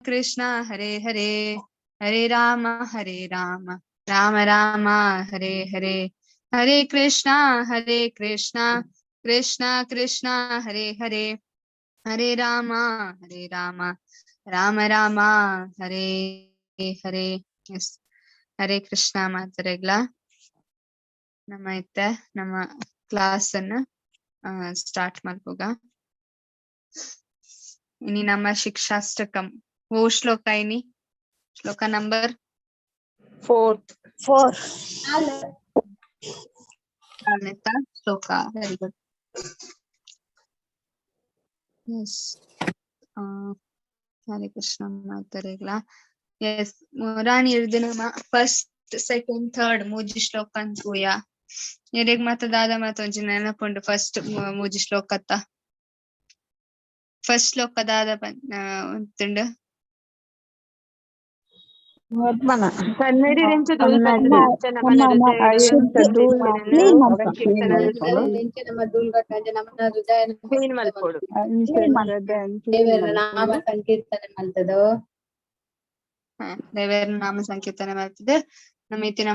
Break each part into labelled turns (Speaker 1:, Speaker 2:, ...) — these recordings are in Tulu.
Speaker 1: Krishna Hare Hare, Hare Rama Hare Rama Rama Rama Hare Hare, Hare Krishna Hare Krishna Krishna Krishna Hare Hare, Hare Rama Hare Rama Rama Rama Hare Hare. S, Hare Krishna ಮಾತರೆಗ್ಲ. ನಮ್ಮ ಇತ್ತೆ ನಮ್ಮ ಕ್ಲಾಸ್ ಅನ್ನು ಸ್ಟಾರ್ಟ್ ಮಲ್ಪುಗ. ಇನಿ ನಮ್ಮ ಶಿಕ್ಷಾಷ್ಟಕಂ ಓ ಶ್ಲೋಕ ಇನಿ ಶ್ಲೋಕ ನಂಬರ್
Speaker 2: ಫೋರ್ತ್.
Speaker 3: ಫೋರ್.
Speaker 1: ಶ್ಲೋಕ. Very good. S, Hare Krishna ಮಾತರೆಗ್ಲ. S, ರಾಣಿ ಇರ್ದು ನಮ್ಮ ಫಸ್ಟ್ ಸೆಕೆಂಡ್ ಥರ್ಡ್ ಮೂಜಿ ಶ್ಲೋಕ ಅಂತೂಯ. ಎರೆಗ್ ಮಾತ ದಾದ ಮಾತ ಒಂಜಿ ನೆನಪುಂಡು ಫಸ್ಟ್ ಮೂಜಿ ಶ್ಲೋಕತ್ತ? ಫಸ್ಟ್ ಶ್ಲೋಕ ದಾದ ಉಂತುಂಡು?
Speaker 4: ನಾಮ ಸಂಕೀರ್ತನೆ ಮಲ್ತದು.
Speaker 1: ದೇವರ ನಾಮ ಸಂಕೀರ್ತನೆ ಮಾಡ್ತದೆ, ನಮ್ಮ ಇತ್ತಿನ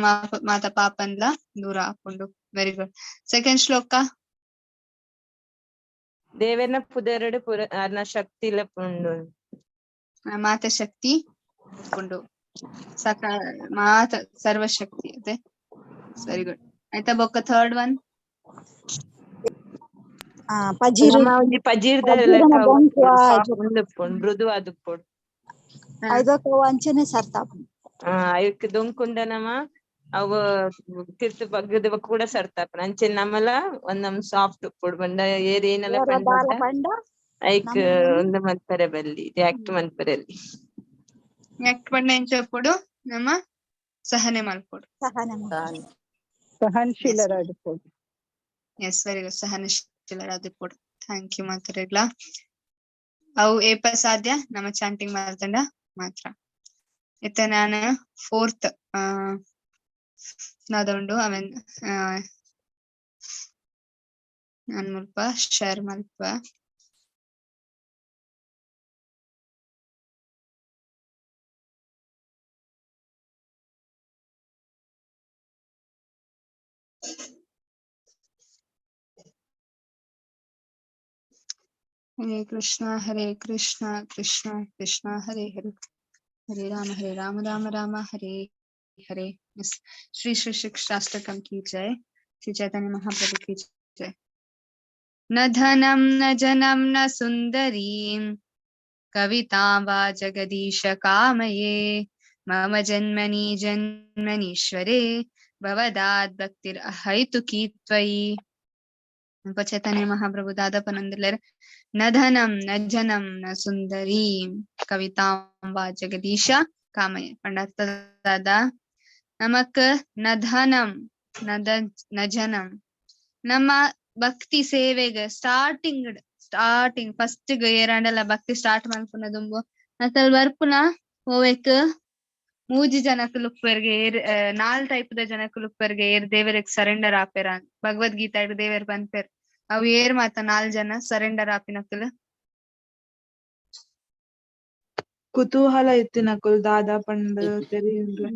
Speaker 1: ಮಾತ ಪಾಪನ್ಲ ದೂರ ಹಾಕೊಂಡು. Very good. Second ಶ್ಲೋಕ.
Speaker 2: ದೇವರನ ಪುದರಡು ಪುರ ಅರ್ನ ಶಕ್ತಿ ಇಲ್ಲ ಪುಂಡು.
Speaker 1: ಮಾತ ಶಕ್ತಿ ಉಂಡು, ಸಕ ಮಾತ ಸರ್ವಶಕ್ತಿ ಅದೇ. Very good. ಆಯ್ತಾ ಬೊಕ್ಕ ಥರ್ಡ್ ಒನ್.
Speaker 3: ಪಜೀರು.
Speaker 2: ನಮ್ಮ ಒಂಜಿ ಪಜೀರ್ದ
Speaker 3: ಪಜೀರನ ಬೊಂಕು
Speaker 2: ಮೃದುವಾದ ಉಪ್ಪೊಡು.
Speaker 3: ಐದಕ್ಕ ಅಂಚನೆ ಸರ್ತಾಪ.
Speaker 2: ಐಕ್ ದೊಂಕುಂಡ ನಮ ಅವು ತಿರ್ತು ಬಗ್ಗದ ಕೂಡ ಸರ್ತಾಪನ. ಅಂಚೆ ನಮಲ ಒಂದ್ ನಮ್ ಸಾಫ್ಟ್ ಉಪ್ಪೊಡು ಬಂಡ ಏರ್ ಏನೆಲ್ಲ
Speaker 3: ದಾಲ ಪಂಡ
Speaker 2: ಐಕ್ ಒಂದು ಮನ್ಪರೆ ಬಲ್ಲಿ ರಿಯಾಕ್ಟ್ ಮನ್ಪರೆ ಅಲ್ಲಿ.
Speaker 1: ರಿಯಾಕ್ಟ್ ಪಂಡ ಎಂಚ ಉಪ್ಪೊಡು? ನಮ್ಮ ಸಹನೆ ಮಲ್ಪೊಡು.
Speaker 3: ಸಹನೆ.
Speaker 5: ಸಹನಶೀಲರಾದಿಪ್ಪೊಡು.
Speaker 1: Yes, very good. ಸಹನಶೀಲರಾದಿಪ್ಪೊಡು. Thank you ಮಾತರೆಗ್ಲ. ಅವು ಏಪ ಸಾಧ್ಯ? ನಮ್ಮ ಚಾಂಟಿಂಗ್ ಮಲ್ತಂಡ ಮಾತ್ರ. ಇತ್ತೆ ನಾನು ಫೋರ್ತ್ ನಾದೊಂಡು ಅವೆನ್ ನಾನ್ ಮುಲ್ಪ ಶೇರ್ ಮಲ್ಪ. ಹರೇ ಕೃಷ್ಣ ಹರೇ ಕೃಷ್ಣ ಕೃಷ್ಣ ಕೃಷ್ಣ ಹರೇ ಹರೇ, ಹರೇ ರಾಮ ಹರೇ ರಾಮ ರಾಮ ರಾಮ ಹರೇ ಹರೇ. ಶ್ರೀ ಶ್ರೀ ಶಿಕ್ಷಾಷ್ಟಕಂ ಕಿ ಜಯ. ಶ್ರೀ ಚೈತನ್ಯ ಮಹಾಪ್ರಭು ಕಿ ಜಯ. ನ ಧನಂ ನ ಜನಂ ನ ಸುಂದರೀಂ ಕವಿತಾಂ ವಾ ಜಗದೀಶ ಕಾಮಯೇ, ಮಮ ಜನ್ಮನಿ ಜನ್ಮನೀಶ್ವರೇ ಭವದಾತ್ ಭಕ್ತಿರ್ ಅಹೈತುಕಿ ತ್ವಯಿ. ಚೈತನ್ಯ ಮಹಾಪ್ರಭು ದಾದಪನಂದಲರ್ ನ ಧನಂ ನ ಜನಂ ನ ಸುಂದರೀಂ ಕವಿತಾಂ ವಾ ಜಗದೀಶ ಕಾಮಯೇ. ಪಂಡ ದಾದ ನಮಕ್ ನ ಧನಂ ನ ಜನಂ, ನಮ್ಮ ಭಕ್ತಿ ಸೇವೆಗೆ ಸ್ಟಾರ್ಟಿಂಗ್ ಸ್ಟಾರ್ಟಿಂಗ್ ಫಸ್ಟ್ ಏರಾಂಡಲ ಭಕ್ತಿ ಸ್ಟಾರ್ಟ್ ಮಲ್ಪುನ ದುಂಬು ಅಕಲ್ ಬರ್ಪುನ ಹೋವೆಕ್ ಮೂಜಿ ಜನಕುಲು ಉಪ್ಪೆರ್ಗೆ ಏರ್, ನಾಲ್ ಟೈಪ್ ದ ಜನಕುಲು ಉಪ್ಪೆರ್ಗೆ ಏರ್ ದೇವರಿಗೆ ಸರೆಂಡರ್ ಆಪೆರ. ಭಗವದ್ಗೀತಾ ದೇವರ್ ಪನ್ಪೆರ್ ಅವು ಏರ್ ಮಾತ ನಾಲ್ ಜನ ಸರೆಂಡರ್ ಆಪಿನಕುಲು?
Speaker 5: ಕುತೂಹಲ ಇತ್ತಿನಕುಲು ದಾದ ಪಂಡ ತೆರಿಯುಂಡ್ಲೆ.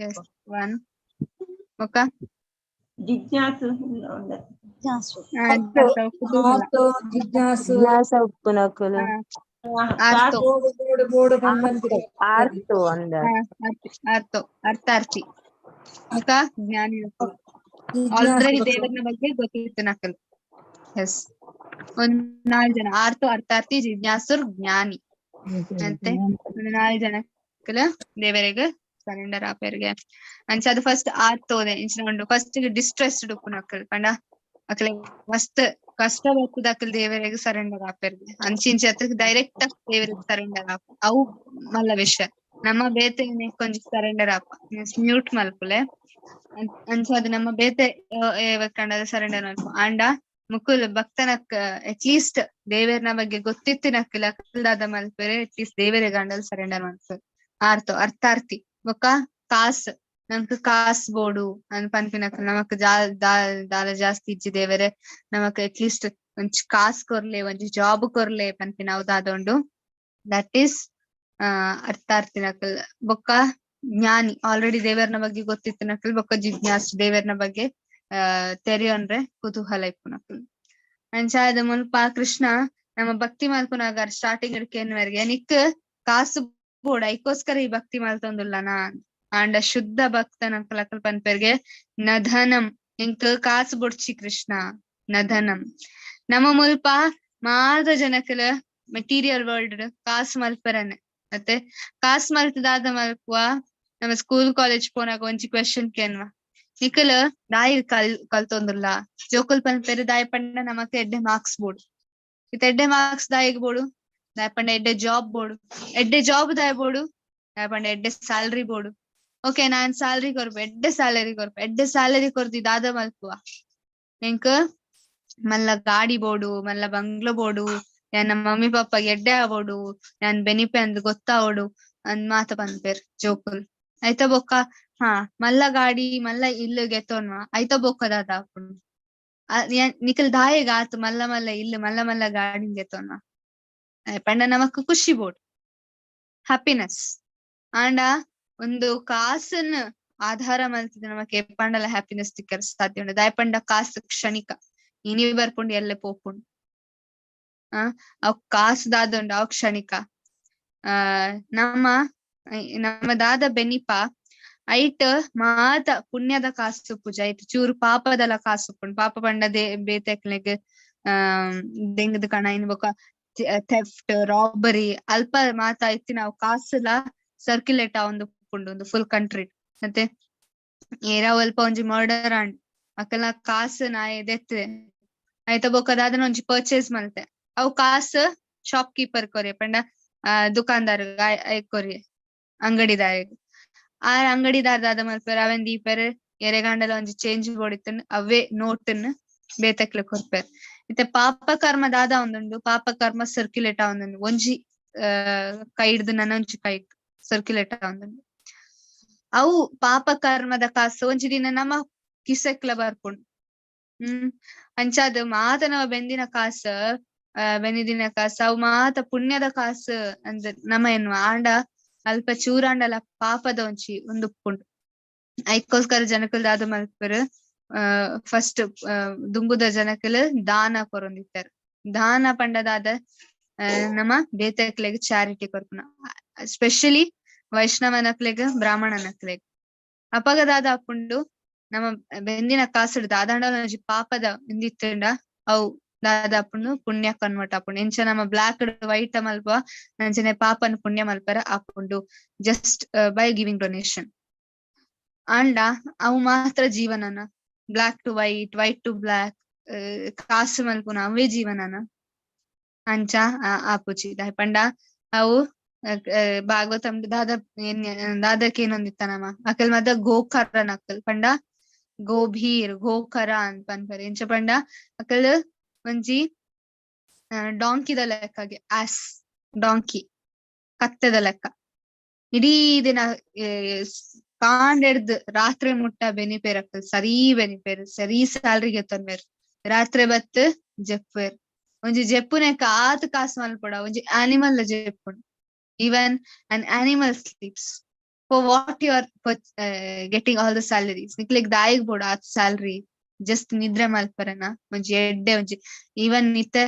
Speaker 1: ಎಸ್, ಒನ್ ಬೊಕ್ಕ
Speaker 2: ಜಿಜ್ಞಾಸು.
Speaker 3: ಜಿಜ್ಞಾಸು.
Speaker 1: ಕುತೂಹಲ.
Speaker 6: ಜಿಜ್ಞಾಸು.
Speaker 2: ಜಿಜ್ಞಾಸ ಉಪ್ಪುನಕುಲು.
Speaker 1: ಆರ್ತೋ.
Speaker 6: ಬೋಡು ಬೋಡು ಬೋಡು.
Speaker 2: ಆರ್ತು ಅಂದ.
Speaker 1: ಆರ್ತೋ ಅರ್ಥಾರ್ಥಿ. ಬೊಕ್ಕ ಜ್ಞಾನಿ. ಆಲ್ರೆಡಿ ದೇವರನ ಬಗ್ಗೆ ಗೊತ್ತಿತ್ತು ನಕಲ್. ಎಸ್, ಒಂದ್ ನಾಲ್ ಜನ ಆರ್ತೋ ಅರ್ಥಾರ್ಥಿ ಜಿಜ್ಞಾಸುರ್ ಜ್ಞಾನಿ ಅಂತೆ. ಒಂದ್ ನಾಲ್ ಜನಕ್ಕಲ ದೇವರಿಗೆ ಸರೆಂಡರ್ ಆಪೆರ್ಗೆ. ಅಂಚ ಅದು ಫಸ್ಟ್ ಆರ್ತೋದೆ ಇಂಚಿನ ಉಂಡು. ಫಸ್ಟ್ ಡಿಸ್ಟ್ರೆಸ್ಡ್ ಉಪ್ಪುನಕಲ್ ಪಂಡ ಅಕ್ಲೆ ಮಸ್ತ್ ಕಷ್ಟ ಬರ್ತದ ಅಕಲ್ ದೇವರಿಗೆ ಸರೆಂಡರ್ ಆಪೆರ್ಗೆ. ಅಂಚಿಂಚ ಡೈರೆಕ್ಟ್ ದೇವರಿಗೆ ಸರೆಂಡರ್ ಆಪ ಅವು ಮಲ್ಲ ವಿಷಯ. ನಮ್ಮ ಬೇತೆ ಕೊಂಚ ಸರೆಂಡರ್ ಆಪ ಮ್ಯೂಟ್ ಮಲ್ಪುಲೆ. ಅಂಚ ಅದು ನಮ್ಮ ಬೇತೆ ಕಂಡದ ಸರೆಂಡರ್ ಮಲ್ಪ. ಆಂಡ ಮುಕುಲ್ ಭಕ್ತನಕ್ ಅಟ್ ಲೀಸ್ಟ್ ದೇವರನ ಬಗ್ಗೆ ಗೊತ್ತಿತ್ತಿನಕ್ಕಿಲ್ಲ ಅಕಲ್ದಾದ ಮಲ್ಪೆರೆ ಅಟ್ ಲೀಸ್ಟ್ ದೇವರ ಗಂಡಲ್ ಸರೆಂಡರ್ ಮಲ್ಪೆರೆ. ಆರ್ತೋ ಅರ್ಥಾರ್ಥಿ. ಬೊಕ್ಕ ಕಾಸ್, ನಮ್ಕ್ ಕಾಸ್ ಬೋಡು ಅನ್ ಪನ್ಪಿನಕುಲು ನಮಕ್ ದಾಲ ಜಾಸ್ತಿ ಇಜ್ಜಿ ದೇವರೇ ನಮಕ್ ಅಟ್ ಲೀಸ್ಟ್ ಒಂಜಿ ಕಾಸ್ ಕೊರ್ಲೆ ಒಂಜಿ ಜಾಬ್ ಕೊರ್ಲೆ ಪನ್ಪಿನ ಅವು ದಾದ ಉಂಡು. That is ಆ ಅರ್ಥಾರ್ಥಿನಕಲ್ ಬೊಕ್ಕ ಜ್ಞಾನಿ, ಆಲ್ರೆಡಿ ದೇವರ್ನ ಬಗ್ಗೆ ಗೊತ್ತಿತ್ತಿನಕಲ್ ಬೊಕ್ಕ ಜಿಜ್ಞಾಸು, ದೇವರ್ನ ಬಗ್ಗೆ ತೆರಿಯೊನ್ರೆ ಕುತೂಹಲ ಇಪ್ಪುನಕುಲು. ಅಂಚಾದ ಮುಲ್ಪ ಕೃಷ್ಣ ನಮ್ಮ ಭಕ್ತಿ ಮಲ್ಪುನಾಗ ಸ್ಟಾರ್ಟಿಂಗ್ ಹಿಡ್ಕೆನ್ವರ್ಗೆ ನಿಕ್ ಕಾಸು ಬೋಡ, ಐಕೋಸ್ಕರ ಈ ಭಕ್ತಿ ಮಲ್ತೊಂದುಲ್ಲನಾ ಆಂಡ ಶುದ್ಧ ಭಕ್ತನಕಲ್ ಅಕಲ್ ಪನ್ಪೆರ್ಗೆ ನಧನಂ, ಎಂಕ್ ಕಾಸು ಬೊಡ್ಚಿ ಕೃಷ್ಣ ನಧನಂ. ನಮ್ಮ ಮುಲ್ಪ ಮಾತ ಜನಕಲ ಮೆಟೀರಿಯಲ್ ವರ್ಲ್ಡ್ ಕಾಸು ಮಲ್ಪರನೆ, ಮತ್ತೆ ಕಾಸು ಮಲ್ತದಾದ ಮಲ್ಪುವ. ನಮ್ಮ ಸ್ಕೂಲ್ ಕಾಲೇಜ್ ಪೋನಾಗ ಒಂಜಿ ಕ್ವೆಶನ್ ಕೇನ್ವ, ನಿಕಲ್ ದಾಯಿ ಕಲ್ತೊಂದುಲ್ಲ? ಜೋಕುಲ್ ಪನ್ಪೆರ್ ದಾಯಿ ಪಂಡ ನಮಕ್ ಎಡ್ಡೆ ಮಾರ್ಕ್ಸ್ ಬೋಡು. ಇತ್ತೆ ಎಡ್ಡೆ ಮಾರ್ಕ್ಸ್ ದಾಯಿಗ್ ಬೋಡು? ದಾಯಿ ಪಂಡ ಎಡ್ಡೆ ಜಾಬ್ ಬೋಡು. ಎಡ್ಡೆ ಜಾಬ್ ದಾಯಿ ಬೋಡು? ದಾಯಿ ಪಂಡ ಎಡ್ಡೆ ಸ್ಯಾಲರಿ ಬೋಡು. ಓಕೆ, ನಾನ್ ಸ್ಯಾಲರಿ ಕೊರ್ಪೆ, ಎಡ್ಡೆ ಸ್ಯಾಲರಿ ಕೊರ್ಪೆ. ಎಡ್ಡೆ ಸ್ಯಾಲರಿ ಕೊರ್ದಿ ದಾದ ಮಲ್ಪುವ? ಎಂಕ್ ಮಲ್ಲ ಗಾಡಿ ಬೋಡು, ಮಲ್ಲ ಬಂಗ್ಲೋ ಬೋಡು, ಯಾನ್ ನಮ್ಮ ಮಮ್ಮಿ ಪಪ್ಪ ಎಡ್ಡೆ ಆವೋಡು, ಯಾನ್ ಬೆನಿಪೆ ಅಂದ್ ಗೊತ್ತಾವೋಡು ಅಂದ್ ಮಾತ ಪನ್ಪೆರ್ ಜೋಕುಲ್. ಐತ ಬೊಕ್ಕ ಹಾ ಮಲ್ಲ ಗಾಡಿ ಮಲ್ಲ ಇಲ್ಲು ಗೆತೊನ್ವ, ಐತ ಬೊಕ್ಕ ದಾದ ಆಪುಂಡು? ನಿಕಲ್ ದಾಯೆಗ್ ಆತ್ ಮಲ್ಲ ಮಲ್ಲ ಇಲ್ಲು ಮಲ್ಲ ಮಲ್ಲ ಗಾಡಿ ಗೆತೊನ್ವ? ಪಂಡ ನಮಕ್ ಖುಷಿ ಬೋಡು, ಹ್ಯಾಪಿನೆಸ್. ಆಂಡ ಒಂದು ಕಾಸನ್ ಆಧಾರ ಮಲ್ತದ ನಮಕ್ ಏಪಾಂಡಲ ಹ್ಯಾಪಿನೆಸ್ ತಿಕ್ಕರೆ ಸಾಧ್ಯ ಉಂಡು? ದಾಯೆ ಪಂಡ ಕಾಸು ಕ್ಷಣಿಕ, ಇನಿ ಬರ್ಪುಂಡು ಎಲ್ಲೆ ಪೋಪುಂಡು. ಅವ್ ಕಾಸು ದಾದ ಉಂಡು ಅವ್ ಕ್ಷಣಿಕ. ಆ ನಮ್ಮ ನಮ್ಮ ದಾದ ಬೆನಿಪ ಐಟ್ ಮಾತ ಪುಣ್ಯದ ಕಾಸು ಪೂಜೆ, ಐಟ್ ಚೂರು ಪಾಪದಲ ಕಾಸು ಉಪ್ಪುಂಡು. ಪಾಪ ಪಂಡ ಬೇತೆಕ್ಲೆಗ್ ದೆಂಗದ ಕಣ ಇನ್ ಬೊಕ ಥೆಫ್ಟ್ ರಾಬರಿ ಅಲ್ಪ ಮಾತ ಇತ್ತಿನ ಅವು ಕಾಸುಲ ಸರ್ಕ್ಯುಲೇಟ್ ಆವೊಂದು ಉಪ್ಪುಂಡು ಒಂದು ಫುಲ್ ಕಂಟ್ರಿ. ಮತ್ತೆ ಏರಾ ಅಲ್ಪ ಒಂಜಿ ಮರ್ಡರ್ ಆಂಡ್, ಅಕಲ್ನ ಕಾಸು ನಾಯಿ ದೆತ್ತೆ, ಐತ ಬೊಕ್ಕ ದಾದನ ಒಂಜಿ ಪರ್ಚೇಸ್ ಮಲ್ತೆ, ಅವು ಕಾಸು ಶಾಪ್ ಕೀಪರ್ ಕೊರಿಯೆ, ಪಂಡ ದುಕಾನ್ದಾರ್ ಕೊರಿಯೆ, ಅಂಗಡಿದಾರೆಗ್. ಆ ಅಂಗಡಿದಾರ ದಾದ ಮಲ್ಪೆರ್ ಅವೆನ್ ದೀಪೆರ್, ಎರೆಗಾಂಡಲ ಒಂಜಿ ಚೇಂಜ್ ಬೋಡಿತ್ತುಂಡು ಅವೇ ನೋಟನ್ ಬೇತೆಕ್ಲೆ ಕೊರ್ಪೆರ್. ಇತ್ತೆ ಪಾಪ ಕರ್ಮ ದಾದ ಒಂದುಂಡು, ಪಾಪ ಕರ್ಮ ಸರ್ಕ್ಯುಲೇಟ್ ಆವೊಂದುಂಡು, ಒಂಜಿ ಕೈ ಹಿಡ್ದು ನನೊಂಜಿ ಕೈ ಸರ್ಕ್ಯುಲೇಟ್ ಆವೊಂದುಂಡು. ಅವು ಪಾಪ ಕರ್ಮದ ಕಾಸು ಒಂಜಿ ದಿನ ನಮ್ಮ ಕಿಸೆಕ್ಲ ಬರ್ಪುಂಡು. ಅಂಚಾದ್ ಮಾತ ನಮ ಬೆಂದಿನ ಕಾಸು, ಬೆಂದಿನ ಕಾಸು ಅವು ಮಾತ ಪುಣ್ಯದ ಕಾಸು ಅಂದ್ ನಮ ಎನ್ನುವ, ಆಂಡ ಅಲ್ಪ ಚೂರಾಂಡಲ ಪಾಪದ ಒಂಜಿ ಉಂದುಪ್ಪುಂಡು. ಐಕೋಸ್ಕರ ಜನಕುಲ್ ದಾದ ಮಲ್ಪೆರ್, ಫಸ್ಟ್ ದುಂಬುದ ಜನಕುಲು ದಾನ ಕೊರೊಂದಿತ್ತೆರ್. ದಾನ ಪಂಡ ದಾದ? ನಮ ಬೇತೆಕ್ಲೆಗ್ ಚಾರಿಟಿ ಕೊರ್ಪುನ, ಸ್ಪೆಷಲಿ ವೈಷ್ಣವನಕ್ಲೆಗ್ ಬ್ರಾಹ್ಮಣನಕ್ಲೆಗ್. ಅಪಗ ದಾದ ಆಪುಂಡು, ನಮ ಬೆಂದಿನ ಕಾಸುಡು ದಾದಾಂಡಲ ಒಂಜಿ ಪಾಪದ ಉಂದಿತ್ತುಂಡ ಅವು ದಾದ ಆಪುಂಡು, ಪುಣ್ಯ ಕನ್ವರ್ಟ್ ಆಪುಂಡು. ಎಂಚ ನಮ ಬ್ಲಾಕ್ ವೈಟ್ ಮಲ್ಪುವ ಅಂಚನೆ ಪಾಪನ್ ಪುಣ್ಯ ಮಲ್ಪರ ಆಪುಂಡು, ಜಸ್ಟ್ ಬೈ ಗಿವಿಂಗ್ ಡೊನೇಷನ್. ಆಂಡ ಅವು ಮಾತ್ರ ಜೀವನನ, black to white, white to black, ಕಾಸು ಮಲ್ಪುನ ಅವೇ ಜೀವನನ ಅಂಚ ಆಪುಜಿ. ದಾಯೆ ಪಂಡ ಅವು ಭಾಗವತಂ ದಾದ ದಾದಕೇನೊಂದಿತ್ತ ನಮ ಅಕಲ್ ಮಾತ ಗೋಕರನ್ ಅಕಲ್ ಪಂಡ ಗೋಭೀರ್ ಗೋಕರ ಅಂತ ಪನ್ಪೆರ್. ಎಂಚ ಪಂಡ ಅಕಲ್ ಒಂಜಿ ಡಾಂಕಿದ ಲೆಕ್ಕಗೆ, ಆಸ್ ಡಾಂಕಿ ಕತ್ತೆದ ಲೆಕ್ಕ, ಇಡೀ ದಿನ ಕಾಂಡೆಡ್ದ್ ರಾತ್ರಿ ಮುಟ್ಟ ಬೆನಿಪೇರ್ ಅಕಲ್, ಸರಿ ಬೆನಿಪೇರ್, ಸರಿ ಸ್ಯಾಲರಿ ಗೆತ್ತೊನ್ವೆರ್, ರಾತ್ರಿ ಬತ್ತ್ ಜೆಪ್ಪುವೆರ್. ಒಂಜಿ ಜೆಪ್ಪುನೆಕ್ ಆತ್ ಕಾಸು ಮಲ್ಪೊಡ, ಒಂಜಿ animal ಜೆಪ್ಪುಂಡು. Even an animal sleeps. For what you are getting all the salaries? ನಿಕ್ಲೆಗ್ ದಾಯಿಗ್ ಬೋಡು ಆತ್ ಸ್ಯಾಲರಿ? ಜಸ್ಟ್ ನಿದ್ರೆ ಮಲ್ಪರೆನ? ಒಂಜಿ ಎಡ್ಡೆ ಒಂಜಿ ಈವನ್ ಇತ್ತೆ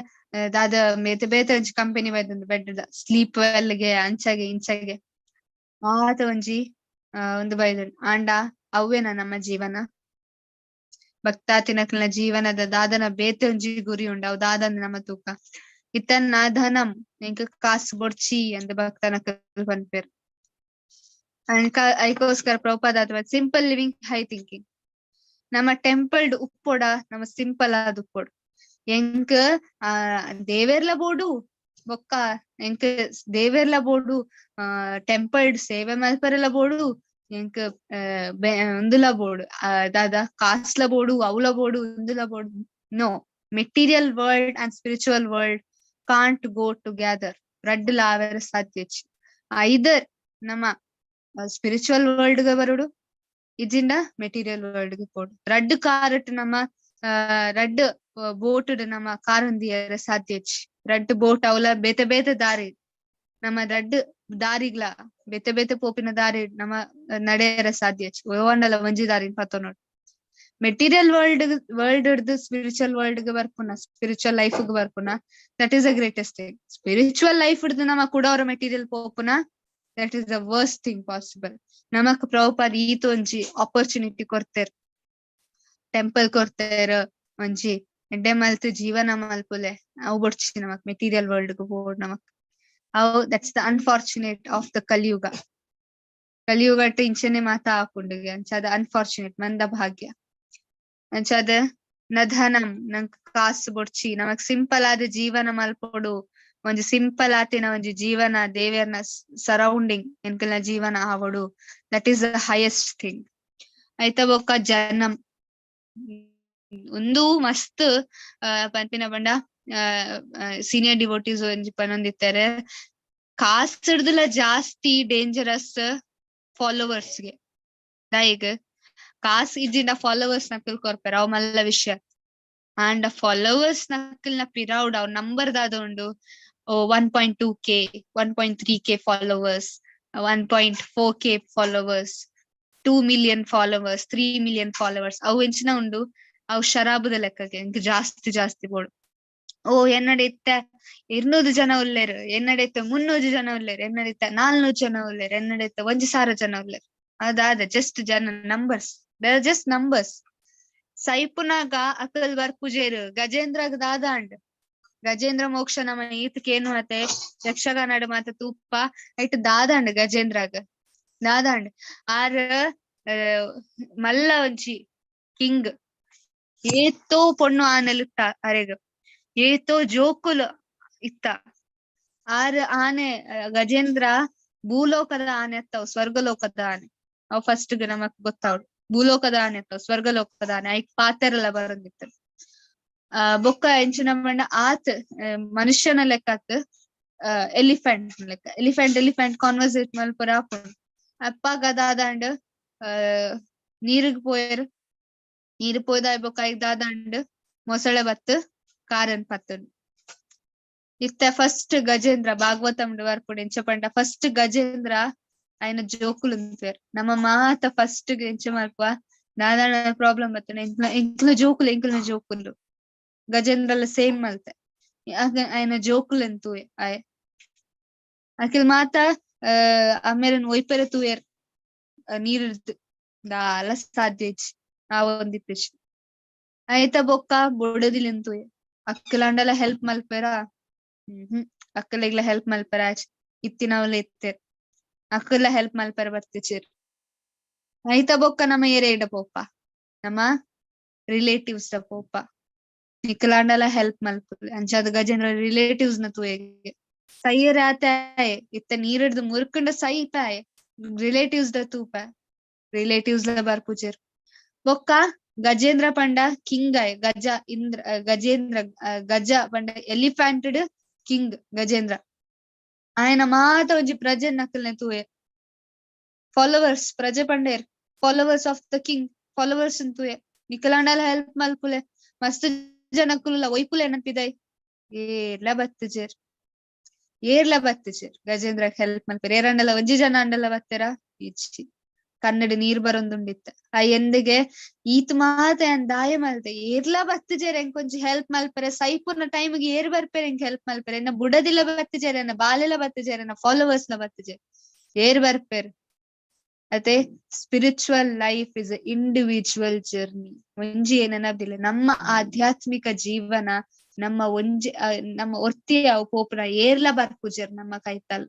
Speaker 1: ದಾದ ಬೇತೆ ಬೇತೆ ಒಂಜಿ ಕಂಪನಿ ಬೈದುಂಡು ಬೆಡ್ ಸ್ಲೀಪ್ ವೆಲ್ ಗೆ ಅಂಚಾಗೆ ಇಂಚಾಗೆ ಮಾತ ಒಂಜಿ ಒಂದು ಬೈದುಂಡು. ಆಂಡ ಅವ್ವೇನ ನಮ್ಮ ಜೀವನ? ಭಕ್ತಾತಿನಕ್ಲೆನ ಜೀವನದ ದಾದನ ಬೇತೆ ಒಂಜಿ ಗುರಿ ಉಂಡು, ಅವು ದಾದನ ನಮ್ಮ ತೂಕ. ಇತ್ತನ್ನ ಧನಂ ಎಂಕ್ ಕಾಸು ಬೊಡ್ಚಿ ಅಂದ್ ಭಕ್ತನಕುಲು ಪನ್ಪೆರ್. ಐಕೋಸ್ಕರ ಪ್ರಭುಪಾದ ಅಥವಾ ಸಿಂಪಲ್ ಲಿವಿಂಗ್ ಹೈ ಥಿಂಕಿಂಗ್. ನಮ್ಮ ಟೆಂಪಲ್ಡ್ ಉಪ್ಪೊಡ ನಮ್ಮ ಸಿಂಪಲ್ ಆದ್ ಉಪ್ಪೊಡು. ಎಂಕ್ ಆ ದೇವೆರ್ಲ ಬೋಡು, ಬೊಕ್ಕ ಎಂಕ್ ದೇವೆರ್ಲ ಬೋಡು, ಆ ಟೆಂಪಲ್ಡ್ ಸೇವೆ ಮಲ್ಪರೆಲ ಬೋಡು, ಎಂಕ್ ಉಂದುಲ ಬೋಡು, ದಾದ ಕಾಸ್ಲ ಬೋಡು, ಅವ್ಲ ಬೋಡು, ಉಂದುಲ ಬೋಡು. No, material world and spiritual world can't go together. ರಡ್ಡ್ಲ ಆವೆರೆ ಸಾಧ್ಯ ಇಜ್ಜಿ. ಐದರ್ ನಮ್ಮ ಸ್ಪಿರಿಚುವಲ್ ವರ್ಲ್ಡ್ ಗ್ ಬರೊಡು, ಇಜಿಂಡ ಮೆಟೀರಿಯಲ್ ವರ್ಲ್ಡ್ ಗ್ ಪೋಡು. ರಡ್ಡ್ ಕಾರಟ್ ನಮ್ಮ ರಡ್ಡ್ ಬೋಟ್ ನಮ್ಮ ಕಾರ್ ಒಂದಿಯರೆ ಸಾಧ್ಯ ಇಜ್ಜಿ. ರಡ್ಡ್ ಬೋಟ್ ಅವಲ ಬೇತೆ ಬೇತೆ ದಾರಿ. ನಮ್ಮ ರಡ್ಡ್ ದಾರಿಗ್ಲ ಬೇತೆ ಬೇತೆ ಪೋಪಿನ ದಾರಿ ನಮ ನಡೆಯರ ಸಾಧ್ಯ ಒವ್ವಂಡಲ ಒಂಜಿ ದಾರಿನ್ ಪತ್ತೊನೊಡು. ಮೆಟೀರಿಯಲ್ ವರ್ಲ್ಡ್ ವರ್ಲ್ಡ್ ಡ್ದ್ ಸ್ಪಿರಿಚುವಲ್ ವರ್ಲ್ಡ್ ಗ್ ಬರ್ಪುನ, ಸ್ಪಿರಿಚುವಲ್ ಲೈಫ್ ಗ್ ಬರ್ಪುನ, that is the greatest thing. Spiritual life ಡ್ದ್ ನಮ ಕುಡೊರ material ಪೋಪುನ, that is the worst thing possible. ನಮಕ್ ಪ್ರಭುಪಾದ ಈತ್ ಒಂಜಿ ಆಪರ್ಚುನಿಟಿ ಕೊರ್ತೆರ್, ಟೆಂಪಲ್ ಕೊರ್ತೆರ್, ಒಂಜಿ ಎಡ್ಡೆ ಮಲ್ತ್ ಜೀವನ ಮಲ್ಪುಲೆ. ಅವು ಬೊಡ್ಚಿ ನಮಕ್, ಮೆಟೀರಿಯಲ್ ವರ್ಲ್ಡ್ ಗ್ ಬೋಡ್ ನಮಕ್ ಅವು. That's the unfortunate of the Kaliyuga. ಕಲಿಯುಗಟ್ ಇಂಚನೆ ಮಾತ ಆಪುಂಡುಗೆ. ಅಂಚಾದ್ ಅನ್ಫಾರ್ಚುನೇಟ್, ಮಂದ ಭಾಗ್ಯ. ಅಂಚಾದ್ ನಧನಂ, ನಂಕ್ ಕಾಸು ಬೊಡ್ಚಿ. ನಮಕ್ ಸಿಂಪಲ್ ಆದ್ ಜೀವನ ಮಲ್ಪೊಡು. ಒಂಜಿ ಸಿಂಪಲ್ ಆತಿನ ಒಂಜಿ ಜೀವನ, ದೇವೆರ್ನ ಸರೌಂಡಿಂಗ್ ಎಂಕಲ್ನ ಜೀವನ ಆವೊಡು. That is the highest thing. ಐತ ಬೊಕ್ಕ ಜನಂ. ಉಂದು ಮಸ್ತ್ ಪನ್ಪಿನ ಪಂಡ, ಸೀನಿಯರ್ ಡಿವೋಟೀಸ್ ಒಂಜಿ ಪನೊಂದಿತ್ತಾರೆ, ಕಾಸುಡ್ದುಲ ಜಾಸ್ತಿ ಡೇಂಜರಸ್ ಫಾಲೋವರ್ಸ್ ಗೆ. ದಾಯೆಗ್? ಕಾಸ್ ಇಜ್ಜಿಂಡ ಫಾಲೋವರ್ಸ್ ನಕುಲ್ ಕೊರ್ಪೆರ್, ಅವ್ ಮಲ್ಲ ವಿಷಯ. ಆಂಡ ಫಾಲೋವರ್ಸ್ ನಕಲ್ನ ಪಿರವುಡ್ ಅವ್ ನಂಬರ್ ದಾದ ಉಂಡು? 1.2K, 1.3K followers, 1.4K followers, 2 million followers, 3 million followers. ಅವು ಎಂಚಿನ ಉಂಡು? ಅವು ಶರಾಬುದ ಲೆಕ್ಕಗೆ. ಎಂಕ್ ಜಾಸ್ತಿ ಜಾಸ್ತಿ ಬೋಡು. ಓ, ಎನ್ನಡ ಇತ್ತ 200 ಜನ ಉಲ್ಲೆರ್, ಎನ್ನಡ ಇತ್ತ 300 ಜನ ಉಲ್ಲೆರ್, ಎನ್ನಡ ಇತ್ತ 400 ಜನ ಉಲ್ಲೆರ್, ಎನ್ನಡ ಇತ್ತ 1000 ಜನ ಉಲ್ಲೆರ್. ಅದಾದ ಜಸ್ಟ್ ಜನ numbers, just numbers. ಸೈಪುನಾಗ Akal ಬರ್ಪುಜೆರ್. ಗಜೇಂದ್ರಗ್ ದಾದಾಂಡ್? Gajendra ಮೋಕ್ಷ ನಮ ಈತ್ ಕೇನು ಅತೆ, ಯಕ್ಷಗಾನಡ್ ಮಾತ ತೂಪ. ಐಟ್ ದಾದಾಂಡ್? ಗಜೇಂದ್ರಗ್ ದಾದಾಂಡ್? ಆರ್ ಮಲ್ಲ ಒಂಜಿ ಕಿಂಗ್. ಏತೋ ಪೊಣ್ಣು ಆನೆಲು ಇತ್ತ ಅರೆಗ್, ಏತೋ ಜೋಕುಲು ಇತ್ತ. ಆರ್ ಆನೆ ಗಜೇಂದ್ರ ಭೂಲೋಕದ ಆನೆ ಅತ್ತವು, ಸ್ವರ್ಗಲೋಕದ ಆನೆ ಅವು. ಫಸ್ಟ್ ನಮಕ್ ಗೊತ್ತಾವಡು, ಭೂಲೋಕದ ಆನೆ ಅತ್ತವು, ಸ್ವರ್ಗಲೋಕದ ಆನೆ. ಐಕ್ ಪಾತೆರೆಲ್ಲ ಬರೊಂದಿತ್ತು. ಆ ಬೊಕ್ಕ ಎಂಚಿನ ಪಂಡ, ಆತ್ ಮನುಷ್ಯನ ಲೆಕ್ಕತ್, ಎಲಿಫೆಂಟ್ ಲೆಕ್ಕ. ಎಲಿಫೆಂಟ್ ಎಲಿಫೆಂಟ್ ಕಾನ್ವರ್ಸೇಟ್ ಮಲ್ಪುರ ಆಪುಂಡು. ಅಪ್ಪಾಗ ದಾದಾಂಡ್? ನೀರಿಗ್ ಪೋಯೆರ್. ನೀರ್ ಪೋದಾಯ್ ಬೊಕ್ಕ ಐಕ್ ದಾದಾಂಡ್? ಮೊಸಳೆ ಬತ್ತು ಕಾರನ್ ಪತ್ತುಂಡು. ಇತ್ತೆ ಫಸ್ಟ್ ಗಜೇಂದ್ರ, ಭಾಗವತಂ ಬರ್ಪುಂಡು. ಎಂಚ ಪಂಡ, ಫಸ್ಟ್ ಗಜೇಂದ್ರ ಆಯ್ನ ಜೋಕುಲು ಉಂತುವೆರ್. ನಮ್ಮ ಮಾತ ಫಸ್ಟ್ ಎಂಚ ಮಲ್ಪುವ? ದಾದಾಂಡ ಪ್ರಾಬ್ಲಮ್ ಬತ್ತುಂಡ ಎಂಕ್ಲ ಎಂಕ್ಲ ಜೋಕುಲು, ಎಂಕಲ್ನ ಜೋಕುಲು. ಗಜೇಂದ್ರಲ ಸೇಮ್ ಮಲ್ತೆ. ಆಯ್ನ ಜೋಕುಲು ತೂಯೆ ಆಯೆ. ಅಕಿಲ್ ಮಾತ ಅಮ್ಮೆರೆನ್ ಒಯ್ಪೆರೆ ತೂಯೆರ್ ನೀರಿಡ್ದ್. ದಾಲ ಸಾಧ್ಯ ಇಜ್ಜಿ, ಆವೊಂದಿತ್ತಿಜಿ. ಐತ ಬೊಕ್ಕ ಬೊಡದಿಲೆನ್ ತೂಯೆ. ಅಕ್ಕಲಾಂಡಲ ಹೆಲ್ಪ್ ಮಲ್ಪೆರ? ಹ್ಮ್ ಹ್ಮ್ ಅಕ್ಕಲೆಗ್ಲ ಹೆಲ್ಪ್ ಮಲ್ಪೆರ ಆಚೆ ಇತ್ತಿನವಲ ಇತ್ತೆರ್. ಅಕ್ಕಲ ಹೆಲ್ಪ್ ಮಲ್ಪೆರ ಬರ್ತಿಚೆರ್. ಐತ ಬೊಕ್ಕ ನಮ್ಮ ಏರೇಡ ಪೋಪ? ನಮ್ಮ ರಿಲೇಟಿವ್ಸ್ ದ ಪೋಪ. ನಿಕಲಾಂಡಲ ಹೆಲ್ಪ್ ಮಲ್ಪುಲೆ. ಅಂಚಾದ್ ಗಜೇಂದ್ರ ರಿಲೇಟಿವ್ಸ್ ನ ತೂಯೆಗೆ. ಸೈಯರ್ ಆತೆ ಇತ್ತ, ನೀರಿಡ್ದು ಮುರ್ಕಂಡ ಸೈಪಾಯೆ. ರಿಲೇಟಿವ್ಸ್ ದ ತೂಪ, ರಿಲೇಟಿವ್ಸ್ ಲ ಬರ್ಪುಜೆರ್. ಬೊಕ್ಕ ಗಜೇಂದ್ರ ಪಂಡ ಕಿಂಗ್ ಆಯ್. ಗಜ ಇಂದ್ರ, ಗಜೇಂದ್ರ, ಗಜ ಪಂಡ ಎಲಿಫೆಂಟೆಡ್ ಕಿಂಗ್ ಗಜೇಂದ್ರ. ಆಯನ ಮಾತ ಒಂಜಿ ಪ್ರಜೆ ನಕಲ್ನೆ ತೂಯೆ. ಫಾಲೋವರ್ಸ್, ಪ್ರಜೆ ಪಂಡೇರ್ followers of the king. Followers ತೂಯೆ. ನಿಕಲಾಂಡಲ ಹೆಲ್ಪ್ ಮಲ್ಪುಲೆ, ಮಸ್ತ್ ಜನಕ್ಕುಲ್ಲ, ಒಯ್ಪುಲೆ ನೆನಪಿದೈ. ಏರ್ಲ ಬತ್ತುಜೆರ್, ಏರ್ಲ ಬತ್ತುಜೆರ್ ಗಜೇಂದ್ರ ಹೆಲ್ಪ್ ಮಲ್ಪೆರ್. ಏರಂಡಲ ಒಂಜಿ ಜನ ಅಂಡಲ ಬತ್ತೆರ? ಇಜ್ಜಿ. ಕನ್ನಡ ನೀರ್ ಬರೊಂದುಂಡಿತ್ತ. ಆ ಎಂದಿಗೆ ಈತ್ ಮಾತ ಯಾನ್ ದಾಯ ಮಲ್ತೆ, ಏರ್ಲ ಬತ್ತುಜೆರ್ ಎಂಕೊಂಜಿ ಹೆಲ್ಪ್ ಮಲ್ಪೆರೆ. ಸೈಪುನ ಟೈಮ್ಗೆ ಏರ್ ಬರ್ಪೆರ್ ಎಂಕ್ ಹೆಲ್ಪ್ ಮಲ್ಪೆರೆ? ಎನ್ನ ಬುಡದಿಲ್ಲ ಬತ್ತುಜೆರ್, ಎನ್ನ ಬಾಲೆಲ ಬತ್ತುಜೆರ್, ಎನ್ನ ಫಾಲೋವರ್ಸ್ ಲ ಬತ್ತುಜೆರ್, ಏರ್ ಬರ್ಪೆರ್? ಅತೆ spiritual life is individual journey. ಒಂಜಿ ಏನನ್ನದಿಲ್ಲ, ನಮ್ಮ ಆಧ್ಯಾತ್ಮಿಕ ಜೀವನ ನಮ್ಮ ಒಂಜಿ ನಮ್ಮ ಒರ್ತಿ ಅವು ಪೋಪುನ. ಏರ್ಲ ಬರ್ಪುಜೆರ್ ನಮ್ಮ ಕೈತಲ್.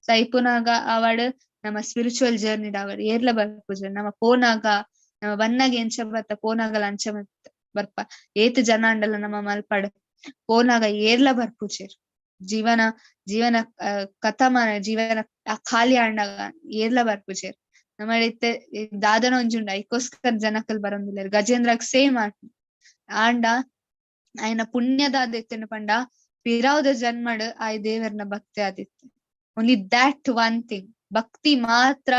Speaker 1: ಸೈಪುನಾಗ ಅವಾಡ್, ನಮ್ಮ ಸ್ಪಿರಿಚುವಲ್ ಜರ್ನಿ ಅವಡ್, ಏರ್ಲ ಬರ್ಪುಜೆರ್. ನಮ್ಮ ಪೋನಾಗ, ನಮ್ಮ ಬನ್ನಾಗ ಎಂಚ ಬತ್ತ, ಪೋನಾಗಲ ಅಂಚ ಬರ್ಪ. ಏತ್ ಜನ ಅಂಡಲ ನಮ್ಮ ಮಲ್ಪಡ್, ಪೋನಾಗ ಏರ್ಲ ಬರ್ಪುಜೆರ್. ಜೀವನ ಜೀವನ ಕಥಮಾನ ಜೀವನ ಖಾಲಿ ಆಂಡಾಗ ಏರ್ಲ ಬರ್ಪುಜೆರ್. ನಮ್ಮ ಇತ್ತೆ ದಾದನ ಒಂಜಿ ಉಂಡು, ಐಕೋಸ್ಕರ ಜನಕಲ್ ಬರೊಂದಿಲ್ಲೆರ್. ಗಜೇಂದ್ರಗ್ ಸೇಮ್ ಆಂಡ ಆಯನ ಪುಣ್ಯದಾದ ಇತ್ತೆಂಡ ಪಂಡ, ಪಿರಾವುದ ಜನ್ಮಡ್ ಆಯ್ ದೇವರ್ನ ಭಕ್ತಿ ಆದಿತ್ತೆ. ಓನ್ಲಿ that one thing, ಭಕ್ತಿ ಮಾತ್ರ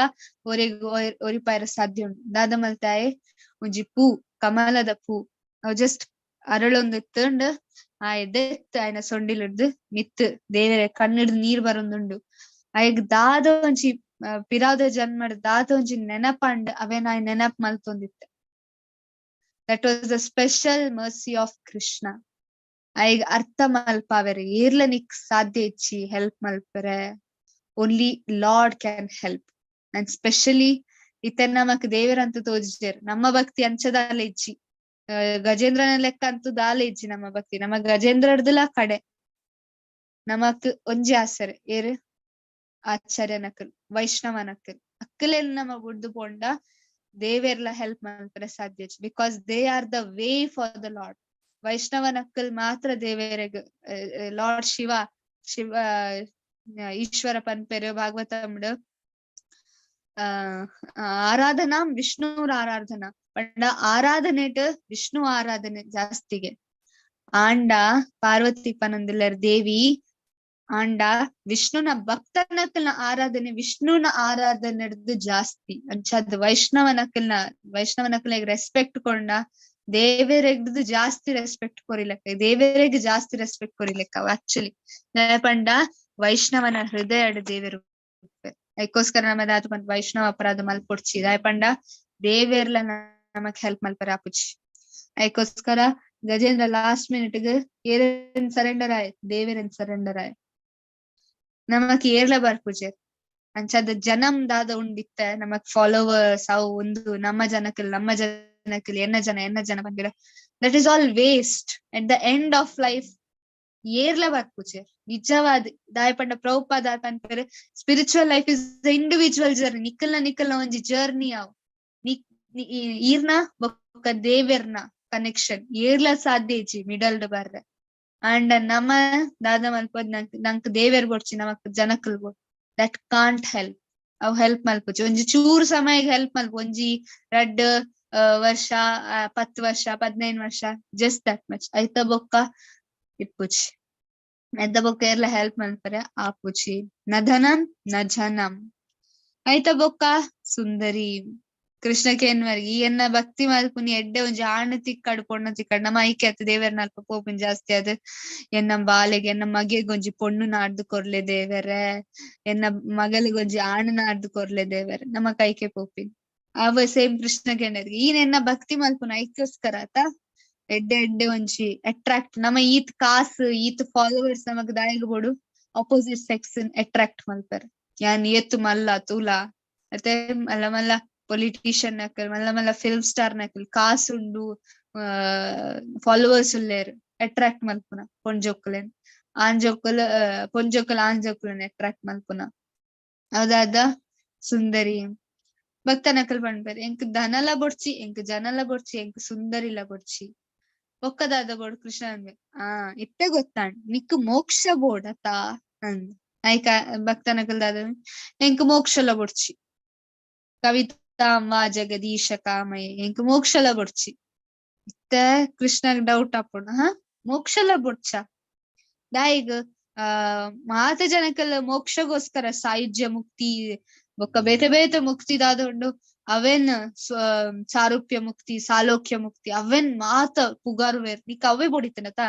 Speaker 1: ಒರೆಗ್ ಒರಿಪಾಯರ ಸಾಧ್ಯ ಉಂಡು. ದಾದ ಮಲ್ತಾಯೆ? ಒಂಜಿ ಪೂ, ಕಮಲದ ಪೂ, ಅವು ಜಸ್ಟ್ ಅರಳೊಂದು ಇತ್ತುಂಡು. ಆಯೆ ದೆತ್ತ್ ಆಯನ ಸೊಂಡಿಲಿಡ್ದ್ ಮಿತ್ತ್ ದೇವೆರೆ ಕಣ್ಣಿಡ್ದ್ ನೀರ್ ಬರೊಂದುಂಡು. ಅಯಗ್ ದಾದ ಒಂಜಿ ಪಿರಾವುದ ಜನ್ಮಡ್ ದಾದ ಒಂಜಿ ನೆನಪಾಂಡ್, ಅವೆನ್ ಆಯೆ ನೆನಪ್ ಮಲ್ತೊಂದಿತ್ತೆ. That was the special mercy of Krishna. ಅಯಗ್ ಅರ್ಥ ಮಲ್ಪಾವೆರೆ ಏರ್ಲ ನಿಕ್ ಸಾಧ್ಯ ಇಜ್ಜಿ ಹೆಲ್ಪ್ ಮಲ್ಪೆರೆ. Only Lord can help. And specially ಇತ್ತೆ ನಮಕ್ ದೇವೆರಂತ ತೋಜಿಜೆರ್. ನಮ್ಮ ಭಕ್ತಿ ಅಂಚದಾಲ ಇಜ್ಜಿ, ಗಜೇಂದ್ರನ ಲೆಕ್ಕ ಅಂತೂ ದಾಲ ಇಜ್ಜಿ ನಮ್ಮ ಭಕ್ತಿ. ನಮ್ಮ ಗಜೇಂದ್ರಡ್ದುಲಾ ಕಡೆ. ನಮಕ್ ಒಂಜಿ ಆಸರೆ ಏರ್? ಆಚಾರ್ಯನಕುಲ್, ವೈಷ್ಣವನಕುಲ್. ಅಕ್ಕಲೆನ್ ನಮ ಬುಡ್ದು ಪೋಂಡ ದೇವೆರ್ಲ ಹೆಲ್ಪ್ ಮಲ್ಪೆರೆ ಸಾಧ್ಯ ಇಜ್ಜಿ, because they are the way for the Lord. ವೈಷ್ಣವನಕ್ಕಲ್ ಮಾತ್ರ ದೇವೆರೆಗ್. ಲಾರ್ಡ್ ಶಿವ ಶಿವ ಈಶ್ವರ ಪನ್ಪೆರ್ ಭಾಗವತಮ್ಡ್, ಆ ಆರಾಧನಾ ವಿಷ್ಣುರ ಆರಾಧನಾ ಪಂಡ ಆರಾಧನೆಟ್ ವಿಷ್ಣು ಆರಾಧನೆ ಜಾಸ್ತಿಗೆ. ಆಂಡ ಪಾರ್ವತಿ ಪನೊಂದುಲ್ಲೆರ್ ದೇವಿ, ಆಂಡ ವಿಷ್ಣುನ ಭಕ್ತನಕಲ್ನ ಆರಾಧನೆ ವಿಷ್ಣುನ ಆರಾಧನೆಡ್ದು ಜಾಸ್ತಿ. ಅಂಚಾದ್ ವೈಷ್ಣವನಕಲ್ನ ರೆಸ್ಪೆಕ್ಟ್ ಕೊಂಡ ದೇವೆರೆಗ್ದು ಜಾಸ್ತಿ ರೆಸ್ಪೆಕ್ಟ್ ಕೊರಿಲೆಕ್ಕ, ದೇವೆರೆಗ್ ಜಾಸ್ತಿ ರೆಸ್ಪೆಕ್ಟ್ ಕೊರಿಲೆಕ್ಕ ಆಕ್ಚುಲಿ. ಪಂಡ ವೈಷ್ಣವನ ಹೃದಯಡ್ ದೇವೆರು. ಅದಕ್ಕೋಸ್ಕರ ನಮ್ಮ ದಾದ ಪಂಡ ವೈಷ್ಣವ ಅಪರಾಧ ಮಲ್ಪೊಡ್ಚಿ. ದಾಯೆ ಪಂಡ ದೇವೆರ್ಲ ನಮಕ್ ಹೆಲ್ಪ್ ಮಲ್ಪರೆ ಆಪುಜಿ. ಅದಕ್ಕೋಸ್ಕರ ಗಜೇಂದ್ರ ಲಾಸ್ಟ್ ಮಿನಿಟ್ ಗ್ ಏರೆನ್ ಸರೆಂಡರ್ ಆಯ್? ದೇವೆರೆನ್ ಸರೆಂಡರ್ ಆಯ್. ನಮಕ್ ಏರ್ಲ ಬರ್ಪುಜೆರ್. ಅಂಚಾದ್ ಜನಮ್ ದಾದ ಉಂಡಿತ್ತ ನಮಕ್ ಫಾಲೋವರ್ಸ್ ಅವು ಒಂದು ನಮ್ಮ ಜನಕಲ್ ನಮ್ಮ ಜನಕಲ್, ಎನ್ನ ಜನ ಎನ್ನ ಜನ ಪನ್ಪಿರ, that is all waste. At the end of life ಏರ್ಲ ಬರ್ಪುಜೆರ್ ನಿಜವಾದ್. ದಾಯೆ ಪಂಡ ಪ್ರಭುಪಾದ ಪನ್ಪೆರ್, spiritual life is individual journey. ನಿಕಲ್ನ ನಿಕಲ್ನ ಒಂಜಿ ಜರ್ನಿ ಅವು. ಈರ್ನ ಬೊಕ್ಕ ದೇವೆರ್ನ ಕನೆಕ್ಷನ್, ಏರ್ಲ ಸಾಧ್ಯ ಇಜ್ಜಿ ಮಿಡಲ್ ಬರ್ರೆ. ಅಂಡ ನಮ ದಾದ ಮಲ್ಪದ್? ನಂಕ್ ನಂಕ್ ದೇವೆರ್ ಬೊಡ್ಚಿ, ನಮಕ್ ಜನಕುಲ್ ಬೋಡ್. That can't help. ಅವ್ ಹೆಲ್ಪ್ ಮಲ್ಪುಜಿ. ಒಂಜಿ ಚೂರು ಸಮಯಗ್ ಹೆಲ್ಪ್ ಮಲ್ಪು, ಒಂಜಿ ರಡ್ಡ್ ವರ್ಷ, 10 ವರ್ಷ, 15 ವರ್ಷ, ಜಸ್ಟ್ that much. ಐತ ಬೊಕ್ಕ ಇಪ್ಪುಜಿ. ಐತ ಬೊಕ್ಕ ಏರ್ಲ ಹೆಲ್ಪ್ ಮಲ್ಪರೆ ಆಪುಜಿ. ನ ಧನಂ ನ ಜನಂ, ಐತ ಬೊಕ್ಕ ಸುಂದರಿ. ಕೃಷ್ಣ ಕೇನ್ವರ್, ಈ ಎನ್ನ ಭಕ್ತಿ ಮಲ್ಪುನಿ ಎಡ್ಡೆ ಒಂಜಿ ಆಣ್ ತಿಕ್ಕಡ್, ಪೊಣ್ಣು ತಿಕ್ಕಡ್. ನಮ್ಮ ಐಕೆ ಅತ್ ದೇವೆರ್ನ ಅಲ್ಪ ಪೋಪಿನ ಜಾಸ್ತಿ ಆದ್. ಎನ್ನ ಬಾಲೆಗ್, ಎನ್ನ ಮಗೆಗ್ ಒಂಜಿ ಪೊಣ್ಣು ನಾಡ್ದು ಕೊರ್ಲೆ ದೇವೆರೆ, ಎನ್ನ ಮಗಲಿಗೆ ಒಂಜಿ ಆಣ್ ನಾಡ್ದು ಕೊರ್ಲೆ ದೇವೆರೆ, ನಮ್ಮ ಕೈಕೆ ಪೋಪಿನ್. ಅವ ಸೇಮ್ ಕೃಷ್ಣ ಕೇಂಡರ್, ಈನ್ ಎನ್ನ ಭಕ್ತಿ ಮಲ್ಪುನ ಐಕೋಸ್ಕರ ಆತ? ಎಡ್ಡೆ ಎಡ್ಡೆ ಒಂಜಿ ಅಟ್ರಾಕ್ಟ್. ನಮ್ಮ ಈತ್ ಕಾಸ್, ಈತ್ ಫಾಲೋವರ್ಸ್ ನಮಕ್ ದಾಯೆಗ್ ಬೋಡು? ಅಪೋಸಿಟ್ ಸೆಕ್ಸ್ ಅಟ್ರಾಕ್ಟ್ ಮಲ್ಪೆರೆ. ಯಾನ್ ಏತ್ ಮಲ್ಲ ತೂಲ ಅತ್ತೆ, ಮಲ್ಲ ಮಲ್ಲ ಪೊಲಿಟಿಷಿಯನ್ ನಕಲ್, ಮಲ್ಲ ಮಲ್ಲ ಫಿಲ್ಮ್ ಸ್ಟಾರ್ ನಕಲ್, ಕಾಸ್ ಉಂಡು, ಫಾಲೋವರ್ಸ್ ಉಲ್ಲೇರ್, ಅಟ್ರಾಕ್ಟ್ ಮಲ್ಪುನ ಪೊಂಜೋಕುಲೆನ್. ಆಂಜೋಕುಲ್, ಪೊಂಜೋಕುಲ್ ಆಂಜೋಕುಲೆನ್ ಅಟ್ರಾಕ್ಟ್ ಮಲ್ಪುನ. ಅದಾದ ಸುಂದರಿ. ಭಕ್ತನಕಲ್ ಪನ್ಪೆರ್, ಎಂಕ್ ಧನಲ ಬೊಡ್ಚಿ, ಎಂಕ್ ಜನಲ ಬೊಡ್ಚಿ, ಎಂಕ್ ಸುಂದರಿಲ ಬೊಡ್ಚಿ, ಬೊಕ್ಕ ದಾದ ಬೋಡು? ಕೃಷ್ಣ ಅನ್ಬೆ, ಆ ಇತ್ತೆ ಗೊತ್ತಾಂಡ್, ನಿಕ್ ಮೋಕ್ಷ ಬೋಡತಾ ಅಂದ್. ಐಕ ಭಕ್ತನಕಲ್ ದಾದ? ಎಂಕ್ ಮೋಕ್ಷಲ ಬೊಡ್ಚಿ. ಕವಿತಾಂ ವಾ ಜಗದೀಶ ಕಾಮಯೇ, ಎಂಕ್ ಮೋಕ್ಷಲ ಬೊಡ್ಚಿ. ಇತ್ತೆ ಕೃಷ್ಣಗ್ ಡೌಟ್ ಆಪುಂಡು, ಹ, ಮೋಕ್ಷಲ ಬೊಡ್ಚ? ದಾಯೆಗ್? ಆ ಮಾತ ಜನಕಲ್ ಮೋಕ್ಷಗೋಸ್ಕರ ಸಾಯುಜ್ಯ ಮುಕ್ತಿ ಬೊಕ್ಕ ಬೇತೆ ಬೇತೆ ಮುಕ್ತಿ ದಾದ ಉಂಡು ಅವೆನ್, ಸಾರೂಪ್ಯ ಮುಕ್ತಿ, ಸಾಲೋಕ್ಯ ಮುಕ್ತಿ, ಅವೆನ್ ಮಾತ ಪುಗಾರುವೆರ್. ನಿಕ್ ಅವೇ ಬೊಡಿತನತ?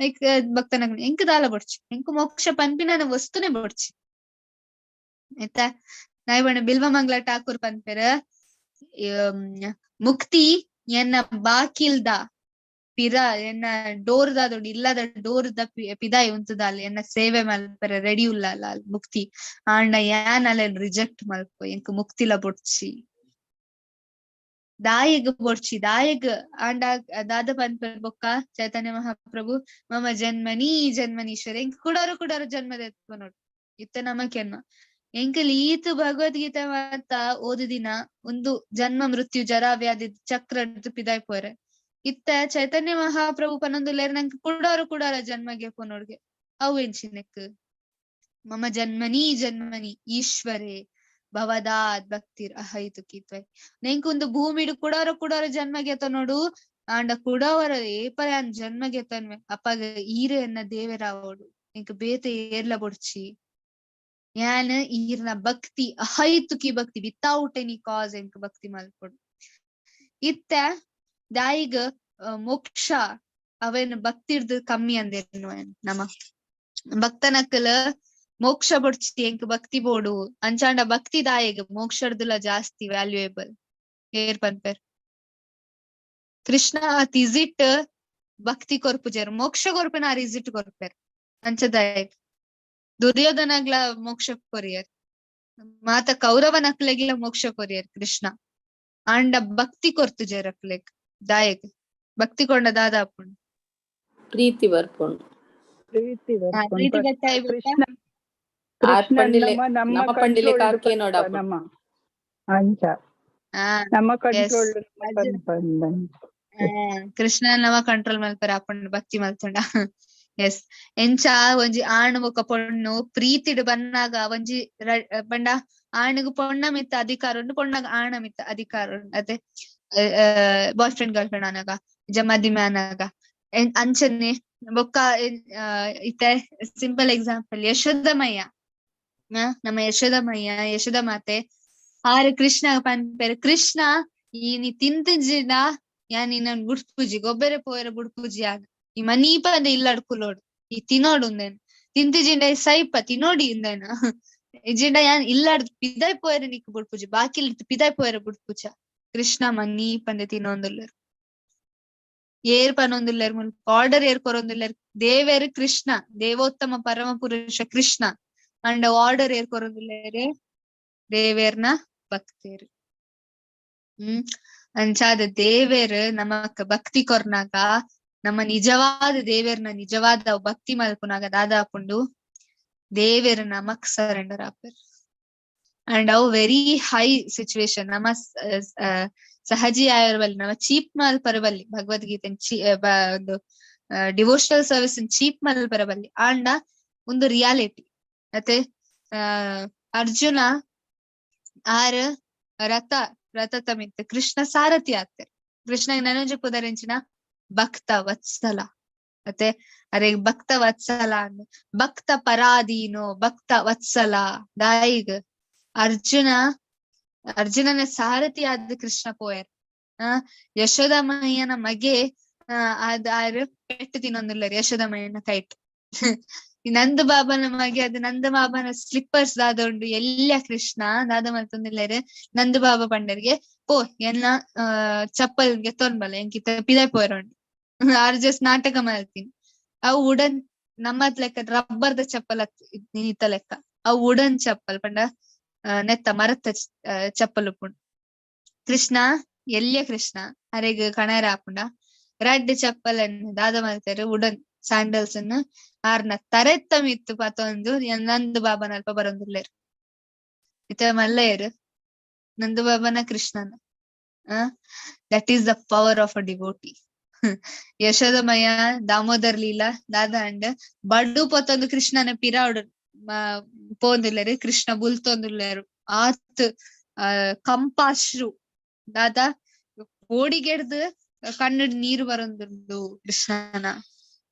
Speaker 1: ಲೈಕ್ ಭಕ್ತನ, ಎಂಕ್ ದಾಲ ಬೊಡ್ಚಿ, ಎಂಕ್ ಮೋಕ್ಷ ಪನ್ಪಿನ ವಸ್ತುನೆ ಬೊಡ್ಚಿ. ಆಯ್ತಾ? ನಾಯಿ ಬಿಲ್ವ ಮಂಗ್ಲ ಠಾಕೂರ್ ಪನ್ಪೆರ್, ಮುಕ್ತಿ ಎನ್ನ ಬಾಕಿಲ್ದ ಪಿರ, ಎನ್ನ ಡೋರ್ ದಾದ ಇಲ್ಲದ ಡೋರ್ ದ ಪಿದಾಯಿ ಉಂತುದಾಲ್, ಎನ್ನ ಸೇವೆ ಮಲ್ಪೆರೆ ರೆಡಿ ಉಲ್ಲಲ್ಲ ಮುಕ್ತಿ. ಆಂಡ ಯಾನ್ ಅಲೆನ್ ರಿಜೆಕ್ಟ್ ಮಲ್ಪು. ಎಂಕ್ ಮುಕ್ತಿಲ ಬೊಡ್ಚಿ. ದಾಯೆಗ್ ಬೊಡ್ಚಿ? ದಾಯೆಗ್? ಆಂಡ ದಾದ ಪನ್ಪೆರ್ ಬೊಕ್ಕ ಚೈತನ್ಯ ಮಹಾಪ್ರಭು? ಮಮ ಜನ್ಮನಿ ಜನ್ಮನೀಶ್ವರ, ಎಂಕ್ ಕುಡಾರ ಕುಡಾರ ಜನ್ಮ ದೆತ್ಕೊನೊಡು. ಇತ್ತೆ ನಮಕೆನ್ಮ ಎಂಕಲ್ ಈತ್ ಭಗವದ್ಗೀತೆ ಮಾತ ಓದುದಿನ ಒಂದು ಜನ್ಮ ಮೃತ್ಯು ಜರಾ ವ್ಯಾಧಿ ಚಕ್ರ ಪಿದಾಯ್ ಪೋರೆ. ಇತ್ತೆ ಚೈತನ್ಯ ಮಹಾಪ್ರಭು ಪನೊಂದುಲ್ಲೆರ್, ನಂಕ್ ಕುಡಾರ ಕುಡಾರ ಜನ್ಮಗೆ ಪೊನೊಡ್ಗೆ. ಅವು ಎಂಚಿನೆಕ್? ಮಮ ಜನ್ಮನಿ ಜನ್ಮನಿ ಈಶ್ವರೇ ಭವದಾದ್ ಭಕ್ತಿರ್ ಅಹೈತುಕಿ. ನೆಂಕ್ ಒಂದು ಭೂಮಿಡ್ ಕುಡಾರ ಕುಡಾರ ಜನ್ಮ ನೋಡು. ಆಂಡ ಕುಡವರ ಏಪಯಾನ್ ಜನ್ಮ ಗೆತನ್ವೆ, ಅಪಗ ಈರೆ ಎನ್ನ ದೇವೆರಾವೋಡು, ಎಂಕ್ ಬೇತೆ ಏರ್ಲ ಬೊಡ್ಚಿ. ಯಾನ್ ಈರ್ನ ಭಕ್ತಿ, ಅಹೈತುಕಿ ಭಕ್ತಿ, ವಿತೌಟ್ ಎನಿ ಕಾಸ್ ಎಂಕ್ ಭಕ್ತಿ ಮಲ್ಪೊಡು. ಇತ್ತೆ ದಾಯಿಗ್ ಮೋಕ್ಷ ಅವೇನ್ ಭಕ್ತಿರ್ದು ಕಮ್ಮಿ ಅಂದೇನು ನಮ. ಭಕ್ತನಕ್ಕಲ ಮೋಕ್ಷ ಬೊಡ್ಚಿ, ಎಂಕ್ ಭಕ್ತಿ ಬೋಡು ಅಂಚಾಂಡ ಭಕ್ತಿ ದಾಯೆಗ್ ಮೋಕ್ಷರ್ದುಲ ಜಾಸ್ತಿ ವ್ಯಾಲ್ಯೂಯೇಬಲ್ ಏರ್ ಪನ್ಪೆರ್? ಕೃಷ್ಣ ಅತ್ ಇಸಿಟ್ ಭಕ್ತಿ ಕೊರ್ಪುಜೆರ್, ಮೋಕ್ಷ ಕೊರ್ಪಿನ ಆರ್ ಇಸಿಟ್ ಕೊರ್ಪೆರ್. ಅಂಚದಾಯಗ್ ದುರ್ಯೋಧನಗ್ಲ ಮೋಕ್ಷ ಕೊರಿಯರ್, ಮಾತ ಕೌರವನಕ್ಲೆಗ್ಲ ಮೋಕ್ಷ ಕೊರಿಯರ್ ಕೃಷ್ಣ. ಆಂಡ ಭಕ್ತಿ ಕೊರ್ತುಜೆರ್ ಅಕ್ಲೆಗ್. ದಾಯೆಗ್? ಭಕ್ತಿ ಕೊಂಡ ದಾದಾಪುಂಡು?
Speaker 4: ಪ್ರೀತಿ ಬರ್ಪುಂಡು.
Speaker 7: ಪ್ರೀತಿ ಬರ್ಪುಂಡು.
Speaker 1: ಪ್ರೀತಿ ಬತ್ತಾಯಿ ಬೊಕ್ಕ?
Speaker 7: ಕೃಷ್ಣ
Speaker 4: ಆರ್
Speaker 7: ಕೃಷ್ಣನ್
Speaker 4: ಪಂಡಿಲೆ
Speaker 7: ನಮ್ಮ ನಮ್ಮ
Speaker 4: ನಮ ಪಂಡಿಲೆ
Speaker 7: ಕಂಟ್ರೋಲ್
Speaker 4: ಕಾಕೇನೋಡಾಪುಂಡು.
Speaker 7: ನಮ್ಮ ಅಂಚ ನಮ್ಮ ಕಂಟ್ರೋಲ್.
Speaker 1: ಕೃಷ್ಣ ನಮ ಕಂಟ್ರೋಲ್ ಮಲ್ಪೆರೆ ಆಪುಂಡು ಭಕ್ತಿ ಮಲ್ತುಂಡ. ಎಸ್, ಎಂಚ ಒಂಜಿ ಆಣ್ ಬೊಕ್ಕ ಪೊಣ್ಣು ಪ್ರೀತಿಡ್ ಬನ್ನಾಗ ಒಂಜಿ ಪಂಡ ಆಣಗ್ ಪೊಣ್ಣ ಮಿತ್ತ ಅಧಿಕಾರ ಉಂಡು, ಪೊಣ್ಣಗ್ ಆಣ ಮಿತ್ತ ಅಧಿಕಾರ ಉಂಡು. ಅದೇ ಬಾಯ್ ಫ್ರೆಂಡ್ ಗರ್ಲ್ ಫ್ರೆಂಡ್ ಆನಾಗ, ಮದಿಮೆ ಆನಾಗ ಅಂಚನೆ. ಬೊಕ್ಕ ಇತ್ತೆ ಸಿಂಪಲ್ ಎಕ್ಸಾಂಪಲ್ ಯಶೋದಮಯ್ಯ. ನಮ್ಮ ಯಶೋದಮಯ್ಯ, ಯಶೋದ ಮಾತೆ ಆರ್ ಕೃಷ್ಣ ಪನ್ಪೆರ್, ಕೃಷ್ಣ ಈ ನೀ ತಿಂತಿಜಿಡ ಯಾನ್ ನಿನ್ನನ್ ಬುಡ್ಪುಜಿ, ಗೊಬ್ಬೆರೆ ಪೋಯೆರೆ ಬುಡ್ಪುಜಿ, ಯಾನ್ ಈ ಮನೀಪಂದೆ ಇಲ್ಲಡ್ ಕುಲೋಡು, ಈ ತಿನೋಡು, ಉಂದೆನ್ ತಿಂತಿಜಿಂಡ ಸೈಪ, ತಿನೋಡಿ ಇಂದೆನ, ಇಜಿಂಡ ಯಾನ್ ಇಲ್ಲಡ್ ಪಿದಾಯ್ ಪೋಯೆರೆ ನಿಕ್ ಬುಡ್ಪುಜಿ, ಬಾಕಿಲ್ ಪಿದಾಯ್ ಪೋಯೆರೆ ಬುಡ್ಪುಜ. ಕೃಷ್ಣ ಮನೀಪಂದೆ ತಿನೊಂದುಲ್ಲೆರ್. ಏರ್ ಪನೊಂದುಲ್ಲೆರ್ ಮುಲ್ಪ? ಆರ್ಡರ್ ಏರ್ ಕೊರೊಂದುಲ್ಲೆರ್? ದೇವೆರ್ ಕೃಷ್ಣ, ದೇವೋತ್ತಮ ಪರಮ ಪುರುಷ ಕೃಷ್ಣ. ಅಂಡ ಆರ್ಡರ್ ಏರ್ ಕೊರೊಂದುಲ್ಲೆರ್? ದೇವೆರ್ನ ಭಕ್ತೆರ್. ಅಂಚಾದ ದೇವೆರ್ ನಮಕ್ ಭಕ್ತಿ ಕೊರ್ನಾಗ, ನಮ್ಮ ನಿಜವಾದ ದೇವೆರ್ನ ನಿಜವಾದ ಭಕ್ತಿ ಮಲ್ಪುನಾಗ ದಾದಾಪುಂಡು? ದೇವೆರ್ ನಮಕ್ ಸರೆಂಡರ್ ಆಪೆರ್. ಅಂಡ್ ಅವು ವೆರಿ ಹೈ ಸಿಚುವೇಶನ್. ನಮ ಸಹಜಿ ಆಯರ್ಬಲ್ಲಿ, ನಮ ಚೀಪ್ ಮಲ್ಪರಬಲ್ಲಿ, ಭಗವದ್ಗೀತೆ ಒಂದು ಡಿವೋಷನಲ್ ಸರ್ವಿಸ್ ಚೀಪ್ ಮಲ್ಪರಬಲ್ಲಿ. ಆಂಡ ಒಂದು ರಿಯಾಲಿಟಿ ಅತೆ. ಅರ್ಜುನ ಆರ್ ರಥ ರಥತ ಮಿತ್ತ್ ಕೃಷ್ಣ ಸಾರಥಿ ಆತೆರ್. ಕೃಷ್ಣ ನನೊಂಜಿ ಪುದರೆಂಚಿನ? ಭಕ್ತ ವತ್ಸಲ ಅತೆ. ಅರೆ ಭಕ್ತ ವತ್ಸಲ ಅಂದ್, ಭಕ್ತ ಪರಾಧೀನೋ ಭಕ್ತ ವತ್ಸಲ. ದಾಯಿಗ್ ಅರ್ಜುನ ಅರ್ಜುನನ ಸಾರಥಿ ಆದ್ ಕೃಷ್ಣ ಪೋಯೆರ್. ಯಶೋದಮಯ್ಯನ ಮಗೆ ಅದ್ ಆರ್ ಪೆಟ್ಟು ತಿನ್ನೊಂದುಲ್ಲೆರ್ ಯಶೋದಮಯ್ಯನ ಕೈಟ್. ಈ ನಂದ ಬಾಬನ ಮಗೆ ಅದು ನಂದ ಬಾಬನ ಸ್ಲಿಪ್ಪರ್ಸ್ ದಾದ ಉಂಡು ಎಲ್ಲ ಕೃಷ್ಣ ದಾದ ಮಲ್ತೊಂದುಲ್ಲೆರ್? ನಂದ ಬಾಬಾ ಪಂಡರ್ಗೆ ಪೋ ಎನ್ನ ಚಪ್ಪಲ್ ಗೆತ್ತೊಂಡ್ ಬಲೆ, ಎಂಕಿತ್ತ ಪಿದಾಯ್ ಪೋಯೆರೆ ಉಂಡು. ಆರ್ ಜಸ್ಟ್ ನಾಟಕ ಮಲ್ತಿನಿ. ಅವು ವುಡನ್, ನಮ್ಮತ್ ಲೆಕ್ಕ ರಬ್ಬರ್ ದ ಚಪ್ಪಲ್ ಅತ್ ಇತ್ತ ಲೆಕ್ಕ, ಅವು ವುಡನ್ ಚಪ್ಪಲ್ ಪಂಡ ನೆತ್ತ ಮರತ್ತ ಚಪ್ಪಲ್ ಉಪ್ಪುಂಡು. ಕೃಷ್ಣ ಎಲ್ಯ ಕೃಷ್ಣ ಅರೆಗ್ ಕಣರ ಆಪುಂಡ? ರಡ್ಡ್ ಚಪ್ಪಲ್ ದಾದ ಮಲ್ತೆರ್? ವುಡನ್ ಸ್ಯಾಂಡಲ್ಸ್ ನ್ ಆರ್ನ ತರೆತ್ತ ಮಿತ್ತ್ ಪತೊಂದು ನಂದು ಬಾಬನ ಅಲ್ಪ ಬರೊಂದುಲ್ಲೆರ್. ಇತ್ತೆ ಮಲ್ಲೆಯೆರ್ ನಂದು ಬಾಬನ ಕೃಷ್ಣನ? That is the power of a devotee. ಯಶೋದಮಯ Damodar ಲೀಲಾ ದಾದ ಅಂಡ್ ಬಡು ಪೊತ್ತೊಂದು ಕೃಷ್ಣನ ಪಿರಾವುಡು ಪೋಂದುಲ್ಲೆರ್. ಕೃಷ್ಣ ಬುಲ್ತೊಂದುಲ್ಲೆರ್. ಆತ್ ಕಂಪಾಶ್ರು ದಾದ ಪೋಡಿಗೆಡ್ದ್ ಕಣ್ಣುಡ್ ನೀರು ಬರೊಂದುಂಡು ಕೃಷ್ಣನ.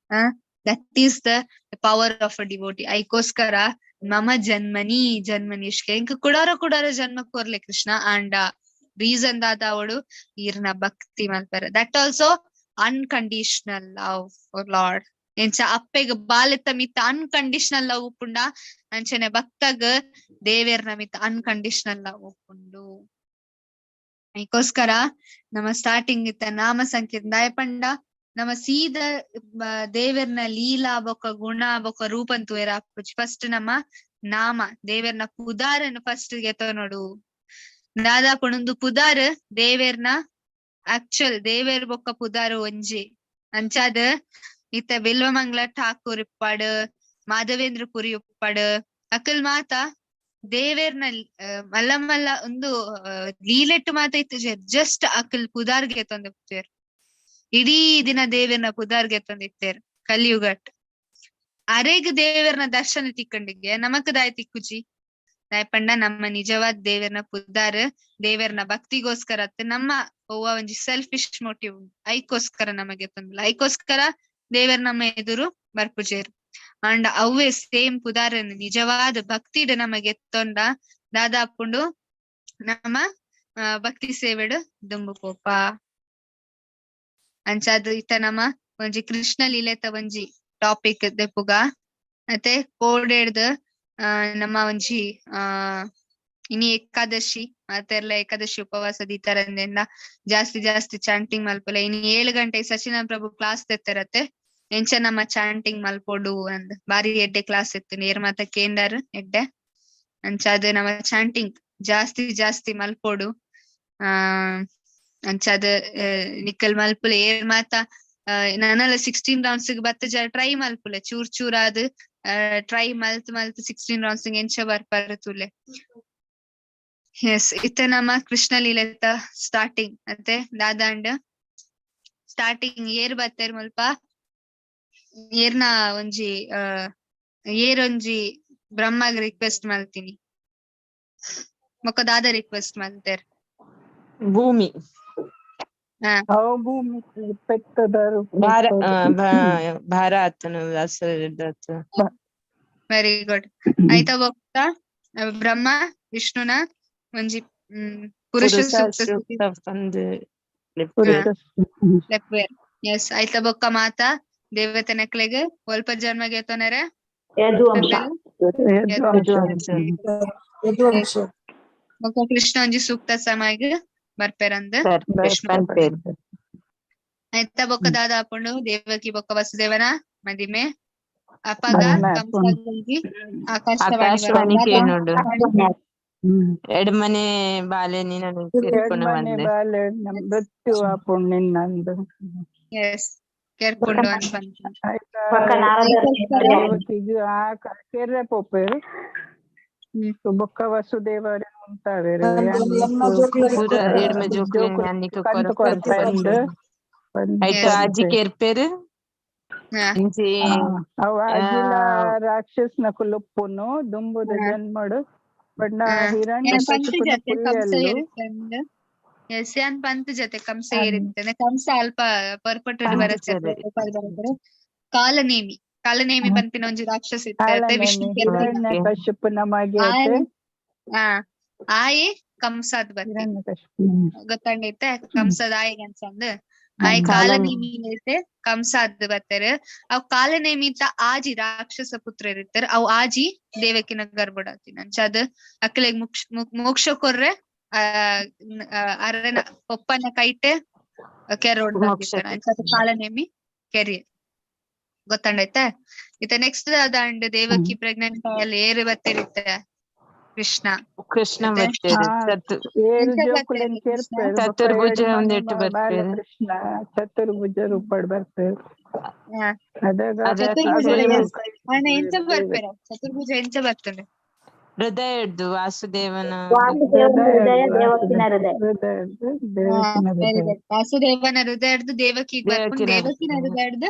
Speaker 1: That is the power of a devotee. ಐಕೋಸ್ಕರ ಮಮ ಜನ್ಮನಿ ಜನ್ಮನಿಷ್ಕೆ, ಇಂಕ ಕುಡಾರ ಕುಡಾರ ಜನ್ಮ ಕೊರ್ಲೆ ಕೃಷ್ಣ, ಅಂಡ ರೀಸನ್ ದಾದ ಅವಳು ಈರ್ನ ಭಕ್ತಿ ಮಲ್ಪೆರೆ. That also unconditional love for Lord. ಎಂಚ ಅಪ್ಪೆಗ್ ಬಾಲೆತ್ತ ಮಿತ್ತ ಅನ್ಕಂಡೀಷನಲ್ ಲವ್ ಉಪ್ಪುಂಡ, ಅಂಚನೆ ಭಕ್ತಗ್ ದೇವೆರ್ನ ಮಿತ್ತ ಅನ್ಕಂಡೀಷನಲ್ ಲವ್ ಉಪ್ಪುಂಡು. ಐಕೋಸ್ಕರ ನಮ್ಮ ಸ್ಟಾರ್ಟಿಂಗ್ ಇತ್ತ ನಾಮ ಸಂಕೀರ್ತನೆ ದಾಯ ಪಂಡ ನಮ್ಮ ಸೀದ ದೇವೆರ್ನ ಲೀಲಾ ಬೊಕ್ಕ ಗುಣ ಬೊಕ್ಕ ರೂಪನ್ ತೂಯೆರೆ ಆಪುಜಿ. ಫಸ್ಟ್ ನಮ್ಮ ನಾಮ ದೇವೆರ್ನ ಪುದಾರನ್ ಫಸ್ಟ್ ಗೆತೊನೊಡು. ದಾದಾ ಪುಣುಂದು ಪುದಾರ್ ದೇವೆರ್ನ ಆಕ್ಚುಲ್ ದೇವೆರ್ ಬೊಕ್ಕ ಪುದಾರ್ ಒಂಜಿ. ಅಂಚಾದ್ ಇತ್ತ ಬಿಲ್ವಮಂಗ್ಲ ಠಾಕೂರ್ ಇಪ್ಪಡ್, ಮಾಧವೇಂದ್ರ ಪುರಿ ಉಪ್ಪಡ್, ಅಕಲ್ ಮಾತ ದೇವೆರ್ನ ಮಲ್ಲ ಮಲ್ಲ ಒಂದು ಲೀಲೆಟ್ ಮಾತ ಇತ್ತುಜೆರ್. ಜಸ್ಟ್ ಅಕಲ್ ಪುದಾರ್ ಗೆತೊಂದಿತ್ತೆರ್. ಇಡೀ ದಿನ ದೇವೆರ್ನ ಪುದಾರ್ ಗೆತೊಂದಿತ್ತೆರ್ ಕಲಿಯುಗಟ್. ಅರೆಗ್ ದೇವೆರ್ನ ದರ್ಶನ ತಿಕ್ಕಂಡಿಗೆ ನಮಕ್ ದಾಯ ತಿಕ್ಕುಜಿ? ದಾಯ ಪಂಡ ನಮ್ಮ ನಿಜವಾದ ದೇವೆರ್ನ ಪುದಾರ್ ದೇವೆರ್ನ ಭಕ್ತಿಗೋಸ್ಕರ ಅತ್, ನಮ್ಮ ಒವ್ವ ಒಂಜಿ ಸೆಲ್ಫಿಶ್ ಮೋಟಿವ್ ಐಕೋಸ್ಕರ ನಮಗೆ ತೊಂದಿಲ್ಲ. ಐಕೋಸ್ಕರ ದೇವೆರ್ ನಮ್ಮ ಎದುರು ಬರ್ಪುಜೆರ್. ಅಂಡ ಅವ್ವೇ ಸೇಮ್ ಪುದಾರನ್ ನಿಜವಾದ ಭಕ್ತಿಡ್ ನಮಗೆ ಎತ್ತೊಂಡ ದಾದಾಪುಂಡು? ನಮ್ಮ ಭಕ್ತಿ ಸೇವೆಡ್ ದುಂಬು ಪೋಪ. ಅಂಚಾದ್ ಇತ್ತ ನಮ್ಮ ಒಂಜಿ ಕೃಷ್ಣ ಲೀಲೆತ ಒಂಜಿ ಟಾಪಿಕ್ ದೆಪ್ಪುಗ. ಅತೆ ಕೋಡೆಡ್ದ್ ನಮ್ಮ ಒಂಜಿ ಇನಿ ಏಕಾದಶಿ ಮಾತೆರ್ಲ ಏಕಾದಶಿ ಉಪವಾಸ ದೀತಾರಂದೆಂದ ಜಾಸ್ತಿ ಜಾಸ್ತಿ ಚಾಂಟಿಂಗ್ ಮಲ್ಪುಲೆ. ಇನಿ 7 ಗಂಟೆಗೆ ಸಚಿನ ಪ್ರಭು ಕ್ಲಾಸ್ ತೆತ್ತರತ್ತೆ ಎಂಚ ನಮ್ಮ ಚಾಂಟಿಂಗ್ ಮಲ್ಪೊಡು ಅಂದ್ ಬಾರಿ ಎಡ್ಡೆ ಕ್ಲಾಸ್ ಇತ್ತು, ನೇರ್ ಮಾತ ಕೇಂದರ್ ಎಡ್ಡೆ. ಅಂಚಾದ್ ನಮ್ಮ ಚಾಂಟಿಂಗ್ ಜಾಸ್ತಿ ಜಾಸ್ತಿ ಮಲ್ಪೊಡು. ಅಂಚಾದ್ ನಿಕ್ಕಲ್ ಮಲ್ಪುಲೆ ಏರ್ ಮಾತ ನನಲ 16 ರೌಂಡ್ಸ್ ಬತ್ತ ಟ್ರೈ ಮಲ್ಪುಲೆ, ಚೂರ್ ಚೂರಾದ್ ಟ್ರೈ ಮಲ್ತ್ ಮಲ್ತ್ 16 ರೌಂಡ್ಸ್ ಎಂಚ ಬರ್ಪಾರ ತೂಲೆ. ಎಸ್, ಇತ್ತೆ ನಮ್ಮ ಕೃಷ್ಣ ಲೀಲೆತ ಸ್ಟಾರ್ಟಿಂಗ್ ಅತ್ತೆ ದಾದಾಂಡ್ ಸ್ಟಾರ್ಟಿಂಗ್ ಏರ್ ಬತ್ತೆರ್ ಮುಲ್ಪ ಏರ್ನ ಒಂಜಿ ಏರೊಂಜಿ ಬ್ರಹ್ಮಗ್ ರಿಕ್ವೆಸ್ಟ್ ಮಲ್ತಿನಿ ಬೊಕ್ಕ ದಾದ ರಿಕ್ವೆಸ್ಟ್ ಮಲ್ತೆರ್?
Speaker 2: ಭೂಮಿ.
Speaker 7: ಅವು ಭೂಮಿ ಪೆತ್ತದರು.
Speaker 2: ಭಾರ ಭಾರ ಆತನು.
Speaker 1: Very good. ಆಯ್ತಾ, ಬೊಕ್ಕ ಬ್ರಹ್ಮ ವಿಷ್ಣುನ ಒಂಜಿ ಪುರುಷ ಸೂಕ್ತ ಲೆಪ್ಪುವೆರ್. ಎಸ್, ಆಯ್ತಾ ಬೊಕ್ಕ ಮಾತಾ ದೇವತೆನಕ್ಲೆಗ್ ಒಲ್ಪ ಜನ್ಮ ಗೆತೊನರೆ ಬೊಕ್ಕ ಕೃಷ್ಣ ಒಂಜಿ ಸೂಕ್ತ ಸಮಯಗ್ ಬರ್ಪೆರಂದ್. ಆಯ್ತಾ ಬೊಕ್ಕ ದಾದ ಆಪುಂಡು ದೇವಕಿ ಬೊಕ್ಕ ವಸುದೇವನ ಮದಿಮೆ. ಅಪಗ ಕಂಸಗೊಂಜಿ
Speaker 2: ಆಕಾಶವಾಣಿ ಕೇನೋಡು ಎಡ್ಮನೆ ಬಾಲೆ ನಿನ್ನ
Speaker 7: ಬಾಲೆ ಮೃತ್ಯು ಆಪುಂಡು ನಿನ್ನಂದು.
Speaker 1: ಎಸ್, ಕೇರ್ಕೊಂಡು ಅಂತ
Speaker 7: ಕೆರ್ರೆ ಪೋಪೆರ್ ಬೊಕ್ಕ ವಸುದೇವರ ಉಂತಾವೆರ್.
Speaker 2: ಅಜ್ಜಿ ಕೇರ್ಪೆರ್
Speaker 7: ಅವ ಅಜಿಲ ರಾಕ್ಷಸನ ಕುಲುಪ್ಪುನು ದುಂಬುದ ಜನ್ಮಡು ಬಣ್ಣ ಹಿರಣ್ಯ
Speaker 1: ಎಸ್ ಪಂತ್ ಜೊತೆ ಕಂಸ ಏರಿತ್ತಂದ್ರೆ ಕಂಸ ಅಲ್ಪ ಪರ್ಪಟ್ಟು ಬರತ್ತೆ. ಕಾಲನೇಮಿ ಕಾಲನೇಮಿ ಪನ್ಪಿನ ಒಂಜಿ ರಾಕ್ಷಸ ಇತ್ತೆ ವಿಷ್ಣು ಆಯೆ ಕಂಸಾದ್ ಬರ್ತಿ ಗೊತ್ತಂಡೈತೆ ಕಂಸದ ಆಯೆ ಅನ್ಸಂದ್ ಆಯ್ ಕಾಲನೇಮಿ ಐತೆ ಕಂಸಾದ್ ಬರ್ತಾರೆ. ಅವ್ ಕಾಲನೇಮಿ ಆಜಿ ರಾಕ್ಷಸ ಪುತ್ರ ಇರ್ತಾರೆ, ಅವ್ ಆಜಿ ದೇವಕಿನ ಗರ್ಭಡಾತಿನ ಅಂಚಾದ್ ಅಕ್ಲೆಗ್ ಮೋಕ್ಷ ಕೊರ್ರೆ ಅರೆನ ಪೊಪ್ಪನ ಕೈಟೆ ಕೆರೋಡ್ ಅಂಚಾದ್ ಕಾಲನೇಮಿ ಕೆರಿಯರ್ ಗೊತ್ತಂಡೈತೆ. ಇತ್ತ ನೆಕ್ಸ್ಟ್ ಅದಾಂಡ್ ದೇವಕಿ ಪ್ರೆಗ್ನೆಂಟ್ ಅಲ್ಲಿ ಏರು ಬತ್ತೇರಿತ್ತ ಕೃಷ್ಣ
Speaker 2: ಕೃಷ್ಣ ಚತುರ್ಭುಜ
Speaker 7: ಕೃಷ್ಣ ಚತುರ್ಭುಜ ರೂಪಡ್ ಬರ್ಪೇರು.
Speaker 1: ಎಂಚ ಬರ್ಪೇರ ಚತುರ್ಭುಜ ಎಂಚ ಬರ್ತದೆ?
Speaker 2: ಹೃದಯ ಹಿಡ್ದು ವಾಸುದೇವನ
Speaker 1: ವಾಸುದೇವನ ಹೃದಯ ಹಿಡ್ದು ದೇವಕಿ ಬರ್ಪುಂಡು, ದೇವಕಿನ ಹೃದಯ ಹಿಡ್ದು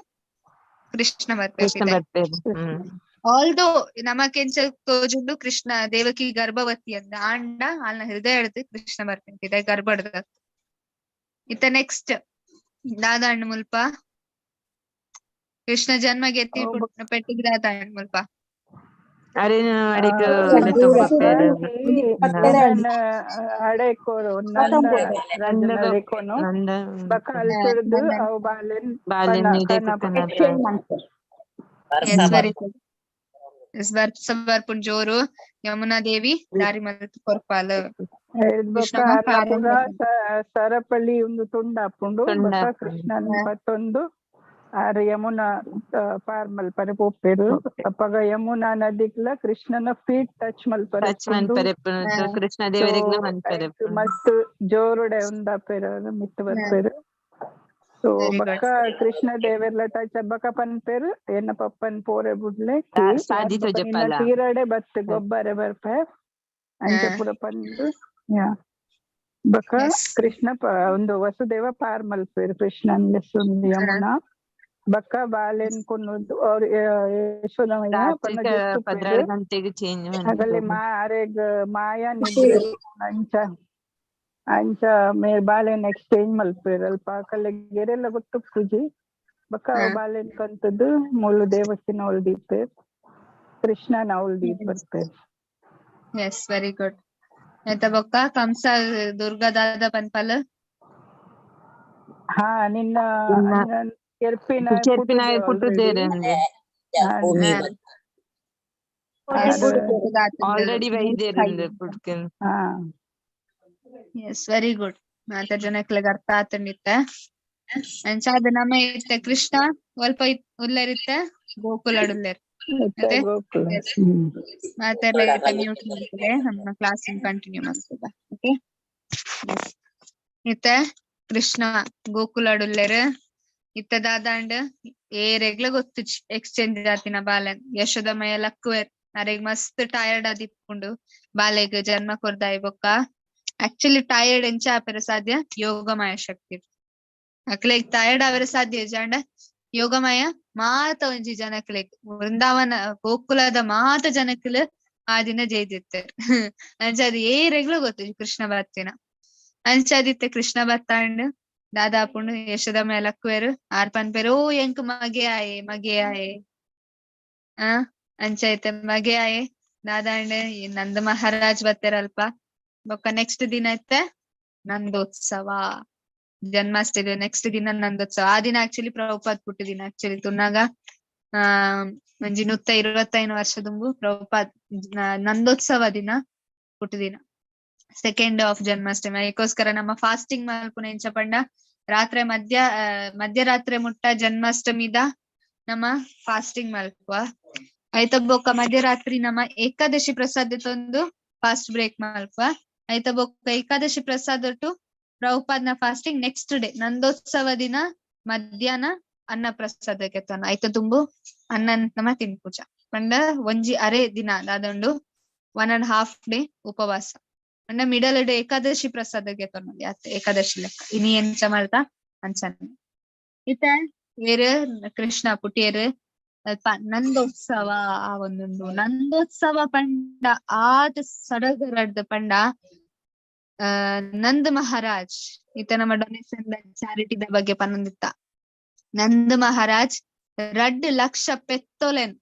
Speaker 1: ಕೃಷ್ಣ ಬರ್ಪೇರು. ಆಲ್ದೋ ನಮಕೆಂಚ ತೋಜುಂಡು ಕೃಷ್ಣ ದೇವಕಿ ಗರ್ಭವತಿ ಅಂದ ಆಂಡ ಆಲ್ನ ಹೃದಯ ಹಿಡ್ದು ಕೃಷ್ಣ ಬರ್ಪೇರು ಗರ್ಭಡ್ದ. ಇತ್ತ ನೆಕ್ಸ್ಟ್ ದಾದಾಂಡ್ ಮುಲ್ಪ ಕೃಷ್ಣ ಜನ್ಮ ಗೆತ್ತಿ ಪೆಟ್ಟಿಗೆ ದಾದಾಂಡ್ ಮುಲ್ಪ ಬರ್ಪುಂಡು ಜೋರು ಯಮುನಾ ದೇವಿ ದಾರಿ ಮಲ್ತ್ ಕೊರ್ಪಾಲ್.
Speaker 7: ಸರಪಳಿ ಒಂದು ತುಂಡಾಪುಂಡು ಕೃಷ್ಣನ್ ಪತ್ತೊಂದು ಆರ್ ಯಮುನಾ ಪಾರ್ ಮಲ್ಪರೆ ಪೋಪೆರು. ಅಪಗ ಯಮುನಾ ನದಿಗ್ಲ ಕೃಷ್ಣನ ಫೀಟ್ ಟಚ್ ಮಲ್ಪರೆ
Speaker 2: ಕೃಷ್ಣ ದೇವರಿಗ್ಲ ಮನ್ಪರೆ
Speaker 7: ಮಸ್ತ್ ಜೋರುಡೆ ಉಂದಾಪೆರ್ ಮಿತ್ತ್ ಬರ್ಪೆರು. ಸೊ ಬೊಕ್ಕ ಕೃಷ್ಣ ದೇವೆರ್ಲ ಟಚ್ ಬೊಕ್ಕ ಪನ್ಪೆರ್ ಎನ್ನ ಪಪ್ಪನ್ ಪೋರೆ ಬುಡ್ಲೆ ತೀರಡೆ ಬತ್ ಗೊಬ್ಬರ ಬರ್ಪೆ ಅಂಚ ಪೂರ ಪಂದು. ಬೊಕ್ಕ ಕೃಷ್ಣ ಒಂದು ವಸುದೇವ ಪಾರ್ ಮಲ್ಪೆರ್ ಕೃಷ್ಣನ್ ಯಮುನಾ. ಬೊಕ್ಕ ಬಾಲೆನ್ ಕೊನೊದು ಅವ್ರ ಯಶೋದಮಯ್ಯ ಅಗಲೆ ಮಾ ಅರೆಗ್ ಮಾಯಾ ನಿದ್ರೆ ಅಂಚ ಅಂಚ ಮೇರ್ ಬಾಲೆನ್ ಎಕ್ಸ್ಚೇಂಜ್ ಮಲ್ಪೆರ್ ಅಲ್ಪ ಅಕಲೆಗ್ ಎರೆಲ್ಲ ಗೊತ್ತುಪ್ಪುಜಿ. ಬೊಕ್ಕ ಬಾಲೆನ್ ಕಂತುದು ಮೂಲು ದೇವಕಿನ ಅವ್ಲು ದೀಪೆರ್ ಕೃಷ್ಣನ ಅವ್ಲು ದೀಪ್ ಬರ್ಪೆರ್.
Speaker 1: Yes, very good. ಆಯ್ತಾ ಬೊಕ್ಕ ಕಂಸ ದುರ್ಗದಾದ ಪನ್ಪಲ್.
Speaker 7: ಹಾ ನಿನ್ನ ಕೆರ್ಪಿನ
Speaker 2: ಕೆರ್ಪಿನಾಯ
Speaker 7: ಪುಟ್ಟುದೆ
Speaker 2: ಪುಟ್ಟುದೇರ್
Speaker 7: ಆಲ್ರೆಡಿ.
Speaker 4: ಭೂಮಿ
Speaker 1: ಹಾ.
Speaker 2: ಆಲ್ರೆಡಿ ವೈದ್ಯರಿಂದ ಪುಟ್ಕನ್.
Speaker 7: ಹಾ.
Speaker 1: Yes, very good. ಮಾತ ಜನಕ್ಲೆಗ್ ಅರ್ಥ ಆತಂಡಿತ್ತ. ಅಂಚಾದ್ ನಮ್ಮ ಇತ್ತೆ ಕೃಷ್ಣ ಒಲ್ಪ ಉಲ್ಲೆರಿತ್ತೆ ಗೋಕುಲಡುಲ್ಲೆರ್.
Speaker 7: ಇತ್ತೆ
Speaker 1: ಅದೇ?
Speaker 7: ಗೋಕುಲ.
Speaker 1: Yes. ಮಾತೆರ್ಲ ಇತ್ತೆ ಮ್ಯೂಟ್ ಮಲ್ಪುಲೆ, ನಮ್ಮ ಕ್ಲಾಸ್ ಕಂಟಿನ್ಯೂ ಮಲ್ಪುಗ. ಓಕೆ, ಇತ್ತೆ ಕೃಷ್ಣ ಗೋಕುಲಡುಲ್ಲೆರ್. ಇತ್ತೆ ದಾದಾಂಡ್ ಏರೆಗ್ಲ ಗೊತ್ತುಜಿ ಎಕ್ಸ್ಚೇಂಜ್ ಆತಿನ ಬಾಲೆನ್. ಯಶೋದಮಯ ಲಕ್ಕುವೆರ್, ಅರೆಗ್ ಮಸ್ತ್ ಟಯರ್ಡ್ ಆದಿಪ್ಪುಂಡು ಬಾಲೆಗ್ ಜನ್ಮ ಕೊರ್ದಾಯಿ ಬೊಕ್ಕ. ಆಕ್ಚುಲಿ ಟಯರ್ಡ್ ಎಂಚ ಆಪೆರೆ ಸಾಧ್ಯ? ಯೋಗಮಾಯ ಶಕ್ತಿ. ಅಕ್ಲೆಗ್ ಟಯರ್ಡ್ ಆವರೆ ಸಾಧ್ಯ ಜಾಂಡ ಯೋಗಮಾಯ ಮಾತ ಒಂಜಿ ಜನಕ್ಲೆಗ್ ವೃಂದಾವನ ಗೋಕುಲದ ಮಾತ ಜನಕ್ಲು ಆ ದಿನ ಜೈದಿತ್ತೆರ್. ಅಂಚಾದ್ ಏರೆಗ್ಲ ಗೊತ್ತುಜಿ ಕೃಷ್ಣ ಬತ್ತಿನ. ಅಂಚಾದಿತ್ತೆ ಕೃಷ್ಣ ಬತ್ತಾಂಡ್ ದಾದಾಪುಂಡು ಯಶೋದಮಯ ಲಕ್ಕುವೆರ್. ಆರ್ ಪನ್ಪೆರ್, ಓ ಎಂಕ್ ಮಗೆ ಆಯೆ ಮಗೆ ಆಯೆ. ಆ ಅಂಚೈತೆ ಮಗೆ ಆಯೆ. ದಾದಾಂಡ್ ಈ ನಂದ ಮಹಾರಾಜ್ ಬತ್ತೆರಲ್ಪ. ಬೊಕ್ಕ ನೆಕ್ಸ್ಟ್ ದಿನ ಇತ್ತೆ ನಂದೋತ್ಸವ, ಜನ್ಮಾಷ್ಟಮಿ ನೆಕ್ಸ್ಟ್ ದಿನ ನಂದೋತ್ಸವ. ಆ ದಿನ ಆಕ್ಚುಲಿ ಪ್ರಭುಪಾದ್ ಪುಟ್ಟ ದಿನ. ಆಕ್ಚುಲಿ ತುನ್ನಾಗ ಆ ಒಂಜಿ 125 ವರ್ಷ ದುಂಬು ಪ್ರಭುಪಾದ್ ನಂದೋತ್ಸವ ದಿನ ಪುಟ್ಟ ದಿನ, ಸೆಕೆಂಡ್ ಆಫ್ ಜನ್ಮಾಷ್ಟಮಿ. ಅದಕ್ಕೋಸ್ಕರ ನಮ್ಮ ಫಾಸ್ಟಿಂಗ್ ಮಲ್ಪುನ ಎಂಚ ಪಂಡ ರಾತ್ರಿ ಮಧ್ಯರಾತ್ರಿ ಮುಟ್ಟ ಜನ್ಮಾಷ್ಟಮಿದ ನಮ್ಮ ಫಾಸ್ಟಿಂಗ್ ಮಲ್ಪುವ. ಐತ ಬೊಕ್ಕ ಮಧ್ಯರಾತ್ರಿ ನಮ್ಮ ಏಕಾದಶಿ ಪ್ರಸಾದ ತಂದು ಫಾಸ್ಟ್ ಬ್ರೇಕ್ ಮಲ್ಪುವ. ಐತ ಬೊಕ್ಕ ಏಕಾದಶಿ ಪ್ರಸಾದ ಟು ಪ್ರಭುಪಾದ್ನ ಫಾಸ್ಟಿಂಗ್ ನೆಕ್ಸ್ಟ್ ಡೇ ನಂದೋತ್ಸವ ದಿನ ಮಧ್ಯಾಹ್ನ ಅನ್ನ ಪ್ರಸಾದಕ್ಕೆ ತನ ಐತ ತುಂಬು ಅನ್ನ ನಮ್ಮ ತಿನ್ಪುಜ ಪಂಡ ಒಂಜಿ ಅರೆ ದಿನ ದಾದುಂಡು 1.5 ಡೇ ಉಪವಾಸ. ಪಂಡ ಮಿಡಲ್ ಡೇ ಏಕಾದಶಿ ಪ್ರಸಾದಕ್ಕೆ ತನ ಏಕಾದಶಿ ಲೆಕ್ಕ ಇನಿ ಎಂಚ ಮಲ್ತ ಅಂಚನೆ. ಇತ್ತೆ ಏರ್ ಕೃಷ್ಣ ಪುಟಿಯರ್ ಅಲ್ಪ ನಂದೋತ್ಸವ ಆ ಒಂದುಂಡು. ನಂದೋತ್ಸವ ಪಂಡ ಆತ ಸಡಗರಡ್ದ ಪಂಡ ನಂದ್ ಮಹಾರಾಜ್ ಈತ ನಮ್ಮ ಡೊನೇಷನ್ ಚಾರಿಟಿದ ಬಗ್ಗೆ ಪನ್ನೊಂದಿತ್ತ. ನಂದ್ ಮಹಾರಾಜ್ 2 ಲಕ್ಷ ಪೆತ್ತೊಲೆನ್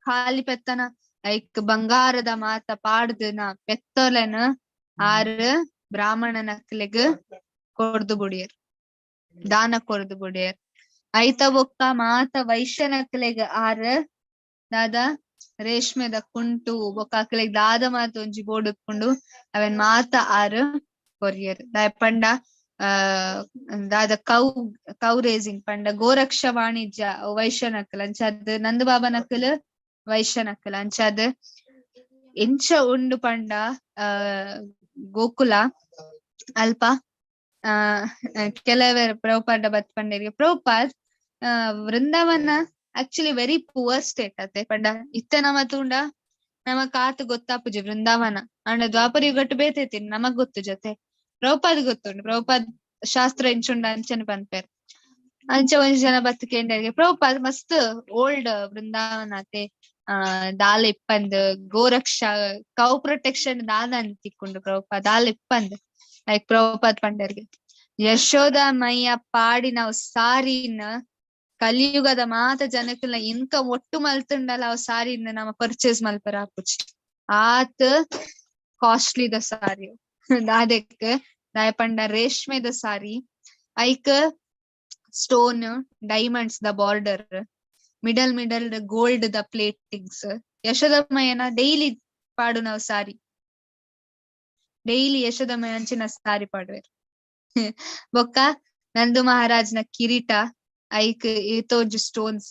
Speaker 1: ಖಾಲಿ ಪೆತ್ತನ ಐಕ್ ಬಂಗಾರದ ಮಾತ ಪಾಡ್ದನ ಪೆತ್ತೊಲೆನ್ ಆರ್ ಬ್ರಾಹ್ಮಣನಕ್ಲೆಗ್ ಕೊರ್ದು ಬುಡಿಯರ್, ದಾನ ಕೊರ್ದು ಬುಡಿಯರ್. ಐತ ಬೊಕ್ಕ ಮಾತ ವೈಶ್ಯನಕ್ಲೆಗ್ ಆರ್ ದಾದ ರೇಷ್ಮೆದ ಕುಂಟು ಬೊಕ್ಕ ಅಕ್ಲೆಗ್ ದಾದ ಮಾತ ಒಂಜಿ ಬೋರ್ಡ್ ಉಪ್ಪುಂಡು ಅವೆನ್ ಮಾತ ಆರ್ ಕೊರಿಯರ್. ದಾಯೆ ಪಂಡ ದಾದ ಕೌ ಕೌ ರೇಸಿಂಗ್ ಪಂಡ ಗೋರಕ್ಷ ವಾಣಿಜ್ಯ ವೈಶ್ಯನಕ್ಲ್ ಅಂಚಾದ್ ನಂದ ಬಾಬನಕ್ಲ್ ವೈಶ್ಯನಕ್ಲ್ ಅಂಚಾದ್ ಎಂಚ ಉಂಡು ಪಂಡ ಗೋಕುಲ ಅಲ್ಪ ಕೆಲವರು ಪ್ರಭುಪಾದ ಬತ್ ಪಂಡೇರಿಗೆ Prabhupad Vrindavan actually very poor state ಅತ್ತೆ ಪಂಡ ಇತ್ತೆ ನಮ ತೂಂಡ ನಮಕ್ ಆತ್ ಗೊತ್ತಾಪುಜಿ ವೃಂದಾವನ ಅಂಡ ದ್ವಾಪರ ಯುಗಟ್ ಬೇತೈತಿ ನಮಗ್ ಗೊತ್ತು ಜೊತೆ ಪ್ರಭುಪಾದ್ ಗೊತ್ತುಂಡು. ಪ್ರಭುಪಾದ್ ಶಾಸ್ತ್ರ ಎಂಚುಂಡ ಅಂಚನೆ ಪನ್ಪೆರ್. ಅಂಚ ಒಂಜಿ ಜನ ಬತ್ತ್ ಕೇಂಡರಿಗೆ ಪ್ರಭುಪಾದ್ ಮಸ್ತ್ ಓಲ್ಡ್ ವೃಂದಾವನ ಅತೆ ದಾಲ ಇಪ್ಪಂದ್ ಗೋರಕ್ಷ ಕೌ ಪ್ರೊಟೆಕ್ಷನ್ ದಾದ ಅಂತ ತಿಕ್ಕೊಂಡು ಪ್ರಭುಪಾದ್ ದಾಲ ಇಪ್ಪಂದ್ ಲೈಕ್ ಪ್ರಭುಪಾದ್ ಪಂಡರ್ಗೆ ಯಶೋಧ ಮಯ್ಯ ಪಾಡಿ ನಾವು ಸಾರಿನ ಕಲಿಯುಗದ ಮಾತ ಜನಕ್ಲೆನ ಇನ್ಕಮ್ ಒಟ್ಟು ಮಲ್ತುಂಡಲ ಅವ್ ಸಾರಿನ ನಮ ಪರ್ಚೇಸ್ ಮಲ್ಪರ ಆಪುಜಿ ಆತ್ ಕಾಸ್ಟ್ಲಿ ದ ಸಾರಿ. ದಾದೆಕ್ ದಾಯ ಪಂಡ ರೇಷ್ಮೆದ ಸಾರಿ ಐಕ್ stone diamonds the border middle middle gold the ಪ್ಲೇಟಿಂಗ್ಸ್. ಯಶೋದಮ್ಮಯ್ಯನ daily ಪಾಡು ನಾವು ಸಾರಿ ಡೈಲಿ ಯಶೋದಮ್ಮಯ್ಯ ಅಂಚಿನ ಸಾರಿ ಪಾಡುವೆರ್. ಬೊಕ್ಕ ನಂದು ಮಹಾರಾಜ್ನ ಕಿರೀಟ ಐಕ್ ಏತೋಜ್ ಸ್ಟೋನ್ಸ್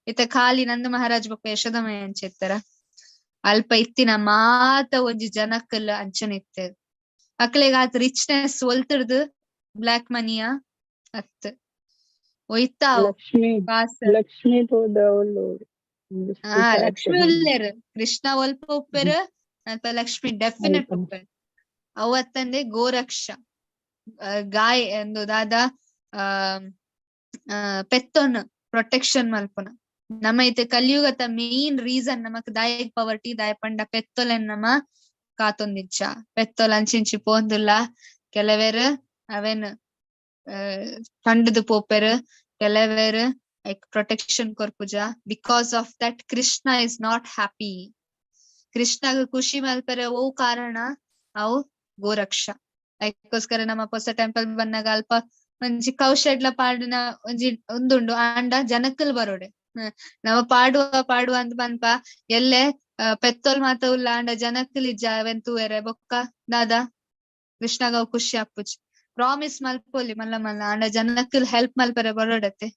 Speaker 1: ಇತ್ತ ಖಾಲಿ ನಂದು ಮಹಾರಾಜ್ ಬೊಕ್ಕ ಯಶೋದಮ್ಮಯ್ಯ ಅಂಚೆತ್ತರ ಅಲ್ಪ ಇತ್ತಿನ ಮಾತ ಒಂಜಿ ಜನಕ್ಕಲ್ ಅಂಚನೆ ಇತ್ತೆ ಅಕ್ಲೆಗ್ ಆತ್ ರಿಚ್ನೆಸ್ ಒಲ್ತುಡ್ದು ಬ್ಲಾಕ್ ಮನಿಯ ಅತ್ ಒಯ್ತ
Speaker 7: ಲಕ್ಷ್ಮೀ
Speaker 1: ಕಾಸ್
Speaker 7: ಲಕ್ಷ್ಮೀ ಪೋದವಳು.
Speaker 1: ಹಾ ಲಕ್ಷ್ಮಿ ಉಲ್ಲೇರ್ ಕೃಷ್ಣ ಒಲ್ಪ ಉಪ್ಪೆರ್ ಅಲ್ಪ ಲಕ್ಷ್ಮಿ ಡೆಫಿನೆಟ್ ಉಪ್ಪೆರ್. ಅವತ್ತಂದೆ ಗೋರಕ್ಷ ಗಾಯ ಎಂದು ದಾದ ಪೆತ್ತೊನ್ ಪ್ರೊಟೆಕ್ಷನ್ ಮಲ್ಪುನ ನಮ್ಮ ಇತ್ತೆ ಕಲಿಯುಗದ ಮೇನ್ ರೀಸನ್ ನಮಕ್ ದಾಯೆಗ್ ಪವರ್ಟಿ ದಾಯ ಪಂಡ ಪೆತ್ತೊಲೆನ್ ನಮ ಕಾತೊಂದಿಚ್ಚ ಪೆತ್ತೊಲ್ ಅಂಚಿಂಚಿ ಪೋಂದುಲ್ಲ ಕೆಲವೆರ್ ಅವೆನ್ ಕಂಡುದು ಪೋಪೆರ್ ಕೆಲವೆರ್ ಲೈಕ್ ಪ್ರೊಟೆಕ್ಷನ್ ಕೊರ್ಪುಜ. Because of that Krishna is not happy. ಕೃಷ್ಣಗ್ ಖುಷಿ ಮಲ್ಪೆರೆ ಓ ಕಾರಣ ಅವು ಗೋರಕ್ಷ. ಅದಕ್ಕೋಸ್ಕರ ನಮ್ಮ ಹೊಸ ಟೆಂಪಲ್ ಬಂದಾಗ ಅಲ್ಪ ಒಂಜಿ ಕೌಶಡ್ಲ ಪಾಡುನ ಒಂಜಿ ಉಂದುಂಡು ಆಂಡ ಜನಕ್ಕಲ್ ಬರೋಡೆ. ನಮ ಪಾಡುವ ಪಾಡುವ ಅಂತ ಪನ್ಪ ಎಲ್ಲೆ ಪೆತ್ತೋಲ್ ಮಾತ ಉಲ್ಲ ಆಂಡ ಜನಕ್ಕಲ್ ಇಜ್ಜ ಅವೆನ್ ತೂವೆರೆ ಬೊಕ್ಕ ದಾದಾ ಕೃಷ್ಣಗ ಅವ್ ಖುಷಿ ಆಪುಜಿ. ಪ್ರಾಮಿಸ್ ಮಲ್ಪೊಲಿ ಮಲ್ಲ ಮಲ್ಲ ಆಂಡ ಜನಕ್ಕಲ್ ಹೆಲ್ಪ್ ಮಲ್ಪರೆ ಬರೋಡತ್ತೆ.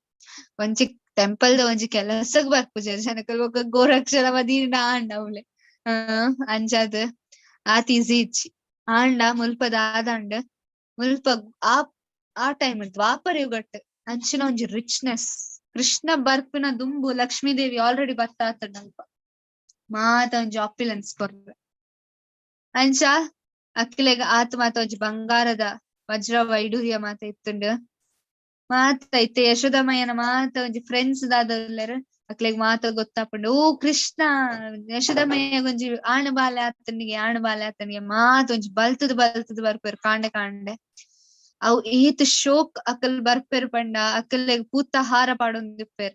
Speaker 1: ಒಂಜಿ ಟೆಂಪಲ್ ದ ಒಂಜಿ ಕೆಲಸಗ್ ಬರ್ಪುಜೆ ಜನಕ್ಕಲ್ ಬೊಕ್ಕ ಗೋರಕ್ಷರ ಮದೀನ ಆಂಡ ಅವ್ಲೆ ಅಂಚಾದ್ ಆತ್ ಈಸಿ ಇಜ್ಜಿ. ಆಂಡ ಮುಲ್ಪ ದಾದಾಂಡ್ ಮುಲ್ಪ ಆ ಆ ಟೈಮ್ ದ್ವಾಪರ ಯುಗಟ್ ಅಂಚಿನ ಒಂಜಿ ರಿಚ್ನೆಸ್. ಕೃಷ್ಣ ಬರ್ಪಿನ ದುಂಬು ಲಕ್ಷ್ಮೀ ದೇವಿ ಆಲ್ರೆಡಿ ಬತ್ತಾತಂಡ್ ಅಲ್ಪ ಮಾತ ಒಂಜಿ ಆಪ್ಯುಲೆನ್ಸ್ ಕೊರ್ರೆ. ಅಂಚ ಅಕ್ಲೆಗ್ ಆತ್ ಮಾತ ಒಂಜಿ ಬಂಗಾರದ ವಜ್ರ ವೈಡೂರ್ಯ ಮಾತ ಇತ್ತುಂಡು. ಮಾತ ಇತ್ತೆ ಯಶೋದಮಯ್ಯನ ಮಾತ ಒಂಜಿ ಫ್ರೆಂಡ್ಸ್ ದಾದ ಉಲ್ಲೆರ್ ಅಕ್ಲೆಗ್ ಮಾತ ಗೊತ್ತಾಪುಂಡು. ಓ ಕೃಷ್ಣ ಯಶೋದಮಯ್ಯ ಒಂಜಿ ಆಣ್ ಬಾಲೆ ಆತನಿಗೆ ಆಣ್ ಬಾಲೆ ಆತನಿಗೆ ಮಾತ ಒಂಜಿ ಬಲ್ತದ್ ಬಲ್ತದ್ ಬರ್ಪೆರ್ ಕಾಂಡೆ ಕಾಂಡೆ. ಅವು ಏತ್ ಶೋಕ್ ಅಕಲ್ ಬರ್ಪೆರ್ ಪಂಡ ಅಕಲೆಗ್ ಪೂತ ಹಾರ ಪಾಡೊಂದಿಪ್ಪೆರ್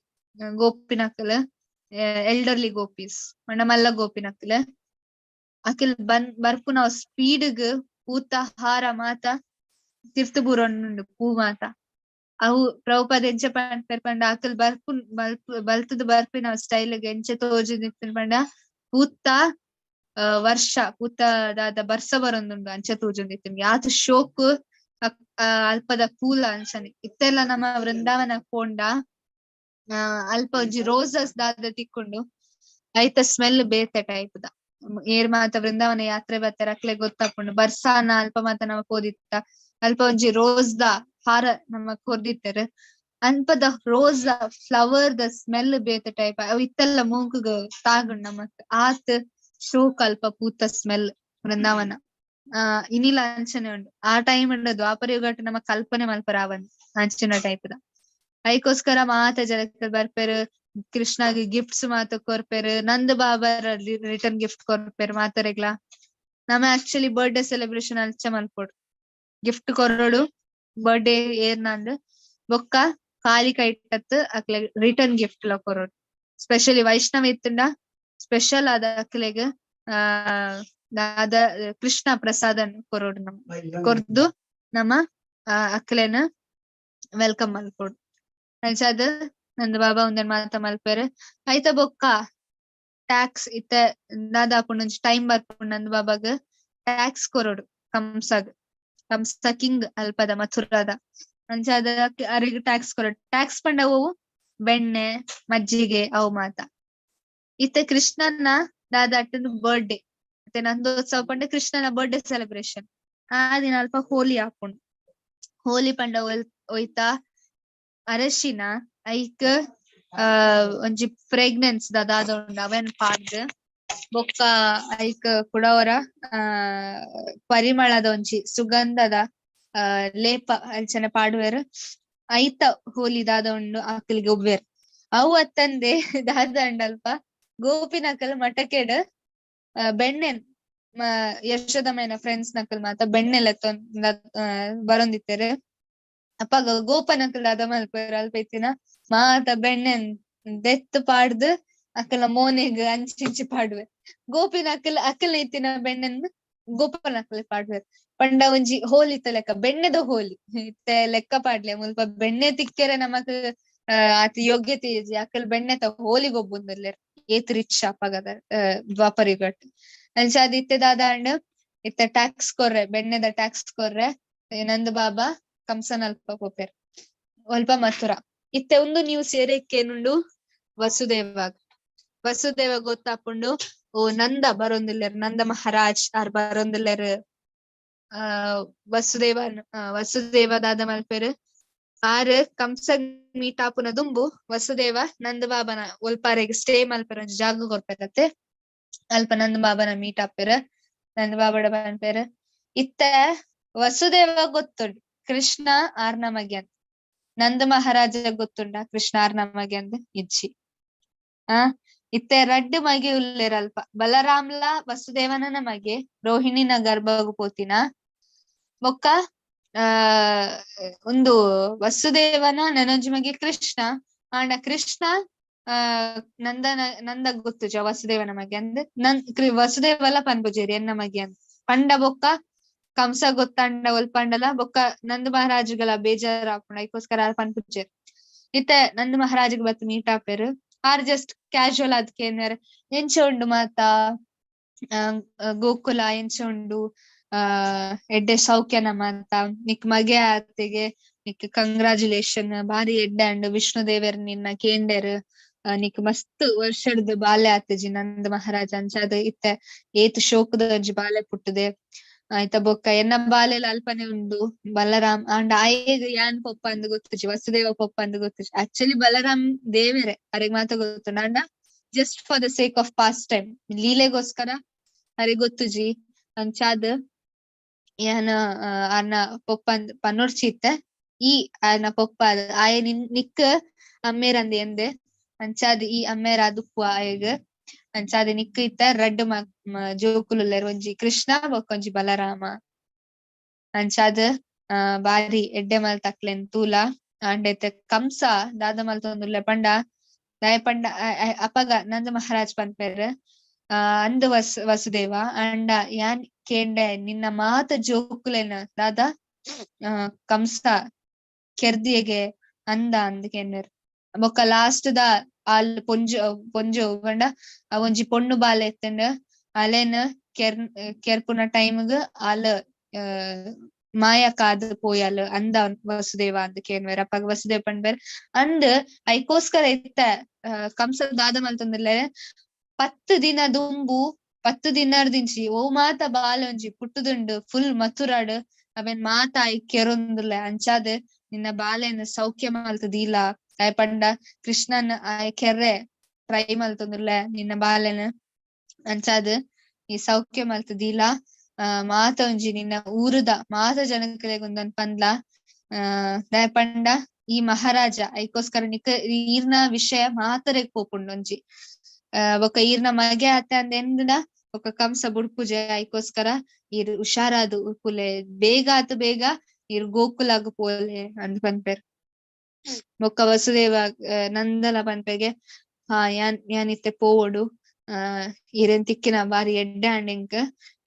Speaker 1: ಗೋಪಿನಕಲ್, ಎಲ್ಡರ್ಲಿ ಗೋಪೀಸ್ ಪಂಡ ಮಲ್ಲ ಗೋಪಿನಕಲ್. ಅಕಲ್ ಬನ್ ಬರ್ಪುನ ಸ್ಪೀಡ್ಗ್ ಪೂತ ಹಾರ ಮಾತ ತಿರ್ತು ಬೂರೊಂದುಂಡು ಪೂ ಮಾತ. ಅವು ಪ್ರಭುಪಾದ ಎಂಚ ಪನ್ಪೆರ್ ಪಂಡ ಅಕಲ್ ಬರ್ಪುನ್ ಬಲ್ತದ್ ಬರ್ಪಿನ ಸ್ಟೈಲ್ ಗ್ ಎಂಚ ತೋಜುದಿತ್ತುಂಡು ಪಂಡ ಪೂತ ವರ್ಷ ಪೂತ ದಾದ ಬರ್ಸ ಬರೊಂದುಂಡು ಅಂಚ ತೋಜೊಂದಿತ್ತುಂಡು. ಯಾತ್ ಶೋಕ್ ಅಲ್ಪದ ಪೂಲ ಅಂಚನೆ. ಇತ್ತೆಲ್ಲ ನಮ್ಮ ವೃಂದಾವನ ಪೋಂಡ ಅಲ್ಪ ಒಂಜಿ ರೋಸಸ್ ದಾದ ತಿಕ್ಕೊಂಡು ಐತ ಸ್ಮೆಲ್ ಬೇತೆ ಟೈಪ್ ದ. ಏರ್ ಮಾತ ವೃಂದಾವನ ಯಾತ್ರೆ ಬರ್ತಾರೆ ಅಕ್ಲೆ ಗೊತ್ತಾಪುಂಡು. ಬರ್ಸಾನ ಅಲ್ಪ ಮಾತ ನಮ ಪೋದಿತ್ತ ಅಲ್ಪ ಒಂಜಿ ರೋಸ್ ದ ಹಾರ ನಮ ಕೊರ್ದಿತ್ತೆರ್. ಅಲ್ಪದ rose the flower the smell ಬೇತೆ ಟೈಪ್. ಅವು ಇತ್ತೆಲ್ಲ ಮೂಂಕುಗ್ ತಾಗುಂಡು ನಮಕ್. ಆತ್ ಶೋಕ್ ಅಲ್ಪ ಪೂತ ಸ್ಮೆಲ್ ವೃಂದಾವನ. ಇನಿಲ ಅಂಚನೆ ಉಂಡು. ಆ ಟೈಮ್ ಉಂಡು ದ್ವಾಪರ ಯುಗಟ್ ನಮ ಕಲ್ಪನೆ ಮಲ್ಪರ ಆವಂದ್ ಅಂಚಿನ ಟೈಪ್ ದ. ಐಕೋಸ್ಕರ ಮಾತ ಜನಕ್ಕೆ ಬರ್ಪೆರ್, ಕೃಷ್ಣಗ್ ಗಿಫ್ಟ್ಸ್ ಮಾತ ಕೊರ್ಪೆರ್, ನಂದ ಬಾಬರ್ ರಿಟರ್ನ್ ಗಿಫ್ಟ್ ಕೊರ್ಪೆರ್ ಮಾತರೆಗ್ಲಾ. ನಮ ಆಕ್ಚುಲಿ ಬರ್ಡೇ ಸೆಲೆಬ್ರೇಷನ್ ಅಂಚ ಮಲ್ಪೊಡು. ಗಿಫ್ಟ್ ಕೊರೊಡು ಬರ್ಡೇ ಏರ್ನಂದ್ ಬೊಕ್ಕ ಖಾಲಿ ಕೈಟತ್ ಅಕ್ಲೆ ರಿಟರ್ನ್ ಗಿಫ್ಟ್ ಲ ಕೊರೊಡು. ಸ್ಪೆಷಲಿ ವೈಷ್ಣವ ಇತ್ತುಂಡ ಸ್ಪೆಷಲ್ ಆದ ಅಕ್ಲೆಗ್ ದಾದ ಕೃಷ್ಣ ಪ್ರಸಾದನ್ ಕೊರೊಡು. ನಮ ಕೊರ್ದು ನಮ್ಮ ಅಕ್ಲೆನ welcome ಮಲ್ಪೊಡು. ಅಂಚಾದ್ ನಂದ ಬಾಬಾ ಉಂದೆನ್ ಮಾತ ಮಲ್ಪೆರ್. ಐತ ಬೊಕ್ಕ ಟ್ಯಾಕ್ಸ್ ಇತ್ತೆ ದಾದ ಆಪುಂಡು ಒಂಜಿ ಟೈಮ್ ಬರ್ಪುಂಡು ನಂದ ಬಾಬಾಗ್ ಟ್ಯಾಕ್ಸ್ ಕೊರೊಡು ಕಂಸಗ್. ಕಂಸ ಕಿಂಗ್ ಅಲ್ಪದ ಮಥುರಾದ. ಅಂಚಾದ್ ಅರೆಗ್ ಟ್ಯಾಕ್ಸ್ ಕೊರೊಡು. ಟ್ಯಾಕ್ಸ್ ಪಂಡ ಅವು ಬೆಣ್ಣೆ ಮಜ್ಜಿಗೆ ಅವು ಮಾತ. ಇತ್ತೆ ಕೃಷ್ಣನ ದಾದಾಟನ್ ಬರ್ಡೇ ಮತ್ತೆ ನಂದೋತ್ಸವ ಪಂಡ ಕೃಷ್ಣನ ಬರ್ಡೇ ಸೆಲೆಬ್ರೇಷನ್. ಆ ದಿನ ಅಲ್ಪ ಹೋಲಿ ಆಪುಂಡು. ಹೋಲಿ ಪಂಡ ಒಯ್ತ ಅರಶಿನ ಐಕ್ ಒಂಜಿ ಫ್ರೇಗ್ನೆನ್ಸ್ ದಾದ ಉಂಡು ಅವೆನ್ ಪಾಡ್ದ್ ಬೊಕ್ಕ ಐಕ್ ಕುಡವರ ಪರಿಮಳದ ಒಂಜಿ ಸುಗಂಧದ ಲೇಪ ಅಂಚನೆ ಪಾಡುವೆರ್. ಐತ ಹೋಲಿ ದಾದ ಉಂಡು ಅಕಲ್ಗೆ ಒಬ್ಬೇರ್. ಅವು ಅತ್ತಂದೆ ದಾದ ಉಂಡಲ್ಪ ಗೋಪಿನಕಲ್ ಮಟಕೆಡ್ ಬೆಣ್ಣೆ ಯಶೋದಮ್ಮನ ಫ್ರೆಂಡ್ಸ್ ನಕಲ್ ಮಾತ ಬೆಣ್ಣೆ ಲೆತ್ತೊಂದ್ ಬರೊಂದಿತ್ತೆರ್. ಅಪಗ ಗೋಪನಕಲ್ ದಾದ ಮಲ್ಪುವೆರ್ ಅಲ್ಪ ಇತ್ತಿನ ಮಾತ ಬೆಣ್ಣೆನ್ ದೆತ್ತ್ ಪಾಡ್ದ್ ಅಕಲ್ನ ಮೋನೆಗ್ ಅಂಚಿ ಇಂಚಿ ಪಾಡುವೆರ್. ಗೋಪಿನಕಲ್ ಅಕಲ್ನ ಇತ್ತಿನ ಬೆಣ್ಣೆನ್ ಗೋಪನಕಲ್ ಪಾಡುವೆರ್. ಪಂಡ ಒಂಜಿ ಹೋಲಿತ ಲೆಕ್ಕ ಬೆಣ್ಣೆದ ಹೋಲಿ ಇತ್ತೆ ಲೆಕ್ಕ ಪಾಡ್ಲೆ. ಮುಲ್ಪ ಬೆಣ್ಣೆ ತಿಕ್ಕೆರೆ ನಮಕ್ ಆತ್ ಯೋಗ್ಯತೆ ಇಜ್ಜಿ. ಅಕಲ್ ಬೆಣ್ಣೆತ ಹೋಲಿ ಗೊಬ್ಬುಂದುಲ್ಲೆರ್. ಏತ್ ರಿಚ್ ಅಪಗದ ದ್ವಾಪರ ಯುಗಟ್. ಅಂಚಾದ್ ಇತ್ತೆ ದಾದ ಆಂಡ್ ಇತ್ತೆ ಟ್ಯಾಕ್ಸ್ ಕೊರ್ರೆ ಬೆಣ್ಣೆದ ಟ್ಯಾಕ್ಸ್ ಕೊರ್ರೆ ನಂದ ಬಾಬಾ ಕಂಸನಲ್ಪ ಪೋಪೆರ್ ಒಲ್ಪ ಮಥುರಾ. ಇತ್ತೆ ಉಂದು ನ್ಯೂಸ್ ಏರೆಕ್ಕೇನುಂಡು ವಸುದೇವಾಗ. ವಸುದೇವ ಗೊತ್ತಾಪುಂಡು ಓ ನಂದ ಬರೊಂದುಲ್ಲೆರ್ ನಂದ ಮಹಾರಾಜ್ ಆರ್ ಬರೊಂದುಲ್ಲೆರ್. ವಸುದೇವ ವಸುದೇವ ದಾದ ಮಲ್ಪೆರ್ ಆರ್ ಕಂಸಗ್ ಮೀಟ್ ಆಪುನ ದುಂಬು ವಸುದೇವ ನಂದ ಬಾಬನ ಒಲ್ಪಾರೆಗ್ ಸ್ಟೇ ಮಲ್ಪೆರ್ ಒಂಜಿ ಜಾಗ ಕೊರ್ಪೆರತ್ತೆ. ಅಲ್ಪ ನಂದ ಬಾಬನ ಮೀಟ್ ಆಪೆರ್. ನಂದ ಬಾಬಡ ಪನ್ಪೆರ್ ಇತ್ತೆ ವಸುದೇವ ಗೊತ್ತುಂಡು ಕೃಷ್ಣ ಆರ್ನ ಮಗೆ ಅಂತ. ನಂದ ಮಹಾರಾಜ ಗೊತ್ತುಂಡ ಕೃಷ್ಣ ಆರ್ನ ಮಗೆ ಅಂದ್ ಇಜ್ಜಿ. ಇತ್ತೆ ರಡ್ಡ್ ಮಗೆ ಉಲ್ಲೆರ್ ಅಲ್ಪ ಬಲರಾಮ್ಲ ವಸುದೇವನ ಮಗೆ ರೋಹಿಣಿನ ಗರ್ಭಗ್ ಪೋತಿನ ಬೊಕ್ಕ ಉಂದು ವಸುದೇವನ ನನೊಂಜಿ ಮಗೆ ಕೃಷ್ಣ. ಆಂಡ ಕೃಷ್ಣ ನಂದನ ನಂದಗ್ ಗೊತ್ತುಜ ವಸುದೇವನ ಮಗೆ ಅಂದ್. ನನ್ ವಸುದೇವಲ ಪನ್ಪುಜೆರ್ ಎನ್ನ ಮಗೆ ಅಂದ್. ಪಂಡ ಬೊಕ್ಕ ಕಂಸ ಗೊತ್ತಾಂಡ ಒಲ್ಪಂಡಲ ಬೊಕ್ಕ ನಂದ ಮಹಾರಾಜುಗಳ ಬೇಜಾರ್ ಆಪುಂಡು, ಐಕೋಸ್ಕರ ಆರ್ ಪನ್ಪುಜೆರ್. ಇತ್ತೆ ನಂದ ಮಹಾರಾಜಗ್ ಬತ್ತ್ ಮೀಟ್ ಆಪೆರ್. ಆರ್ ಜಸ್ಟ್ ಕ್ಯಾಶುವಲ್ ಆದ್ ಕೇನ್ವೆರ್, ಎಂಚ ಉಂಡು ಮಾತ ಗೋಕುಲ ಎಂಚ ಉಂಡು, ಆ ಎಡ್ಡೆ ಸೌಖ್ಯನ ಮಾತ, ನಿಕ್ ಮಗೆ ಆತೆಗೆ ನಿಕ್ ಕಂಗ್ರಾಚುಲೇಷನ್, ಬಾರಿ ಎಡ್ಡೆ ಅಂಡ್, ವಿಷ್ಣು ದೇವೆರ್ ನಿನ್ನ ಕೇಂಡೆರ್, ನಿಕ್ ಮಸ್ತ್ ವರ್ಷಡ್ದು ಬಾಲೆ ಆತಿಜಿ ನಂದ ಮಹಾರಾಜ, ಅಂಚಾದ್ ಇತ್ತೆ ಏತ್ ಶೋಕದ ಒಂಜಿ ಬಾಲೆ ಪುಟ್ಟುದೆ ಆಯ್ತಾ, ಬೊಕ್ಕ ಎನ್ನ ಬಾಲೆಲ ಅಲ್ಪನೆ ಉಂಡು ಬಲರಾಮ್, ಅಂಡ್ ಆಯೆಗ್ ಯಾನ್ ಪೊಪ್ಪ ಅಂದ್ ಗೊತ್ತುಜಿ, ವಸುದೇವ ಪೊಪ್ಪ ಅಂದ್ ಗೊತ್ತುಜಿ. ಆಕ್ಚುಲಿ ಬಲರಾಮ್ ದೇವೆರೆ, ಅರೆಗ್ ಮಾತ ಗೊತ್ತುಂಡು, ಅಂಡ just for the sake of pastime ಲೀಲೆಗೋಸ್ಕರ ಅರೆಗ್ ಗೊತ್ತುಜಿ. ಅಂಚಾದ್ ಯಾನ್ ಅರ್ನ ಪೊಪ್ಪ ಅಂದ್ ಪನ್ನೊಡ್ಚಿ ಇತ್ತೆ, ಈ ಆರ್ನ ಪೊಪ್ಪ ಆಯೆ ನಿಕ್ ಅಮ್ಮೇರಂದ್ ಎಂದೆ, ಅಂಚಾದ್ ಈ ಅಮ್ಮೇರ ದುಪ್ಪು ಆಯೆಗ್, ಅಂಚಾದ್ ನಿಕ್ ಇತ್ತ ರಡ್ಡ್ ಜೋಕುಲುಲ್ಲೆರ್, ಒಂಜಿ ಕೃಷ್ಣ ಬೊಕ್ಕ ಒಂಜಿ ಬಲರಾಮ. ಅಂಚಾದ್ ಬಾರಿ ಎಡ್ಡೆ ಮಲ್ತಕ್ಲೆನ್ ತೂಲ. ಅಂಡ ಇತ್ತೆ ಕಂಸ ದಾದ ಮಲ್ತೊಂದುಲ್ಲೆ ಪಂಡ ದಾಯೆ ಪಂಡ ಅಪಗ ನಂದ ಮಹಾರಾಜ್ ಪನ್ಪೆರ್, ಅಂದ್ ವಸುದೇವ ಅಂಡ ಯಾನ್ ಕೇಂಡೆ ನಿನ್ನ ಮಾತ ಜೋಕುಲೆನ ದಾದ ಕಂಸ ಕೆರ್ದಿಯೆಗೆ ಅಂದ ಅಂದ್ ಕೇಂಡೆರ್. ಬೊಕ್ಕ ಲಾಸ್ಟ್ ದ ಆಲ್ ಪೊಂಜೋ ಪೊಂಜೋ ಪಂಡ ಒಂಜಿ ಪೊಣ್ಣು ಬಾಲೆ ಇತ್ತುಂಡು, ಅಲೆನ್ ಕೆರ್ಪುನ ಟೈಮ್ಗ್ ಆಲ್ ಮಾಯ ಕಾದ್ ಪೋಯಲ್ ಅಂದ ವಸುದೇವ ಅಂದ್ ಕೇನ್ವೆರ್. ಅಪಗ ವಸುದೇವ ಪನ್ಪೆರ್ ಅಂದ್ ಐಕೋಸ್ಕರ ಇತ್ತ ಕಂಸ ದಾದ ಮಲ್ತೊಂದುಲ್ಲೆ 10 ದಿನ ದುಂಬು 10 ದಿನರ್ದಿಂಚಿ ಓ ಮಾತ ಬಾಲೆ ಒಂಜಿ ಪುಟ್ಟುದುಂಡು ಫುಲ್ ಮಥುರಾಡ್ ಅವೆನ್ ಮಾತ ಆಯ್ ಕೆರೊಂದುಲ್ಲೆ, ಅಂಚಾದ್ ನಿನ್ನ ಬಾಲೆನ್ ಸೌಖ್ಯ ಮಲ್ತದೀಲ, ಆಯ್ ಪಂಡ ಕೃಷ್ಣನ್ ಆಯ್ ಕೆರ್ರೆ ಟ್ರೈ ಮಲ್ತೊಂದುಲ್ಲೆ ನಿನ್ನ ಬಾಲೆನ್, ಅಂಚಾದ್ ಈ ಸೌಖ್ಯ ಮಲ್ತದೀಲ, ಮಾತ ಒಂಜಿ ನಿನ್ನ ಊರುದ ಮಾತ ಜನಕ್ಲೆಗ್ ಒಂದೊಂದ್ ಪಂದ್ಲ, ದಾಯೆ ಪಂಡ ಈ ಮಹಾರಾಜ ಐಕೋಸ್ಕರ ನಿಕ್ ಈರ್ನ ವಿಷಯ ಮಾತರೆಗ್ ಪೋಪುಂಡು ಒಂಜಿ, ಬೊಕ್ಕ ಈರ್ನ ಮಗೆ ಆತ ಅಂದ್ ಎಂದ್ಂಡ ಬೊಕ್ಕ ಕಂಸ ಬುಡ್ಪುಜೆ, ಐಕೋಸ್ಕರ ಈರ್ ಹುಷಾರಾದ್ ಉಪ್ಪುಲೆ, ಬೇಗ ಆತ್ ಬೇಗ ಈರ್ ಗೋಕುಲಾಗ್ ಪೋಲೆ ಅಂದ್ ಪನ್ಪೆರ್. ಬೊಕ್ಕ ವಸುದೇವ ನಂದಲ ಪನ್ಪೆಗೆ ಹಾ ಯಾನ್ ಯಾನ್ ಇತ್ತೆ ಪೋವೊಡು, ಈರೆನ್ ತಿಕ್ಕಿನ ಬಾರಿ ಎಡ್ಡೆ ಆಂಡ್ ಎಂಕ್,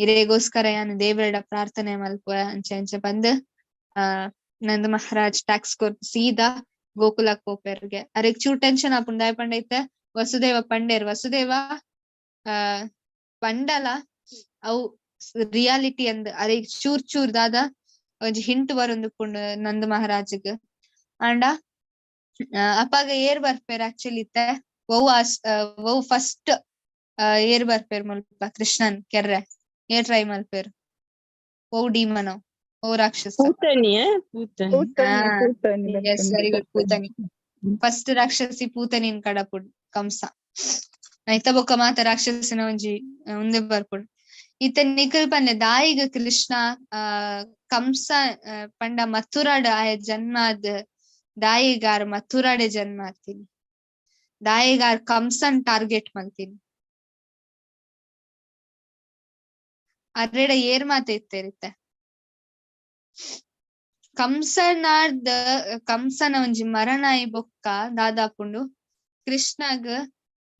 Speaker 1: ಇರೆಗೋಸ್ಕರ ಯಾನ್ ದೇವೆರಡ ಪ್ರಾರ್ಥನೆ ಮಲ್ಪುವೆ ಅಂಚೆ ಅಂಚೆ ಪಂದ್ ನಂದ ಮಹಾರಾಜ್ ಟ್ಯಾಕ್ಸ್ ಕೊರ್ದು ಸೀದಾ ಗೋಕುಲಕ್ ಪೋಪೆರ್ಗೆ. ಅರೆಗ್ ಚೂರ್ ಟೆನ್ಷನ್ ಆಪುಂಡು ದಾಯೆ ಪಂಡ ಇತ್ತೆ ವಸುದೇವ ಪಂಡೇರ್, ವಸುದೇವ ಪಂಡಲ ಅವು ರಿಯಾಲಿಟಿ ಅಂದ್ ಅರೆಗ್ ಚೂರ್ ಚೂರ್ ದಾದ ಒಂಜಿ ಹಿಂಟ್ ಬರೊಂದುಪ್ಪುಂಡು ನಂದ ಮಹಾರಾಜ್ಗ್. ಆಂಡ ಅಪಗ ಏರ್ ಬರ್ಪೆರ್ ಆಕ್ಚುಲಿ ಇತ್ತೆ ಒವ್ ಒವ್ ಫಸ್ಟ್ ಏರ್ ಬರ್ಪೆರ್ ಮುಲ್ಪ ಕೃಷ್ಣನ್ ಕೆರ್ರೆ ಏರ್ ಟ್ರೈ ಮಲ್ಪೆರ್, ಒವ್ ಡೀಮನೋ ಒವ್ ರಾಕ್ಷಸ?
Speaker 2: Putani Putani.
Speaker 7: Putani.
Speaker 1: Yes, very good, Putani. First ರಾಕ್ಷಸಿ ಪೂತನಿನ್ ಕಡಪುಡ್ ಕಂಸ ಆಯ್ತಾ, ಬೊಕ್ಕ ಮಾತ ರಾಕ್ಷಸನ ಒಂಜಿ ಉಂದೆ ಬರ್ಪುಂಡು. ಇತ್ತೆ ನಿಕಲ್ ಪನ್ಲೆ ದಾಯಿಗ ಕೃಷ್ಣ ಕಂಸ ಪಂಡ ಮಥುರಾಡ್ ಆಯ ಜನ್ಮ ಆದ್ ದಾಯಿಗಾರ್ ಮಥುರಾಡೆ ಜನ್ಮ ಆತೀನಿ, ದಾಯಿಗಾರ್ ಕಂಸನ್ ಟಾರ್ಗೆಟ್ ಮಲ್ತೀನಿ, ಅರೆಡ ಏರ್ ಮಾತ ಇತ್ತೆರಿತ್ತೆ ಕಂಸನಾರ್ದ ಕಂಸನ ಒಂಜಿ ಮರಣಾಯಿ ಬೊಕ್ಕ ದಾದಾಪುಂಡು ಕೃಷ್ಣಗ್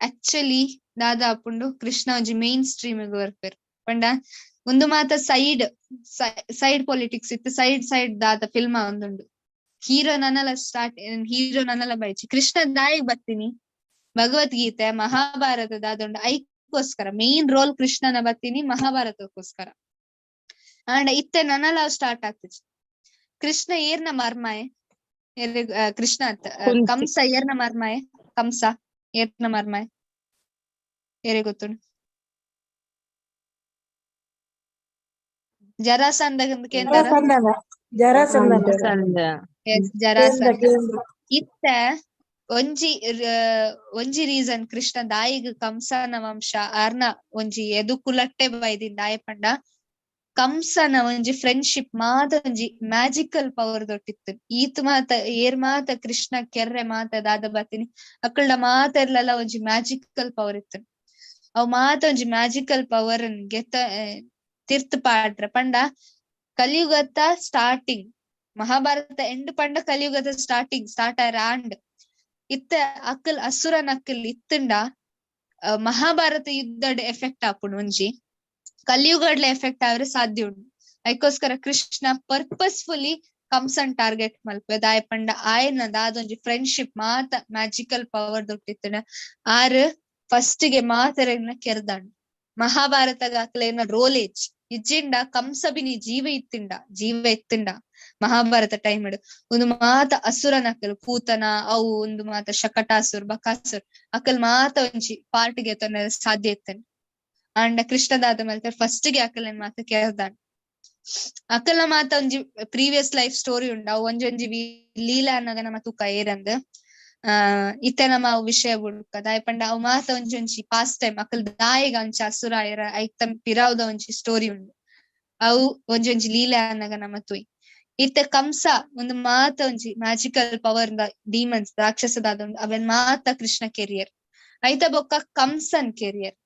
Speaker 1: ಆಕ್ಚುಲಿ ದಾದಾಪುಂಡು ಕೃಷ್ಣ ಒಂಜಿ ಮೇನ್ ಸ್ಟ್ರೀಮ್ ಬರ್ಪೆರ್. ಪಂಡ ಉಂದು ಮಾತ ಸೈಡ್ ಸೈಡ್ ಪೊಲಿಟಿಕ್ಸ್ ಇತ್ತು, ಸೈಡ್ ಸೈಡ್ ದಾದ ಫಿಲ್ಮ್ ಒಂದುಂಡು, ಹೀರೋ ನನ್ನಲ ಸ್ಟಾರ್ಟ್ ಹೀರೋ ನನ್ನಲ ಬೈಚಿ ಕೃಷ್ಣ ದಾಯಿಗ್ ಬತ್ತೀನಿ ಭಗವದ್ಗೀತೆ ಮಹಾಭಾರತ ದಾದುಂಡು ಐಕ್ಕೋಸ್ಕರ ಮೇನ್ ರೋಲ್ ಕೃಷ್ಣನ ಬತ್ತೀನಿ ಮಹಾಭಾರತಕ್ಕೋಸ್ಕರ. ಅಂಡ್ ಇತ್ತೆ ನನಲ ಸ್ಟಾರ್ಟ್ ಆಗ್ತಿತ್ತು ಕೃಷ್ಣ ಏರ್ನ ಮರ್ಮಾಯೆ, ಕೃಷ್ಣ ಕಂಸ ಏರ್ನ ಮರ್ಮಾಯೆ, ಕಂಸ ಏರ್ನ ಮರ್ಮಾಯೆ ಏರೇ ಗೊತ್ತುಂಡು? ಜರಾಸಂಧ ಕೇಂದ್ರ,
Speaker 6: ಜರಾಸಂಧ.
Speaker 1: ಜರಾಸಂಧ. ಇತ್ತ ಒಂಜಿ ಒಂಜಿ ರೀಸನ್ ಕೃಷ್ಣ ದಾಯಿಗ್ ಕಂಸನ ವಂಶ ಆರ್ನ ಒಂಜಿ ಎದುಕುಲಟ್ಟೆ ಬೈದಿನ್ ದಾಯ ಪಂಡ ಕಂಸನ ಒಂಜಿ ಫ್ರೆಂಡ್ಶಿಪ್ ಮಾತ ಒಂಜಿ ಮ್ಯಾಜಿಕಲ್ ಪವರ್ ದೊಟ್ಟಿತ್ತು. ಈತ್ ಮಾತ ಏರ್ ಮಾತ ಕೃಷ್ಣ ಕೆರ್ರೆ ಮಾತ ದಾದ ಬತ್ತೀನಿ ಅಕ್ಕಳ್ಡ ಮಾತ ಇರ್ಲಲ್ಲ ಒಂಜಿ ಮ್ಯಾಜಿಕಲ್ ಪವರ್ ಇತ್ತು. ಅವ್ ಮಾತ ಒಂಜಿ ಮ್ಯಾಜಿಕಲ್ ಪವರ್ ಗೆತ್ತ ತಿರ್ತ್ ಪಾಡ್ರ ಪಂಡ ಕಲಿಯುಗದ ಸ್ಟಾರ್ಟಿಂಗ್ ಮಹಾಭಾರತ ಎಂಡ್ ಪಂಡ ಕಲಿಯುಗದ ಸ್ಟಾರ್ಟಿಂಗ್ ಸ್ಟಾರ್ಟ್ ಆಯ್ರ ಆಂಡ್ ಇತ್ತ ಅಕ್ಕಲ್ ಅಸುರನ ಅಕ್ಕಲ್ ಇತ್ತಂಡ ಮಹಾಭಾರತ ಯುದ್ಧಡ್ ಎಫೆಕ್ಟ್ ಆಪುಂಡು ಒಂಜಿ ಕಲಿಯುಗಡ್ಲ ಎಫೆಕ್ಟ್ ಆದ್ರೆ ಸಾಧ್ಯ ಉಂಡು. ಐಕೋಸ್ಕರ ಕೃಷ್ಣ ಪರ್ಪಸ್ಫುಲಿ ಕಂಸನ್ ಟಾರ್ಗೆಟ್ ಮಲ್ಪೆ. ದಾಯ ಪಂಡ ಆಯನ ದಾದೊಂಜಿ ಫ್ರೆಂಡ್ಶಿಪ್ ಮಾತ ಮ್ಯಾಜಿಕಲ್ ಪವರ್ ದೊಟ್ಟಿತ್ತನ ಆರ್ ಫಸ್ಟ್ ಗೆ ಮಾತೆರೆಗ್ನ ಕೆರ್ದಾಂಡ್. ಮಹಾಭಾರತಗ ಅಕ್ಲೆನ ರೋಲೇಜ್ ಇಜ್ಜಿಂಡ ಕಂಸ ಬಿನಿ ಜೀವ ಇತ್ತಿಂಡ, ಜೀವ ಇತ್ತಿಂಡ ಮಹಾಭಾರತ ಟೈಮ್ ಒಂದು ಮಾತ ಅಸುರನಕಲ್ ಪೂತನ ಅವು ಒಂದು ಮಾತ ಶಕಟಾಸುರ್ ಬಕಾಸುರ್ ಅಕಲ್ ಮಾತ ಒಂಜಿ ಪಾರ್ಟಿಗೆ ತೊಂದರೆ ಸಾಧ್ಯ ಇತ್ತನ್. ಅಂಡ ಕೃಷ್ಣದಾದ ಮಲ್ತ ಫಸ್ಟ್ ಗೆ ಅಕಲೆನ್ ಮಾತ ಕೆರ್ದಾಂಡ್. ಅಕಲ್ನ ಮಾತ ಒಂಜಿ ಪ್ರೀವಿಯಸ್ ಲೈಫ್ ಸ್ಟೋರಿ ಉಂಡು, ಅವು ಒಂಜೊಂಜಿ ಲೀಲಾ ಅನ್ನಗ ನಮ್ಮ ತೂಕ ಏರಂದ್. ಇತ್ತೆ ನಮ್ಮ ಅವು ವಿಷಯ ಬುಡ್ಕ. ದಾಯ ಪಂಡ ಅವು ಮಾತ ಒಂಜೊಂಜಿ ಪಾಸ್ಟ್ ಟೈಮ್ ಅಕಲ್ ದಾಯಗ ಒಂಜಿ ಅಸುರ ಆಯರ ಐತ ಪಿರಾವ್ದ ಒಂಜಿ ಸ್ಟೋರಿ ಉಂಡು, ಅವು ಒಂಜೊಂಜಿ ಲೀಲಾ ಅನ್ನಗ ನಮ್ಮ ತೂಯ್. ಇತ್ತೆ ಕಂಸ ಒಂದು ಮಾತ ಒಂಜಿ ಮ್ಯಾಜಿಕಲ್ ಪವರ್ ಡೀಮನ್ಸ್ ರಾಕ್ಷಸದಾದ ಉಂಡು, ಅವೆನ್ ಮಾತ ಕೃಷ್ಣ ಕೆರಿಯರ್. ಐತ ಬೊಕ್ಕ ಕಂಸನ್ ಕೆರಿಯರ್.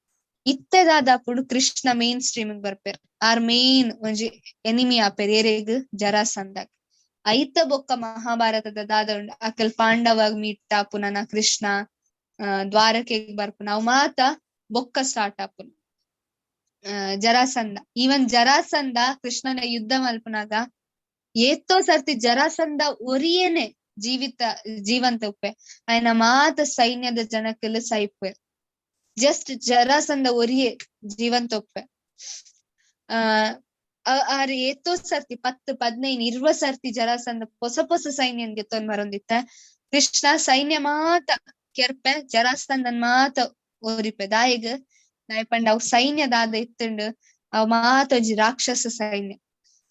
Speaker 1: ಇತ್ತೆ ದಾದಾಪುಡು ಕೃಷ್ಣ ಮೇನ್ ಸ್ಟ್ರೀಮ್ ಬರ್ಪೆರ್, ಆರ್ ಮೇನ್ ಒಂಜಿ ಎನಿಮಿ ಆಪೆರ್ ಏರೆಗ್ ಜರಾಸಂದಾಗ. ಐತ ಬೊಕ್ಕ ಮಹಾಭಾರತದ ದಾದ ಉಂಡು ಅಕಲ್ ಪಾಂಡವಾಗ ಮೀಟ್ ಆಪುನ ಕೃಷ್ಣ ದ್ವಾರಕೆಗ್ ಬರ್ಪುನ ಅವು ಮಾತ ಬೊಕ್ಕ ಸ್ಟಾರ್ಟ್ ಆಪುನ. ಜರಾಸಂಧ ಈವನ್ ಜರಾಸಂಧ ಕೃಷ್ಣನ ಯುದ್ಧ ಮಲ್ಪುನಾಗ ಏತೋ ಸರ್ತಿ ಜರಾಸಂಧ ಒರಿಯೇನೆ ಜೀವಿತ ಜೀವಂತ ಉಪ್ಪೆ, ಆಯನ ಮಾತ ಸೈನ್ಯದ ಜನಕ್ಕೆಲ್ಲ ಸೈಪೆ, ಜಸ್ಟ್ ಜರಾಸಂಧ ಒರಿಯೇ ಜೀವಂತ ಉಪ್ಪೆ. ಆರ್ ಏತೋ ಸರ್ತಿ 10 15 20 ಸರ್ತಿ ಜರಾಸಂಧ ಹೊಸ ಹೊಸ ಸೈನ್ಯನ್ ಗೆತ್ತೊಂದ್ ಬರೊಂದಿತ್ತ. ಕೃಷ್ಣ ಸೈನ್ಯ ಮಾತ ಕೆರ್ಪೆ, ಜರಾಸಂಧನ್ ಮಾತ ಒರಿಪೆ. ದಾಯಿಗ್ ದಾಯ ಪಂಡ ಅವು ಸೈನ್ಯ ದಾದ ಇತ್ತುಂಡು ಅವ್ ಮಾತ ಒಂಜಿ ರಾಕ್ಷಸ ಸೈನ್ಯ.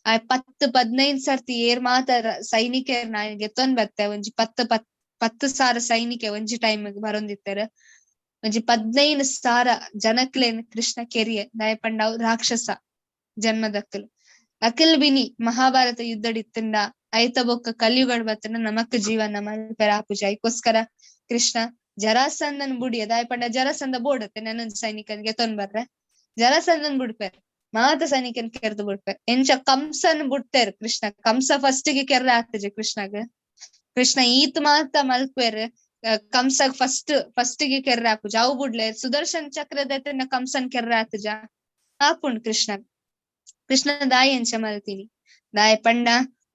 Speaker 1: ಆ 10 15 ಸರ್ತಿ ಏರ್ ಮಾತ ಸೈನಿಕರ್ ನಾನ್ ಗೆತ್ತೊಂದ್ ಬತ್ತೆ ಒಂಜಿ 10 10,000 ಸೈನಿಕೆ ಒಂಜಿ ಟೈಮ್ ಬರೊಂದಿತ್ತಾರೆ. ಒಂಜಿ 15,000 ಜನಕ್ಲೇನ್ ಕೃಷ್ಣ ಕೆರಿಯೆ. ದಾಯ ಪಂಡ ಅವು ರಾಕ್ಷಸ ಜನ್ಮದಕ್ಕಲು. ಅಕಲ್ ಬಿನಿ ಮಹಾಭಾರತ ಯುದ್ಧಡಿತ್ತಂಡ ಐತ ಬೊಕ್ಕ ಕಲಿಯುಗಡ್ ಬತ್ತಂಡ ನಮಕ್ ಜೀವನ ಮಲ್ಪೆರ ಆಪುಜ. ಐಕೋಸ್ಕರ ಕೃಷ್ಣ ಜರಾಸಂದನ್ ಬುಡಿಯ. ದಾಯ ಪಂಡ ಜರಾಸಂದ ಬೋಡತ್ತೆ ನನ್ನೊಂದು ಸೈನಿಕನ್ ಗೆತ್ತೊಂದ್ ಬರ್ರೆ, ಜರಾಸಂದನ್ ಬುಡ್ಪೆರ್, ಮಾತ ಸೈನಿಕನ್ ಕೆರ್ದು ಬಿಡ್ಪೆರ್. ಎಂಚ ಕಂಸನ್ ಬುಡ್ತೇರ್ ಕೃಷ್ಣ. ಕಂಸ ಫಸ್ಟ್ ಗೆ ಕೆರ್ರೆ ಆಗ್ತದೆ ಕೃಷ್ಣಗ್. ಕೃಷ್ಣ ಈತ್ ಮಾತ ಮಲ್ಪೆರ್, ಕಂಸಗ್ ಫಸ್ಟ್ ಫಸ್ಟ್ ಗೆ ಕೆರ್ರೆ ಆಪುಜ. ಅವು ಬುಡ್ಲೆ ಸುದರ್ಶನ್ ಚಕ್ರದ ಕಂಸನ್ ಕೆರ್ರೆ ಆತಜ ಆಪುಂಡು ಕೃಷ್ಣ. ಕೃಷ್ಣ ದಾಯಿ ಎಂಚ ಮಲ್ತೀನಿ ದಾಯ ಪಂಡ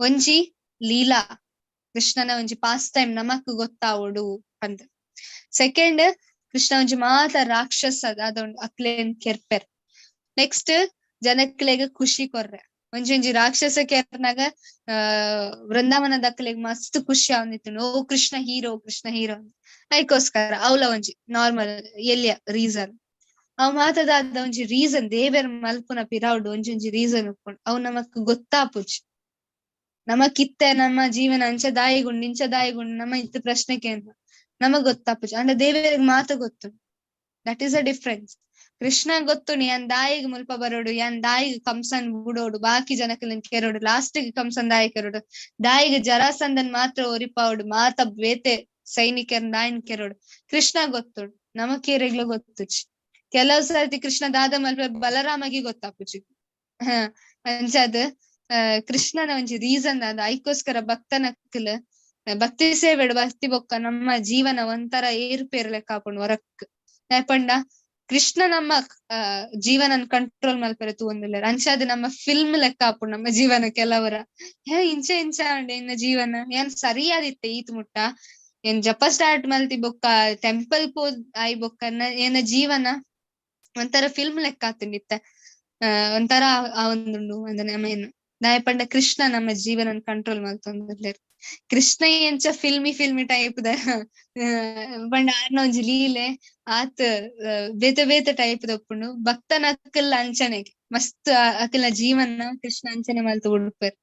Speaker 1: ಒಂಜಿ ಲೀಲಾ ಕೃಷ್ಣನ ಒಂಜಿ ಪಾಸ್ಟ್ ಟೈಮ್ ನಮಕ್ ಗೊತ್ತಾವಡು ಪಂದ್. ಸೆಕೆಂಡ್ ಕೃಷ್ಣ ಒಂಜಿ ಮಾತ ರಾಕ್ಷಸ ಅದೊಂದು ಅಕ್ಲೇನ್ ಕೆರ್ಪೆರ್. ನೆಕ್ಸ್ಟ್ ಜನಕ್ಲೆಗ್ ಖುಷಿ ಕೊರ್ರೆ. ಒಂಜಿ ಒಂಜಿ ರಾಕ್ಷಸ ಕೆರ್ನಾಗ ವೃಂದಾವನದ ಅಕ್ಲೆಗ್ ಮಸ್ತ್ ಖುಷಿ ಆವೊಂದಿತ್ತು, ಓ ಕೃಷ್ಣ ಹೀರೋ ಕೃಷ್ಣ ಹೀರೋ. ಐಕೋಸ್ಕರ ಅವ್ಲ ಒಂಜಿ ನಾರ್ಮಲ್ ಎಲ್ಲಿಯ ರೀಸನ್ ಅವ್ ಮಾತದಾದ ಒಂಜಿ ರೀಸನ್ ದೇವೆರ್ ಮಲ್ಪುನ ಪಿರೌಡು ಒಂಜಿ ಒಂಜಿ ರೀಸನ್ ಉಪ್ಪುಂಡು, ಅವು ನಮಕ್ ಗೊತ್ತಾಪುಜಿ. ನಮಕಿತ್ತೆ ನಮ್ಮ ಜೀವನ ಅಂಚ ದಾಯಿಗುಂಡು ಇಂಚ ದಾಯಿಗುಂಡು ನಮ್ಮ ಇತ್ತ ಪ್ರಶ್ನೆಗೆ ನಮಗ್ ಗೊತ್ತಾಪುಜಿ. ಅಂದ್ರೆ ದೇವರಿಗೆ ಮಾತ ಗೊತ್ತು, that is a difference. Krishna ಗೊತ್ತು ಯಾನ್ ದಾಯಿಗ್ ಮುಲ್ಪ ಬರೋಡು, ಯಾನ್ ದಾಯಿಗ್ ಕಂಸನ್ ಬುಡೋಡು, ಬಾಕಿ ಜನಕಲನ್ ಕೆರೋಡು, ಲಾಸ್ಟ್ ಗೆ ಕಂಸನ್ ದಾಯಿ ಕೆರೋಡು, ದಾಯಿಗ್ ಜರಾಸಂದನ್ ಮಾತ್ರ ಒರಿಪಾವಡು, ಮಾತ ಬೇತೆ ಸೈನಿಕರ್ ದಾಯಿನ್ ಕೆರೋಡು. ಕೃಷ್ಣ ಗೊತ್ತು, ನಮಕೇರೆಗ್ಲು ಗೊತ್ತುಚಿ. ಕೆಲವು ಸರ್ತಿ ಕೃಷ್ಣ ದಾದ ಮಲ್ಪ ಬಲರಾಮಗೆ ಗೊತ್ತಾಪುಜಿ. ಅಂಚಾದ್ ಕೃಷ್ಣನ ಒಂಜಿ ರೀಸನ್ ಅದ. ಐಕೋಸ್ಕರ ಭಕ್ತನಕ್ಲ್ ಭಕ್ತಿ ಸೇವೆಡು ಭಕ್ತಿ ಬೊಕ್ಕ ನಮ್ಮ ಜೀವನ ಒಂಥರ ಏರುಪೇರು ಲೆಕ್ಕ ಹಾಕೊಂಡು ಹೊರಕ್. ಪಂಡ ಕೃಷ್ಣ ನಮ್ಮ ಜೀವನ ಕಂಟ್ರೋಲ್ ಮಲ್ಪೆರೆ ತೂವೊಂದುಲ್ಲೆರ್. ಅಂಚಾದ್ ನಮ್ಮ ಫಿಲ್ಮ್ ಲೆಕ್ಕ ಹಾಪುಂಡು ನಮ್ಮ ಜೀವನ ಕೆಲವರ. ಇಂಚ ಇಂಚ ಉಂಡು ಎನ್ನ ಜೀವನ ಏನ್ ಸರಿಯಾದಿತ್ತೆ ಈತ್ ಮುಟ್ಟ ಏನ್ ಜಪ ಸ್ಟಾರ್ಟ್ ಮಲ್ತಿ ಬೊಕ್ಕ ಟೆಂಪಲ್ ಪೋದ್ ಆಯ್ ಬೊಕ್ಕ ಎನ್ನ ಜೀವನ ಒಂಥರ ಫಿಲ್ಮ್ ಲೆಕ್ಕ ಆತುಂಡಿತ್ತ. ಒಂಥರ ಆವೊಂದುಂಡು ಅಂದ್ ನಮ್ಮ ಏನು ದಾಯೆ ಪಂಡ ಕೃಷ್ಣ ನಮ್ಮ ಜೀವನ ಕಂಟ್ರೋಲ್ ಮಲ್ತೊಂದುಲ್ಲೆರ್. ಕೃಷ್ಣ ಎಂಚ ಫಿಲ್ಮಿ ಫಿಲ್ಮಿ ಟೈಪ್ ದ ಪಂಡ ಆರ್ನ ಒಂಜಿ ಲೀಲೆ ಆತ್ ಬೇತೆ ಬೇತೆ ಟೈಪ್ ದಪ್ಪುಂಡು. ಭಕ್ತನ ಅಕ್ಕಲ್ ಅಂಚನೆ ಮಸ್ತ್ ಅಕಲ್ನ ಜೀವನ ಕೃಷ್ಣ ಅಂಚನೆ ಮಲ್ತ್ ಉಡುಪೆರ್.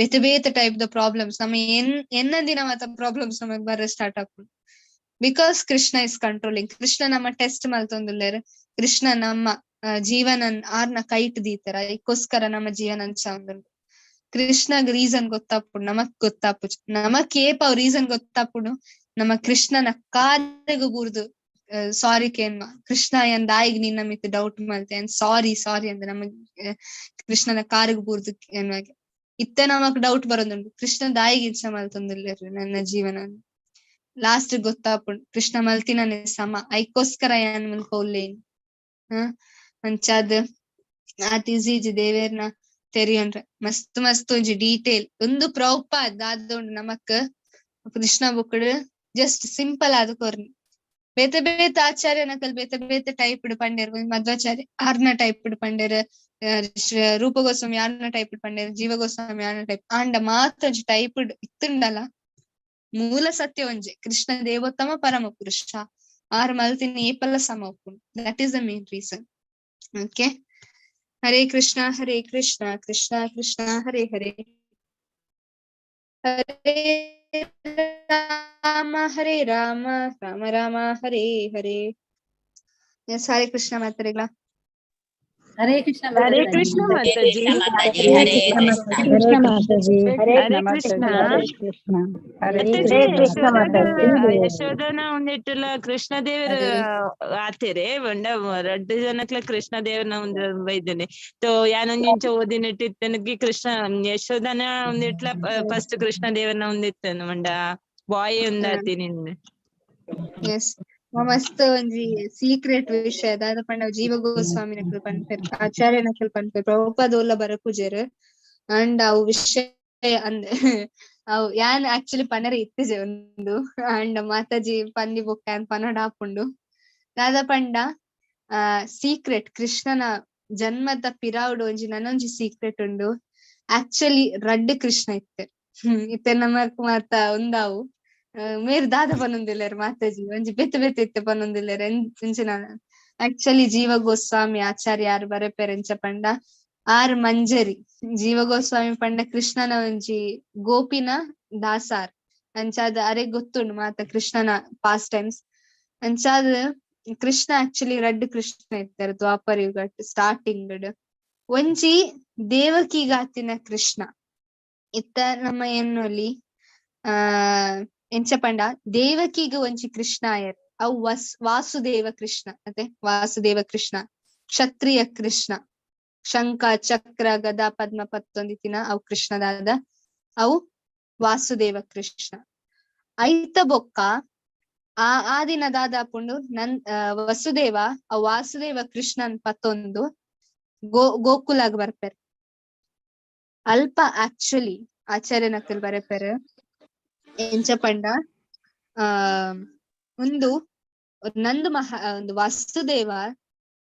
Speaker 1: ಬೇತೆ ಬೇತೆ ಟೈಪ್ ದ ಪ್ರಾಬ್ಲಮ್ಸ್ ನಮ್ಮ ಎನ್ನ ದಿನ ಮಾತ ಪ್ರಾಬ್ಲಮ್ಸ್ ನಮಗ್ ಬರ ಸ್ಟಾರ್ಟ್ ಆಪುಂಡು. Because Krishna is controlling. Krishna ನಮ್ಮ ಟೆಸ್ಟ್ ಮಲ್ತೊಂದುಲ್ಲೆರ್. ಕೃಷ್ಣ ನಮ್ಮ ಜೀವನ ಆರ್ನ ಕೈಟ್ ದೀತರ, ಐಕೋಸ್ಕರ ನಮ್ಮ ಜೀವನ ಅಂಚ ಉಂದುಂಡು. ಕೃಷ್ಣಗ್ ರೀಸನ್ ಗೊತ್ತಾಪುಂಡು, ನಮಕ್ ಗೊತ್ತಾಪುಜಿ. ನಮಕ್ ಏಪ ಅವ್ ರೀಸನ್ ಗೊತ್ತಾಪುಂಡು ನಮ್ಮ ಕೃಷ್ಣನ ಕಾರ್ಯಗ್ ಬೂರ್ದು ಸಾರಿ ಕೇನ್ಮ ಕೃಷ್ಣ ಏನ್ ದಾಯಿಗ್ ನಿನ್ನ ಮಿತ್ ಡೌಟ್ ಮಲ್ತೆ ಏನ್ ಸಾರಿ ಸಾರಿ ಅಂದ್ ನಮ್ಮ ಕೃಷ್ಣನ ಕಾರ್ಗ್ ಬೂರ್ದು ಏನ್ವಾಗೆ. ಇತ್ತೆ ನಮಕ್ ಡೌಟ್ ಬರೋದುಂಡು ಕೃಷ್ಣ ದಾಯಿಗ್ ಇಂಚ ಮಲ್ತೊಂದುಲ್ಲೆರ್ ನನ್ನ ಜೀವನ. ಲಾಸ್ಟ್ ಗೊತ್ತಾಪುಂಡು ಕೃಷ್ಣ ಮಲ್ತಿನನೆ ಸಮ, ಐಕೋಸ್ಕರ ಏನ್ ಮುಲ್ಪ ಉಲ್ಲೇನ್. ಅಂಚಾದ್ ಆತ್ ಈಸಿ ಇಜ್ಜಿ ದೇವೆರ್ನ ತೆರಿಯೊನ್ರೆ ಮಸ್ತ್ ಮಸ್ತ್ ಒಂಜಿ ಡೀಟೇಲ್ ಒಂದು ಪ್ರಭುಪಾದ್ ದಾದ ಉಂಡು ನಮಕ್ ಕೃಷ್ಣ ಬುಕ್ ಜಸ್ಟ್ ಸಿಂಪಲ್ ಆದ್ ಕೊರ್ನಿ. ಬೇತೆ ಬೇತೆ ಆಚಾರ್ಯನಕಲ್ ಬೇತೆ ಬೇತೆ ಟೈಪ್ ಪಂಡೆರ್. ಮಧ್ವಾಚಾರ್ಯ ಆರ್ನ ಟೈಪ್ ಪಂಡೆರ್, ರೂಪ ಗೋಸ್ವಾಮಿ ಆರ್ನ ಟೈಪ್ ಪಂಡೆರ್, ಜೀವ ಗೋಸ್ವಾಮಿ ಆರ್ನ ಟೈಪ್. ಆಂಡ ಮಾತ ಒಂಜಿ ಟೈಪ್ ಇತ್ತುಂಡಲ ಮೂಲ ಸತ್ಯ ಒಂಜೆ, ಕೃಷ್ಣ ದೇವೋತ್ತಮ ಪರಮ ಪುರುಷ. ಆರ್ ಮಲ್ತಿನ ಏಪಲ ಸಮ ಉಪ್ಪುಂಡು. That is the main reason. Okay, Hare Krishna Hare Krishna Krishna Krishna Hare Hare, Hare Rama Hare Rama Rama Rama Hare Hare. Yes, Hare Krishna ಮಾತರಿಗಳ.
Speaker 6: Hare Krishna.
Speaker 2: Hare Krishna Mataji.
Speaker 8: Mataji, Hare Krishna.
Speaker 3: Krishna Mataji.
Speaker 7: Hare
Speaker 2: Hare
Speaker 7: Krishna.
Speaker 2: Krishna.
Speaker 7: Hare Krishna. Hare
Speaker 2: Mataji,
Speaker 7: Krishna.
Speaker 2: ಯಶೋದನ ಯಶೋದನ ಒಂದಿಟ್ಟುಲ Krishna ದೇವರ ಆತೆರೆ ಬಂಡ ರಡ್ಡು ಜನಕ್ಲ ಕೃಷ್ಣ ದೇವರನ ಒಂದು ಬೈದನೆ ತೋ ಯಾನೊಂದಿಂಚ ಓದಿನಿಟ್ಟಿತ್ತನಗೆ ಕೃಷ್ಣ ಯಶೋದನ ಒಂದಿಟ್ಲ ಫಸ್ಟ್ ಕೃಷ್ಣ ದೇವರನ ಒಂದಿತ್ತನ ಮಂಡ ಬಾಯ್ ಒಂದಾತಿ ನಿನ್ನ.
Speaker 1: ಎಸ್, ಮಸ್ತ್ ಒಂಜಿ ಸೀಕ್ರೆಟ್ ವಿಷಯ ದಾದ ಪಂಡ ಜೀವ ಗೋಸ್ವಾಮಿ ನಕುಲು ಪನ್ಪೆರ್, ಆಚಾರ್ಯ ನಕುಲು ಪನ್ಪೆರ್, ಪ್ರಭುಪಾದ ಓಲ್ಲ ಬರಪುಜೆರ್. ಅಂಡ್ ಅವು ವಿಷಯ ಅಂದ್ ಅವು ಯಾನ್ ಆಕ್ಚುಲಿ ಪನರೆ ಇತ್ತಿಜೆ ಒಂದು, ಅಂಡ್ ಮಾತಾಜಿ ಪಂದಿ ಬೊಕ್ಕ ಯಾನ್ ಪನೊಡ ಆಪುಂಡು. ದಾದ ಪಂಡ ಆ ಸೀಕ್ರೆಟ್ ಕೃಷ್ಣನ ಜನ್ಮದ ಪಿರಾವುಡು ಒಂಜಿ ನನೊಂಜಿ ಸೀಕ್ರೆಟ್ ಉಂಡು. ಆಕ್ಚುಲಿ ರಡ್ಡ್ ಕೃಷ್ಣ ಇತ್ತೆ. ಇತ್ತೆ ನಮಕ್ ಮಾತ ಒಂದಾವು ಮೇರ್ ದಾದ ಪನೊಂದಿಲ್ಲೆರ್ ಮಾತಾಜಿ, ಒಂಜಿ ಬೇತೆ ಬೇತೆ ಇತ್ತೆ ಪನೊಂದಿಲ್ಲೆರ್ ಎಂಚಿನ. ಆಕ್ಚುಲಿ ಜೀವ ಗೋಸ್ವಾಮಿ ಆಚಾರ್ಯ ಯಾರು ಬರೆಪೆರ್ ಎಂಚ ಪಂಡ ಆರ್ ಮಂಜರಿ. ಜೀವ ಗೋಸ್ವಾಮಿ ಪಂಡ ಕೃಷ್ಣನ ಒಂಜಿ ಗೋಪಿನ ದಾಸಾರ್ ಅಂಚಾದ್ ಅರೆ ಗೊತ್ತುಂಡು ಮಾತ ಕೃಷ್ಣನ ಪಾಸ್ಟ್ ಟೈಮ್ಸ್. ಅಂಚಾದ್ ಕೃಷ್ಣ ಆಕ್ಚುಲಿ ರಡ್ಡ್ ಕೃಷ್ಣ ಇತ್ತಾರೆ ದ್ವಾಪರ ಯುಗಟ್ ಸ್ಟಾರ್ಟಿಂಗ್. ಒಂಜಿ ದೇವಕಿಗಾತಿನ ಕೃಷ್ಣ ಇತ್ತ ನಮ್ಮ ಎನ್ನೊಲಿ ಆ ಎಂಚ ಪಂಡ ದೇವಕಿಗ ಒಂಜಿ ಕೃಷ್ಣ ಆಯರ್ ಅವು ವಾಸುದೇವ ಕೃಷ್ಣ. ಅದೇ ವಾಸುದೇವ ಕೃಷ್ಣ, ಕ್ಷತ್ರಿಯ ಕೃಷ್ಣ, ಶಂಖ ಚಕ್ರ ಗದಾ ಪದ್ಮ ಪತ್ತೊಂದಿತ್ತಿನ ಅವು ಕೃಷ್ಣದಾದ ಅವು ವಾಸುದೇವ ಕೃಷ್ಣ. ಐತ ಬೊಕ್ಕ ಆ ಆ ದಿನ ದಾದಾಪುಂಡು ನನ್ ವಸುದೇವ ಆ ವಾಸುದೇವ ಕೃಷ್ಣನ್ ಪತ್ತೊಂದು ಗೋಕುಲಾಗ್ ಬರ್ಪೆರ್. ಅಲ್ಪ ಆಕ್ಚುಲಿ ಆಚಾರ್ಯನಕುಲು ಬರೆಪೆರ್ ಎಂಚ ಪಂಡ ಆ ಒಂದು ನಂದು ಮಹಾ ಒಂದು ವಾಸುದೇವ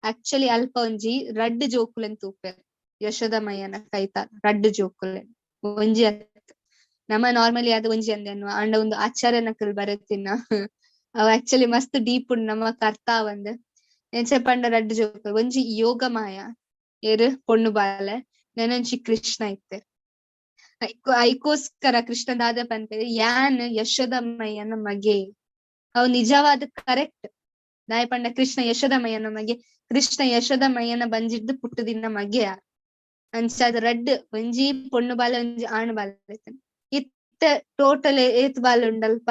Speaker 1: ಆಕ್ಚುಲಿ ಅಲ್ಪ ಒಂಜಿ ರಡ್ಡ್ ಜೋಕುಲೆನ್ ತೂಪೆರ್ ಯಶೋದಮಯ್ಯನ ಕೈತ ರಡ್ಡ್ ಜೋಕುಲೆನ್. ಒಂಜಿ ನಮ್ಮ ನಾರ್ಮಲಿ ಅದು ಒಂಜಿ ಅಂದೆ ಅನ್ನುವ, ಅಂಡ ಒಂದು ಆಚಾರ್ಯನಕುಲು ಬರೆತಿನ ಅವು ಆಕ್ಚುಲಿ ಮಸ್ತ್ ಡೀಪ್ ಉಂಡು ನಮಕ್ ಅರ್ಥ ಆವಂದ್. ಎಂಚ ಪಂಡ ರಡ್ಡ್ ಜೋಕುಲು, ಒಂಜಿ ಯೋಗ ಮಾಯ ಏರು ಪೊಣ್ಣು ಬಾಲೆ, ನೆನೊಂಜಿ ಕೃಷ್ಣ ಇತ್ತೆ. ಐಕೋಸ್ಕರ ಕೃಷ್ಣ ದಾದ ಪನ್ಪೆರ್ ಯಾನ್ ಯಶೋದಮಯ್ಯನ ಮಗೆ. ಅವು ನಿಜವಾದ ಕರೆಕ್ಟ್ ದಾಯ ಪಂಡ ಕೃಷ್ಣ ಯಶೋದಮಯ್ಯನ ಮಗೆ, ಕೃಷ್ಣ ಯಶೋದಮಯ್ಯನ ಬಂಜಿಡ್ದು ಪುಟ್ಟುದಿನ ಮಗೆ. ಅಂಚಾದ್ ರಡ್ಡ್ ಒಂಜಿ ಪೊಣ್ಣು ಬಾಲೆ ಒಂಜಿ ಆಣು ಬಾಲೆ ಇತ್ತನೆ. ಇತ್ತ ಟೋಟಲ್ ಏತ್ ಬಾಲೆ ಉಂಡಲ್ಪ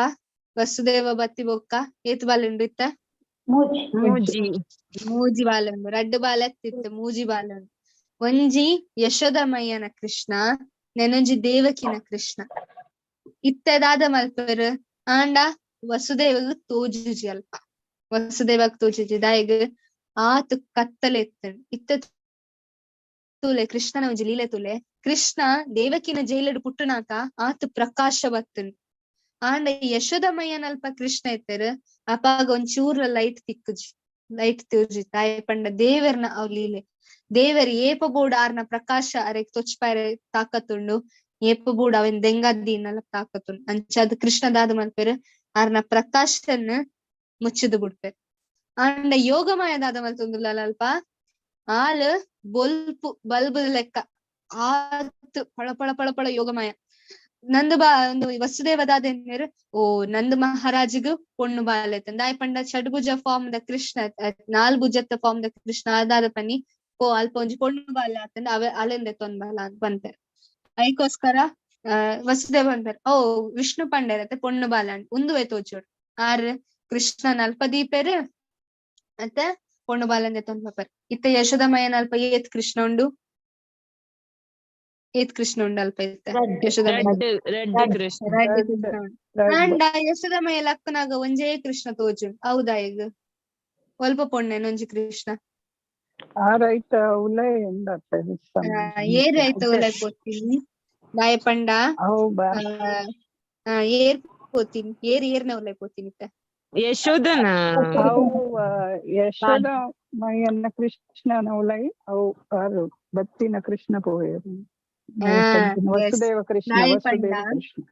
Speaker 1: ವಸುದೇವ ಬತ್ತಿ ಬೊಕ್ಕ ಏತ್ ಬಾಲೆ ಉಂಡು ಇತ್ತ?
Speaker 2: ಮೂಜಿ.
Speaker 1: ಮೂಜಿ ಬಾಲೆ ಉಂಡು. ರಡ್ಡ್ ಬಾಲೆ ಇತ್ತು, ಮೂಜಿ ಬಾಲೆ ಉಂಡು. ಒಂಜಿ ಯಶೋದಮಯ್ಯನ ಕೃಷ್ಣ, ನೆನೊಂಜಿ ದೇವಕಿನ ಕೃಷ್ಣ. ಇತ್ತೆ ದಾದ ಮಲ್ಪೆರ್ ಆಂಡ ವಸುದೇವಗ್ ತೋಜುಜಿ ಅಲ್ಪ, ವಸುದೇವಗ್ ತೋಜುಜಿ ದಾಯಗ್ ಆತ್ ಕತ್ತಲೆ ಇತ್ತಂಡ್. ಇತ್ತೆ ತೂಲೆ ಕೃಷ್ಣನ ಒಂಜಿ ಲೀಲೆ ತೂಲೆ, ಕೃಷ್ಣ ದೇವಕಿನ ಜೈಲುಡು ಪುಟ್ಟುನಾಕ ಆತ್ ಪ್ರಕಾಶ ಬತ್ತುಂಡು. ಆಂಡ ಯಶೋದಮಯ್ಯನಲ್ಪ ಕೃಷ್ಣ ಇತ್ತೆರ್ ಅಪಾಗ ಒಂಚೂರ್ಲ ಲೈಟ್ ತಿಕ್ಕುಜಿ, ಲೈಟ್ ತೋಜಿ. ತಾಯಿ ಪಂಡ ದೇವರ್ನ ಅವ್ ಲೀಲೆ, ದೇವರ್ ಏಪ ಬೋಡು ಆರ್ನ ಪ್ರಕಾಶ ಅರೆಗ್ ತೊಚ್ಪಾರೆ ತಾಕತ್ತುಂಡು, ಏಪ ಬೋಡು ಅವೆನ್ ದೆಂಗದ್ದೀನಲ್ಲ ತಾಕತ್ತುಂಡು. ಅಂಚಾದ್ ಕೃಷ್ಣ ದಾದ ಮಲ್ಪೆರ್ ಆರ್ನ ಪ್ರಕಾಶನ್ ಮುಚ್ಚಿದ್ ಬುಡ್ಪೆರ್. ಆಂಡ ಯೋಗಮಾಯ ದಾದ ಮಲ್ತೊಂದುಲ್ಲ ಅಲ್ಪ ಆಲ್ ಬೊಲ್ಪು ಬಲ್ಬ್ ಲೆಕ್ಕ ಆತ್ ಪಳ ಪಳ ಪಳ ಪಳ ಯೋಗಮಾಯ. ನಂದು ಬಾ ಒಂದು ವಸುದೇವ ದಾದ ಓ ನಂದು ಮಹಾರಾಜಿಗ್ ಪೊಣ್ಣು ಬಾಲೆ ದಾಯ ಪಂಡ ಷಡ್ಭುಜ ಫಾರ್ಮ್ ದ ಕೃಷ್ಣ, ನಾಲ್ ಭುಜತ್ತ ಫಾರ್ಮ್ ದ ಕೃಷ್ಣ ದಾದ ಪನ್ನಿ ಓ ಅಲ್ಪ ಒಂಜಿ ಪೊಣ್ಣು ಬಾಲೆ ಆತಂಡ ಅವೆ ಅಲೆಂದೆ ತೊಂದ್ ಬಾಲ ಅಂತ ಪನ್ಪೆರ್. ಐಕೋಸ್ಕರ ವಸುದೇವ ಪನ್ಪೆರ್ ಓ ವಿಷ್ಣು ಪಂಡೆರತ್ತೆ ಪೊಣ್ಣು ಬಾಲ ಉಂದುವೆ ತೋಜೋಡು ಆರ್ ಕೃಷ್ಣನ ಅಲ್ಪ ದೀಪೆರ್ ಮತ್ತೆ ಪೊಣ್ಣು ಬಾಲಂದೆ ತೊಂದ್ ಪಪೆರ್. ಇತ್ತ ಯಶೋದಮಯ್ಯನ ಅಲ್ಪ ಏತ್ ಕೃಷ್ಣ ಉಂಡು, ಏತ್ ಕೃಷ್ಣ ಉಂಡು ಅಲ್ಪ ಇತ್ತ ಯಶೋದಮಯ್ಯ
Speaker 2: ಕೃಷ್ಣ.
Speaker 1: ಅಂಡ ಯಶೋದಮಯ್ಯ ಲಕ್ಕನಾಗ ಒಂಜೇ ಕೃಷ್ಣ ತೋಜುಂಡು. ಹೌದಾ? ಈಗ ಒಲ್ಪ ಪೊಣ್ಣೆನೊಂಜಿ ಕೃಷ್ಣ
Speaker 7: ಆ ರೈತ ಉಲೈ ಉಂಡತ್ತೆ.
Speaker 1: ಏರ್ ಐತ ಉಲೈ ಪೋತೀನಿ ದಾಯ ಪಂಡ
Speaker 7: ಅವು ಬಾ.
Speaker 1: ಏರ್ ಪೋತೀನಿ, ಏರ್ ಏರ್ನ ಉಲೈ ಪೋತೀನಿ ಇತ್ತ?
Speaker 2: ಯಶೋದನ.
Speaker 7: ಅವು ಯಶೋದ ಮೈಯನ್ನ ಕೃಷ್ಣನ ಉಲೈ ಅವು ಆರು ಬತ್ತಿನ ಕೃಷ್ಣ ಪೋಯೆರ್. ವಸುದೇವ ಕೃಷ್ಣ.
Speaker 1: ದಾಯೆ ಪಂಡ?
Speaker 7: ವಸುದೇವ ಕೃಷ್ಣ.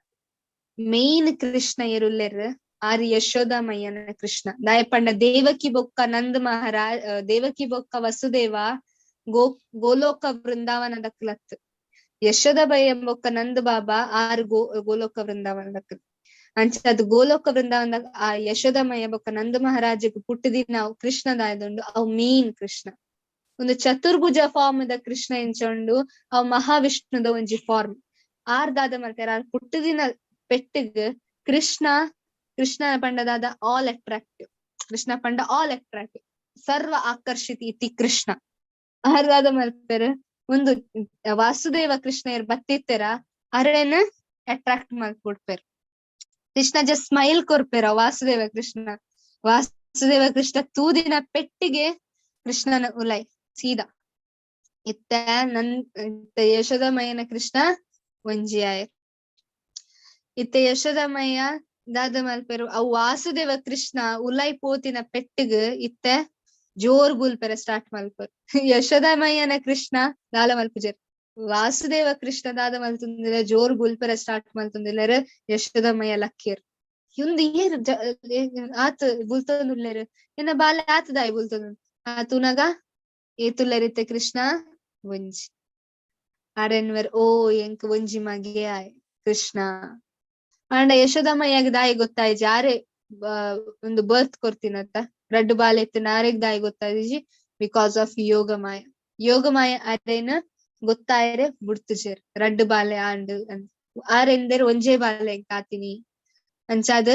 Speaker 1: ಮೇನ್ ಕೃಷ್ಣ ಏರುಲ್ಲೆರ್ ಆರ್ ಯಶೋದ ಮಯ್ಯನ ಕೃಷ್ಣ. ದಾಯ ಪಂಡ ದೇವಕಿ ಬೊಕ್ಕ ನಂದ ಮಹಾರಾಜ್, ದೇವಕಿ ಬೊಕ್ಕ ವಸುದೇವ ಗೋಲೋಕ ವೃಂದಾವನದಕ್ಲತ್. ಯಶೋದ ಬಯ್ಯ ಬೊಕ್ಕ ನಂದ ಬಾಬಾ ಆರ್ ಗೋಲೋಕ ವೃಂದಾವನದಕ್ಲ್. ಅಂಚ ಅದು ಗೋಲೋಕ ವೃಂದಾವನ ಆ ಯಶೋದಮಯ್ಯ ಬೊಕ್ಕ ನಂದ ಮಹಾರಾಜಗ್ ಪುಟ್ಟದಿನ ಕೃಷ್ಣ ದಾಯದುಂಡು, ಅವು ಮೇನ್ ಕೃಷ್ಣ. ಒಂದು ಚತುರ್ಭುಜ ಫಾರ್ಮ್ ದ ಕೃಷ್ಣ ಎಂಚುಂಡು, ಅವು ಮಹಾವಿಷ್ಣುದ ಒಂಜಿ ಫಾರ್ಮ್. ಆರ್ ದಾದ ಮಲ್ತೆರ್, ಆರ್ ಪುಟ್ಟದಿನ ಪೆಟ್ಟಿಗ್ ಕೃಷ್ಣ, ಕೃಷ್ಣ ಪಂಡದಾದ ಆಲ್ ಅಟ್ರಾಕ್ಟಿವ್, ಕೃಷ್ಣ ಪಂಡ ಆಲ್ ಅಟ್ರಾಕ್ಟಿವ್, ಸರ್ವ ಆಕರ್ಷಿತ ಇತಿ ಕೃಷ್ಣ. ಆರ್ ದಾದ ಮಲ್ಪೆರ್, ಒಂದು ವಾಸುದೇವ ಕೃಷ್ಣ ಬತ್ತಿತ್ತೆರ ಅರೇನ ಅಟ್ರಾಕ್ಟ್ ಮಲ್ಪುಡ್ಪೆರ್. ಕೃಷ್ಣ ಜಸ್ಟ್ ಸ್ಮೈಲ್ ಕೊರ್ಪೆರ ವಾಸುದೇವ ಕೃಷ್ಣ. ವಾಸುದೇವ ಕೃಷ್ಣ ತೂದಿನ ಪೆಟ್ಟಿಗೆ ಕೃಷ್ಣನ ಉಲೈ ಸೀದಾ ಇತ್ತ ನನ್ ಇತ್ತ ಯಶೋದಮಯ್ಯನ ಕೃಷ್ಣ ಒಂಜಿ ಆಯ. ಇತ್ತ ಯಶೋದಮಯ್ಯ ದಾದ ಮಲ್ಪೆರು, ಅವು ವಾಸುದೇವ ಕೃಷ್ಣ ಉಲೈ ಪೋತಿನ ಪೆಟ್ಟಿಗ್ ಇತ್ತ ಜೋರ್ ಬುಲ್ಪೆರ ಸ್ಟಾರ್ಟ್ ಮಲ್ಪೆರ್. ಯಶೋದಮಯ್ಯನ ಕೃಷ್ಣ ದಾಲ ಮಲ್ಪುಜೆರ್, ವಾಸುದೇವ ಕೃಷ್ಣ ದಾದ ಮಲ್ತುಂದಿಲ್ಲ ಜೋರ್ ಬುಲ್ಪೆರ ಸ್ಟಾರ್ಟ್ ಮಲ್ತುಂದಿಲ್ಲರ್. ಯಶೋದಮಯ್ಯ ಲಕ್ಕೇರ್, ಇಂದು ಏರ್ ಆತ್ ಬುಲ್ತೊಂದುಲ್ಲೆರ್, ಎನ್ನ ಬಾಲೆ ಆತ್ ದಾಯಿ ಬುಲ್ತೊಂದು ಆತುನಗ ಏತುಲ್ಲೆರಿತ್ತೆ ಕೃಷ್ಣ ಒಂಜಿ ಆರೆನ್ವರ್, ಓ ಎಂಕ್ ಒಂಜಿ ಮಗೆ ಆಯ್ ಕೃಷ್ಣ. ಆಂಡ ಯಶೋದಮ್ಮಯ್ಯಗ್ ದಾಯಿ ಗೊತ್ತಾಯ್ಜಿ ಆರೆ ಒಂದು ಬರ್ತ್ ಕೊರ್ತಿನತ್ತ ರಡ್ಡು ಬಾಲೆ ಇತ್ತಿನ ಆರೆಗ್ ದಾಯಿ ಗೊತ್ತಾಯ್ಜಿ, because of Yogamaya. Yogamaya ಅರೇನ ಗೊತ್ತಾಯರೆ ಬುಡ್ತುಜೆರ್ ರಡ್ಡು ಬಾಲೆ ಆಂಡ್ ಆರೆಂದೆರ್ ಒಂಜೇ ಬಾಲೆ ಕಾತಿನಿ ಅಂಚಾದ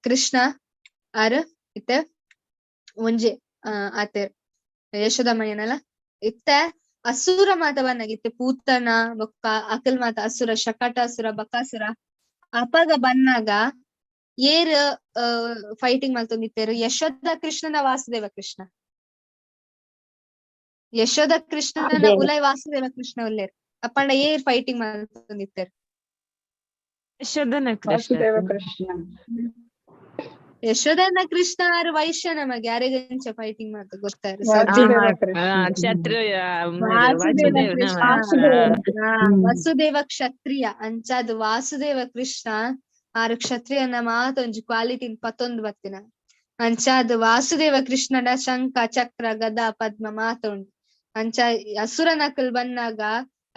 Speaker 1: ಕೃಷ್ಣ ಆರ್ ಇತ್ತ ಒಂಜೆ ಆತೆರ್ ಯಶೋದಮ್ಮಯ್ಯನಲ್ಲ. ಇತ್ತ ಅಸುರ ಮಾತ ಬನ್ನಾಗಿತ್ತೆ ಪೂತನ ಬೊಕ್ಕ ಅಕಲ್ ಮಾತ ಅಸುರ, ಶಕಟಾಸುರ ಬಕಾಸುರ ಅಪಗ ಬನ್ನಾಗ ಏರ್ ಫೈಟಿಂಗ್ ಮಲ್ತೊಂದಿತ್ತೆರ್ ಯಶೋದ ಕೃಷ್ಣನ ವಾಸುದೇವ ಕೃಷ್ಣ. ಯಶೋದ ಕೃಷ್ಣನ ಉಲೈ ವಾಸುದೇವ ಕೃಷ್ಣ ಉಲ್ಲೇರ್ ಅಪ್ಪಂಡ ಏರ್ ಫೈಟಿಂಗ್ ಮಲ್ತೊಂದಿತ್ತೆರ್
Speaker 2: ಯಶೋದನ ಕೃಷ್ಣ.
Speaker 7: ವಾಸುದೇವ ಕೃಷ್ಣ.
Speaker 1: ಯಶೋದನ ಕೃಷ್ಣ ಆರು ವೈಶ್ಯ ನಮಗೆ ಯಾರಿಗಂಚ ಫೈಟಿಂಗ್ ಮಾಡ್ತ ಗೊತ್ತಾರೆ.
Speaker 7: ವಾಸುದೇವ ಕೃಷ್ಣ.
Speaker 2: ಕ್ಷತ್ರಿಯ
Speaker 1: ವಾಸುದೇವ ಕೃಷ್ಣ,
Speaker 2: ವಾಸುದೇವ
Speaker 1: ವಸುದೇವ ಕ್ಷತ್ರಿಯ ಅಂಚಾದ್ ವಾಸುದೇವ ಕೃಷ್ಣ ಆರು ಕ್ಷತ್ರಿಯನ ಮಾತೊಂಜಿ ಕ್ವಾಲಿಟಿ ಪತ್ತೊಂದು ಬತ್ತಿನ ಅಂಚಾದ್ ವಾಸುದೇವ ಕೃಷ್ಣನ ಶಂಖ ಚಕ್ರ ಗದಾ ಪದ್ಮ ಮಾತುಂಡು. ಅಂಚ ಅಸುರನಕಲ್ ಬನ್ನಾಗ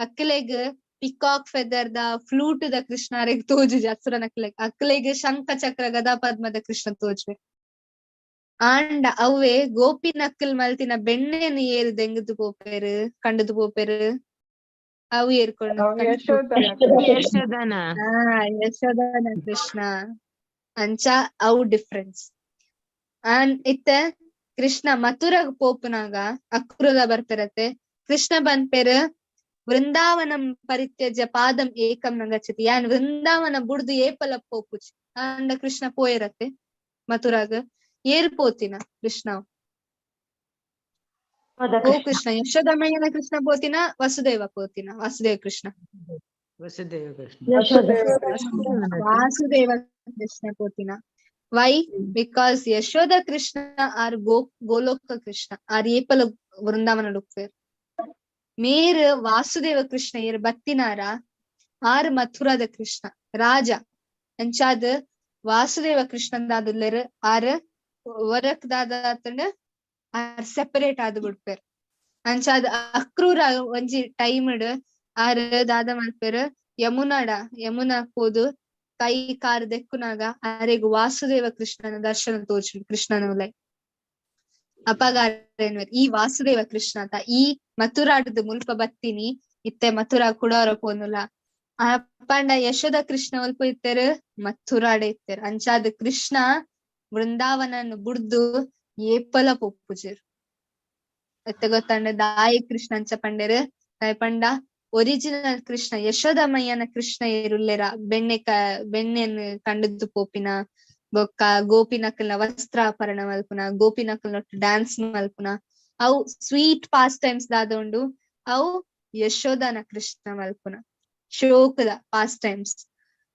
Speaker 1: ಅಕ್ಲೆಗ್ peacock feather the flute the Krishna ಅರೆಗ್ ತೋಜುಜಿ ಅಸುರನಕ್ಲೆಗ್, ಅಕ್ಲೆಗ್ ಶಂಖ ಚಕ್ರ ಗದಾ ಪದ್ಮದ ಕೃಷ್ಣ ತೋಜುವೆ. ಆಂಡ ಅವ್ವೆ ಗೋಪಿ ನಕ್ಕಲ್ ಮಲ್ತಿನ ಬೆಣ್ಣೆನ್ ಏರ್ ದೆಂಗದು ಪೋಪೆರ್ ಕಂಡದು ಪೋಪೆರ್ ಅವು ಏರ್ಕೊಂಡು
Speaker 7: ಯಶೋದನ.
Speaker 2: ಯಶೋದನ.
Speaker 1: ಯಶೋದನ ಕೃಷ್ಣ. ಅಂಚ ಅವು ಡಿಫ್ರೆನ್ಸ್. ಇತ್ತ ಕೃಷ್ಣ ಮಥುರಗ್ ಪೋಪುನಾಗ ಅಕ್ರೂರ ಬರ್ಪೆರತೆ ಕೃಷ್ಣ ಬನ್ಪೆರ್ ವೃಂದಾವನಂ ಪರಿತ್ಯಜ್ಯ ಪಾದಂ ಏಕಂ ನಂಗಚ್ಚತಿ ಯಾನ್ ವೃಂದಾವನ ಬುಡ್ದು ಏಪಲ ಪೋಪುಚಿ. ಅಂಡ ಕೃಷ್ಣ ಪೋಯರತೆ ಮಥುರಾಗ ಏರ್ ಪೋತಿನ ಕೃಷ್ಣ ಓ Krishna ಯಶೋದಮಯ್ಯನ Krishna ಪೋತಿನ Vasudeva ಪೋತಿನ Vasudeva Krishna
Speaker 9: Vasudeva Krishna
Speaker 1: Vasudeva Krishna ಪೋತಿನ. Why? Because Yashoda Krishna R Goloka Krishna R ಏಪಲ ವೃಂದಾವನ ಡುಪ್ಪೇರ್. ಮೇರ್ ವಾಸುದೇವ ಕೃಷ್ಣ ಏರ್ ಬತ್ತಿನಾರ ಆರ್ ಮಥುರಾದ ಕೃಷ್ಣ ರಾಜ. ಅಂಚಾದ್ ವಾಸುದೇವ ಕೃಷ್ಣದಾದುಲ್ಲೆರ್ ಆರ್ ವರಕ್ ದಾದ ಆರ್ ಸೆಪರೇಟ್ ಆದ್ ಬಿಡ್ಪೇರ್. ಅಂಚಾದ್ ಅಕ್ರೂರ ಒಂಜಿ ಟೈಮ್ ಆರ್ ದಾದ ಮಲ್ಪೆರ್ ಯಮುನಾಡ ಯಮುನಾ ಪೋದು ಕೈ ಕಾರ್ ದೆಕ್ಕುನಾಗ ಆರೆಗ್ ವಾಸುದೇವ ಕೃಷ್ಣನ ದರ್ಶನ ತೋಚು ಕೃಷ್ಣನ ಉಲೈ. ಅಪಗ ಈ ವಾಸುದೇವ ಕೃಷ್ಣ ಅಂತ ಈ ಮಥುರಾಡದ ಮುಲ್ಪ ಬತ್ತಿನಿ ಇತ್ತೆ ಮಥುರಾ ಕುಡೋರ ಪೋನುಲ ಅಪ್ಪಂಡ ಯಶೋದ ಕೃಷ್ಣ ಒಲ್ಪ ಇತ್ತೆರ್ ಮಥುರಾಡೆ ಇತ್ತೆರ್. ಅಂಚಾದ್ ಕೃಷ್ಣ ವೃಂದಾವನನ್ ಬುಡ್ದು ಏಪಲ ಪೊಪ್ಪುಜೆರ್. ಎತ್ತೆ ಗೊತ್ತಂಡ ದಾಯಿ ಕೃಷ್ಣ ಅಂಚ ಪಂಡೆರ್ ದಾಯ ಪಂಡ ಒರಿಜಿನಲ್ ಕೃಷ್ಣ ಯಶೋದಮಯ್ಯನ ಕೃಷ್ಣ ಏರುಲ್ಲೆರ ಬೆಣ್ಣೆ ಬೆಣ್ಣೆನ್ ಕಂಡದ್ದು ಪೋಪಿನ ಬೊಕ್ಕ ಗೋಪಿನಕಲ್ನ ವಸ್ತ್ರಾಪರಣ ಮಲ್ಪುನ ಗೋಪಿನಕಲ್ನ ಡ್ಯಾನ್ಸ್ ಮಲ್ಪುನ ಅವು ಸ್ವೀಟ್ ಪಾಸ್ ಟೈಮ್ಸ್ ದಾದ ಉಂಡು ಅವು ಯಶೋದನ ಕೃಷ್ಣ ಮಲ್ಪುನ ಶೋಕದ ಪಾಸ್ ಟೈಮ್ಸ್.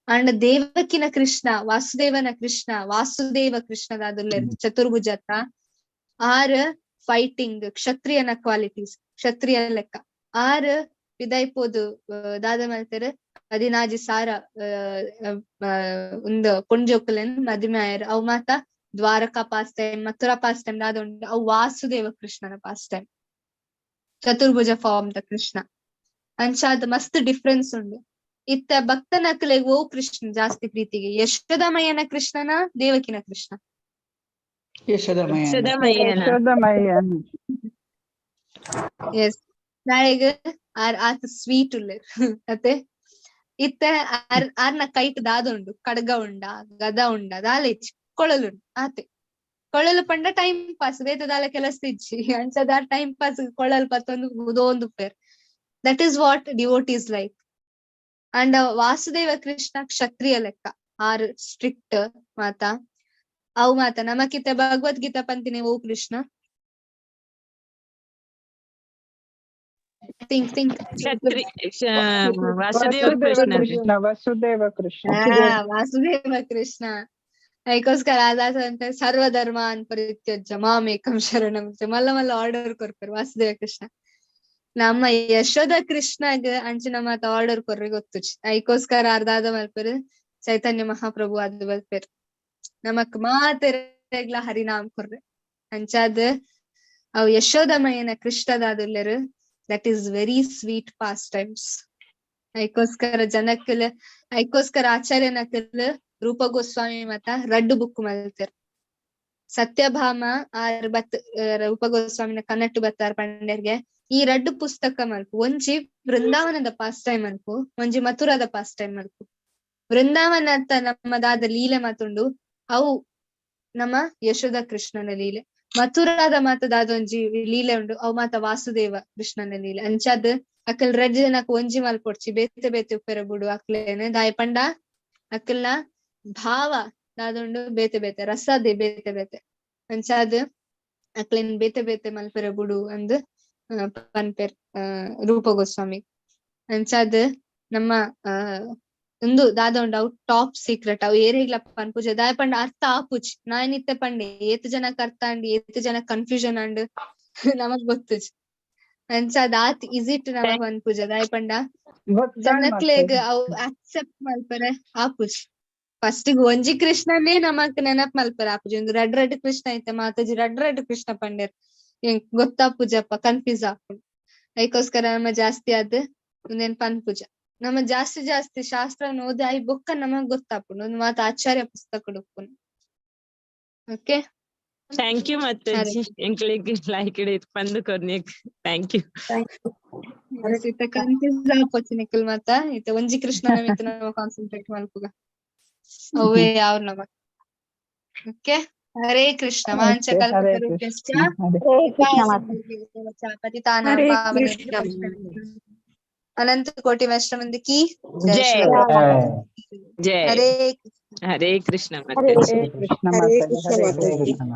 Speaker 1: ಅಂಡ್ ದೇವಕಿನ ಕೃಷ್ಣ, ವಾಸುದೇವನ ಕೃಷ್ಣ, ವಾಸುದೇವ ಕೃಷ್ಣದಾದುಲ್ಲೆರ್ ಚತುರ್ಭುಜತ ಆರ್ ಫೈಟಿಂಗ್ ಕ್ಷತ್ರಿಯನ ಕ್ವಾಲಿಟೀಸ್, ಕ್ಷತ್ರಿಯ ಲೆಕ್ಕ ಆರ್ ಪಿದಾಯ್ಪೋದು ದಾದ ಮಲ್ತೆರ್ 16,000 ಉಂದು ಪೊಂಜೋಕುಲೆನ್ ಮದಿಮೆ ಆಯೆರ್. ಅವು ಮಾತ Dwarka pass time, Mathura pass time ದಾದ ಉಂಡು ಅವು ವಾಸುದೇವ ಕೃಷ್ಣನ ಪಾಸ್ ಟೈಮ್, ಚತುರ್ಭುಜ ಫಾರ್ಮ್ the Krishna. ಅಂಚಾದ್ ಮಸ್ತ್ ಡಿಫ್ರೆನ್ಸ್ ಉಂಡು. ಇತ್ತ ಭಕ್ತನಕ್ಲೆಗ್ ಓ ಕೃಷ್ಣ ಜಾಸ್ತಿ ಪ್ರೀತಿಗೆ, ಯಶೋದಮಯ್ಯನ ಕೃಷ್ಣನ ದೇವಕಿನ ಕೃಷ್ಣ?
Speaker 2: ಯಶೋದಮಯ್ಯನ.
Speaker 7: ಯಶೋದಮಯ್ಯನ.
Speaker 1: ಎಸ್, ನಾಳೆಗ್ ಆರ್ ಆತ್ ಸ್ವೀಟ್ ಉಲ್ಲೆರ್ ಅತ್ತೆ. ಇತ್ತ ಆರ್ ಆರ್ನ ಕೈಟ್ ದಾದ ಉಂಡು, ಖಡ್ಗ ಉಂಡ, ಗದ ಉಂಡ, ದಾಲ ಇಜ್ಜಿ, ಕೊಳಲುಂಡು ಆತೆ. ಕೊಳಲು ಪಂಡ ಟೈಮ್ ಪಾಸ್, ಬೇತೆ ದಾಲ ಕೆಲಸ ಇಜ್ಜಿ. ಅಂಚದ ಟೈಮ್ ಪಾಸ್ ಕೊಳಲು ಪತ್ತೊಂದು ಉದೋಂದು that is what devotees like. And Vasudeva Krishna ಕ್ಷತ್ರಿಯ ಲೆಕ್ಕ, ಆರ್ ಸ್ಟ್ರಿಕ್ಟ್ ಮಾತ ಅವು ಮಾತ. ನಮಕಿತ್ತ ಭಗವದ್ಗೀತಾ ಪಂತಿನಿ ಓ ಕೃಷ್ಣ ಥಿಂಕ್ ಥಿಂಕ್.
Speaker 2: ಕ್ಷತ್ರಿ ವಾಸುದೇವ ಕೃಷ್ಣ.
Speaker 7: ಕೃಷ್ಣ, ವಾಸುದೇವ ಕೃಷ್ಣ,
Speaker 1: ವಾಸುದೇವ ಕೃಷ್ಣ. ಅದಕ್ಕೋಸ್ಕರ ಅದಾದಂತೆ ಸರ್ವಧರ್ಮಾನ್ ಪರಿತ್ಯಜ್ಯ ಮಾಮೇಕಂ ಶರಣಂ ಮಲ್ಲ ಮಲ್ಲ ಆರ್ಡರ್ ಕೊರ್ಪೆರ್ ವಾಸುದೇವ ಕೃಷ್ಣ. ನಮ್ಮ ಯಶೋದ ಕೃಷ್ಣಗ್ ಅಂಚಿನ ಮಾತ ಆರ್ಡರ್ ಕೊರ್ರೆ ಗೊತ್ತುಜಿ. ಅದಕ್ಕೋಸ್ಕರ ಅರ್ಧಾದ ಮಲ್ಪೆರ್ ಚೈತನ್ಯ ಮಹಾಪ್ರಭು ಅದು ಬಲ್ಪೆರ್ ನಮಕ್ ಮಾತೆರೆಗ್ಲ ಹರಿನಾಮ್ ಕೊರ್ರೆ. ಅಂಚಾದ್ ಅವು ಯಶೋದಮಯ್ಯನ ಕೃಷ್ಣದಾದುಲ್ಲೆರ್, that is very sweet pass times. ಅದಕ್ಕೋಸ್ಕರ ಜನಕ್ಕಲ್, ಅದಕ್ಕೋಸ್ಕರ ಆಚಾರ್ಯನಕಲ್ ರೂಪ ಗೋಸ್ವಾಮಿ ಮತ ರಡ್ಡು ಬುಕ್ ಮಲ್ತೆರ್. ಸತ್ಯಭಾಮ ಆರ್ ಬತ್ ರೂಪ ಗೋಸ್ವಾಮಿನ ಕನ್ನಟ್ಟು ಬತ್ತಾರ್ ಪಂಡೆರ್ಗೆ ಈ ರಡ್ಡು ಪುಸ್ತಕ ಮಲ್ಪು, ಒಂಜಿ ವೃಂದಾವನದ ಪಾಸ್ ಟೈಮ್ ಮಲ್ಪು, ಒಂಜಿ ಮಥುರಾದ ಪಾಸ್ ಟೈಮ್ ಮಲ್ಪು. ವೃಂದಾವನ ಅಂತ ನಮ್ಮದಾದ ಲೀಲೆ ಮಾತುಂಡು, ಅವು ನಮ್ಮ ಯಶೋದ ಕೃಷ್ಣನ ಲೀಲೆ. ಮಥುರಾದ ಮಾತದಾದ ಒಂಜಿ ಲೀಲೆ ಉಂಡು, ಅವು ಮಾತ ವಾಸುದೇವ ಕೃಷ್ಣನ ಲೀಲೆ. ಅಂಚಾದ್ ಅಕಲ್ ರಡ್ಡ್ ಜನಕ್ ಒಂಜಿ ಮಲ್ಪೊಡ್ಚಿ, ಬೇತೆ ಬೇತೆ ಉಪ್ಪೆರ ಬುಡು ಅಕ್ಲೇನೆ. ದಾಯ ಪಂಡ ಅಕಲ್ನ ಭಾವ ದಾದುಂಡು ಬೇತೆ ಬೇತೆ, ರಸದೆ ಬೇತೆ ಬೇತೆ. ಅಂಚಾದ್ ಅಕ್ಲೇನ್ ಬೇತೆ ಬೇತೆ ಮಲ್ಪೆರ ಬುಡು ಅಂದ್ ಪನ್ಪೆರ್ ರೂಪ ಗೋಸ್ವಾಮಿ. ಅಂಚಾದ್ ನಮ್ಮ ಉಂದು ದಾದ ಉಂಡು ಅವು ಟಾಪ್ ಸೀಕ್ರೆಟ್, ಅವು ಏರೆಗ್ಲ ಪನ್ಪುಜೆ. ದಾಯ ಪಂಡ ಅರ್ಥ ಆಪುಜಿ. ನಾನಿತ್ತೆ ಪಂಡೆ ಏತ್ ಜನಕ್ ಅರ್ಥ ಅಂಡ್ ಏತ್ ಜನ ಕನ್ಫ್ಯೂಷನ್ ಅಂಡ್ ನಮಗ್ ಗೊತ್ತುಜಿ. ಅಂಚಾದ್ ಆತ್ ಈಸಿ ಟು ನಮಗ್ ಪನ್ಪುಜೆ. ದಾಯ ಪಂಡ ಜನಕ್ಲೆಗ್ ಅವು ಅಕ್ಸೆಪ್ಟ್ ಮಲ್ಪರೆ ಆಪುಜಿ. ಫಸ್ಟ್ ಒಂಜಿ ಕೃಷ್ಣನೇ ನಮಕ್ ನೆನಪ್ ಮಲ್ಪರೆ ಆಪುಜಿ. ಒಂದು ರಡ್ ರಡ್ ಕೃಷ್ಣ ಐತೆ ಮಾತಾಜಿ ರಡ್ ರಡ್ ಕೃಷ್ಣ ಪಂಡೆರ್ ಎಂಕ್ ಗೊತ್ತಾಪುಜಪ್ಪ, ಕನ್ಫ್ಯೂಸ್ ಆಪುಂಡು. ಅದಕ್ಕೋಸ್ಕರ ನಮ್ಮ ಜಾಸ್ತಿ ಆದ್ ಉಂದೇನ್ ಪನ್ಪುಜ. ನಮ್ಮ ಜಾಸ್ತಿ ಜಾಸ್ತಿ ಶಾಸ್ತ್ರ ಓದಿ ಆಯ್ ಬೊಕ್ಕ ನಮಗ್ ಗೊತ್ತಾಪುಂಡು. ಒಂದು ಮಾತ ಆಚಾರ್ಯ ಪುಸ್ತಕ ಉಪ್ಪುನು. ಓಕೆ,
Speaker 2: thank you Mataji, ಎಂಕ್ಲೆಗ್ ಲೈಕ್ ಪಂದ್ ಕೊರ್ನಿಕ್ thank you.
Speaker 1: ಇತ್ತ ಕನ್ಫ್ಯೂಸ್ ಆಪೊಚ್ಚಿ ನಿಕುಲ್ ಮಾತ. ಇತ್ತ ಒಂಜಿ ಕೃಷ್ಣನ ಮಿತ್ತ್ ನಮ ಕಾನ್ಸಂಟ್ರೇಟ್ ಮಲ್ಪುಗ, ಅವೇ ಯಾವ್ ನಮಕ್. ಓಕೆ, ಹರೇ ಕೃಷ್ಣ. ವಾಂಚ ಕಲ್ಪತರುಭ್ಯಶ್ಚ ಪತಿತಾನಾಂ ಪಾವನೇಭ್ಯೋ ಅನಂತ ಕೋಟಿ ವೈಷ್ಣವಂದ ಕಿ
Speaker 2: ಜೈ. ಜೈ.
Speaker 1: ಹರೇ
Speaker 2: ಹರೇ ಕೃಷ್ಣ ಮಾತಾಜಿ.
Speaker 7: ಹರೇ ಕೃಷ್ಣ ಮಾತಾಜಿ. ಹರೇ ಕೃಷ್ಣ.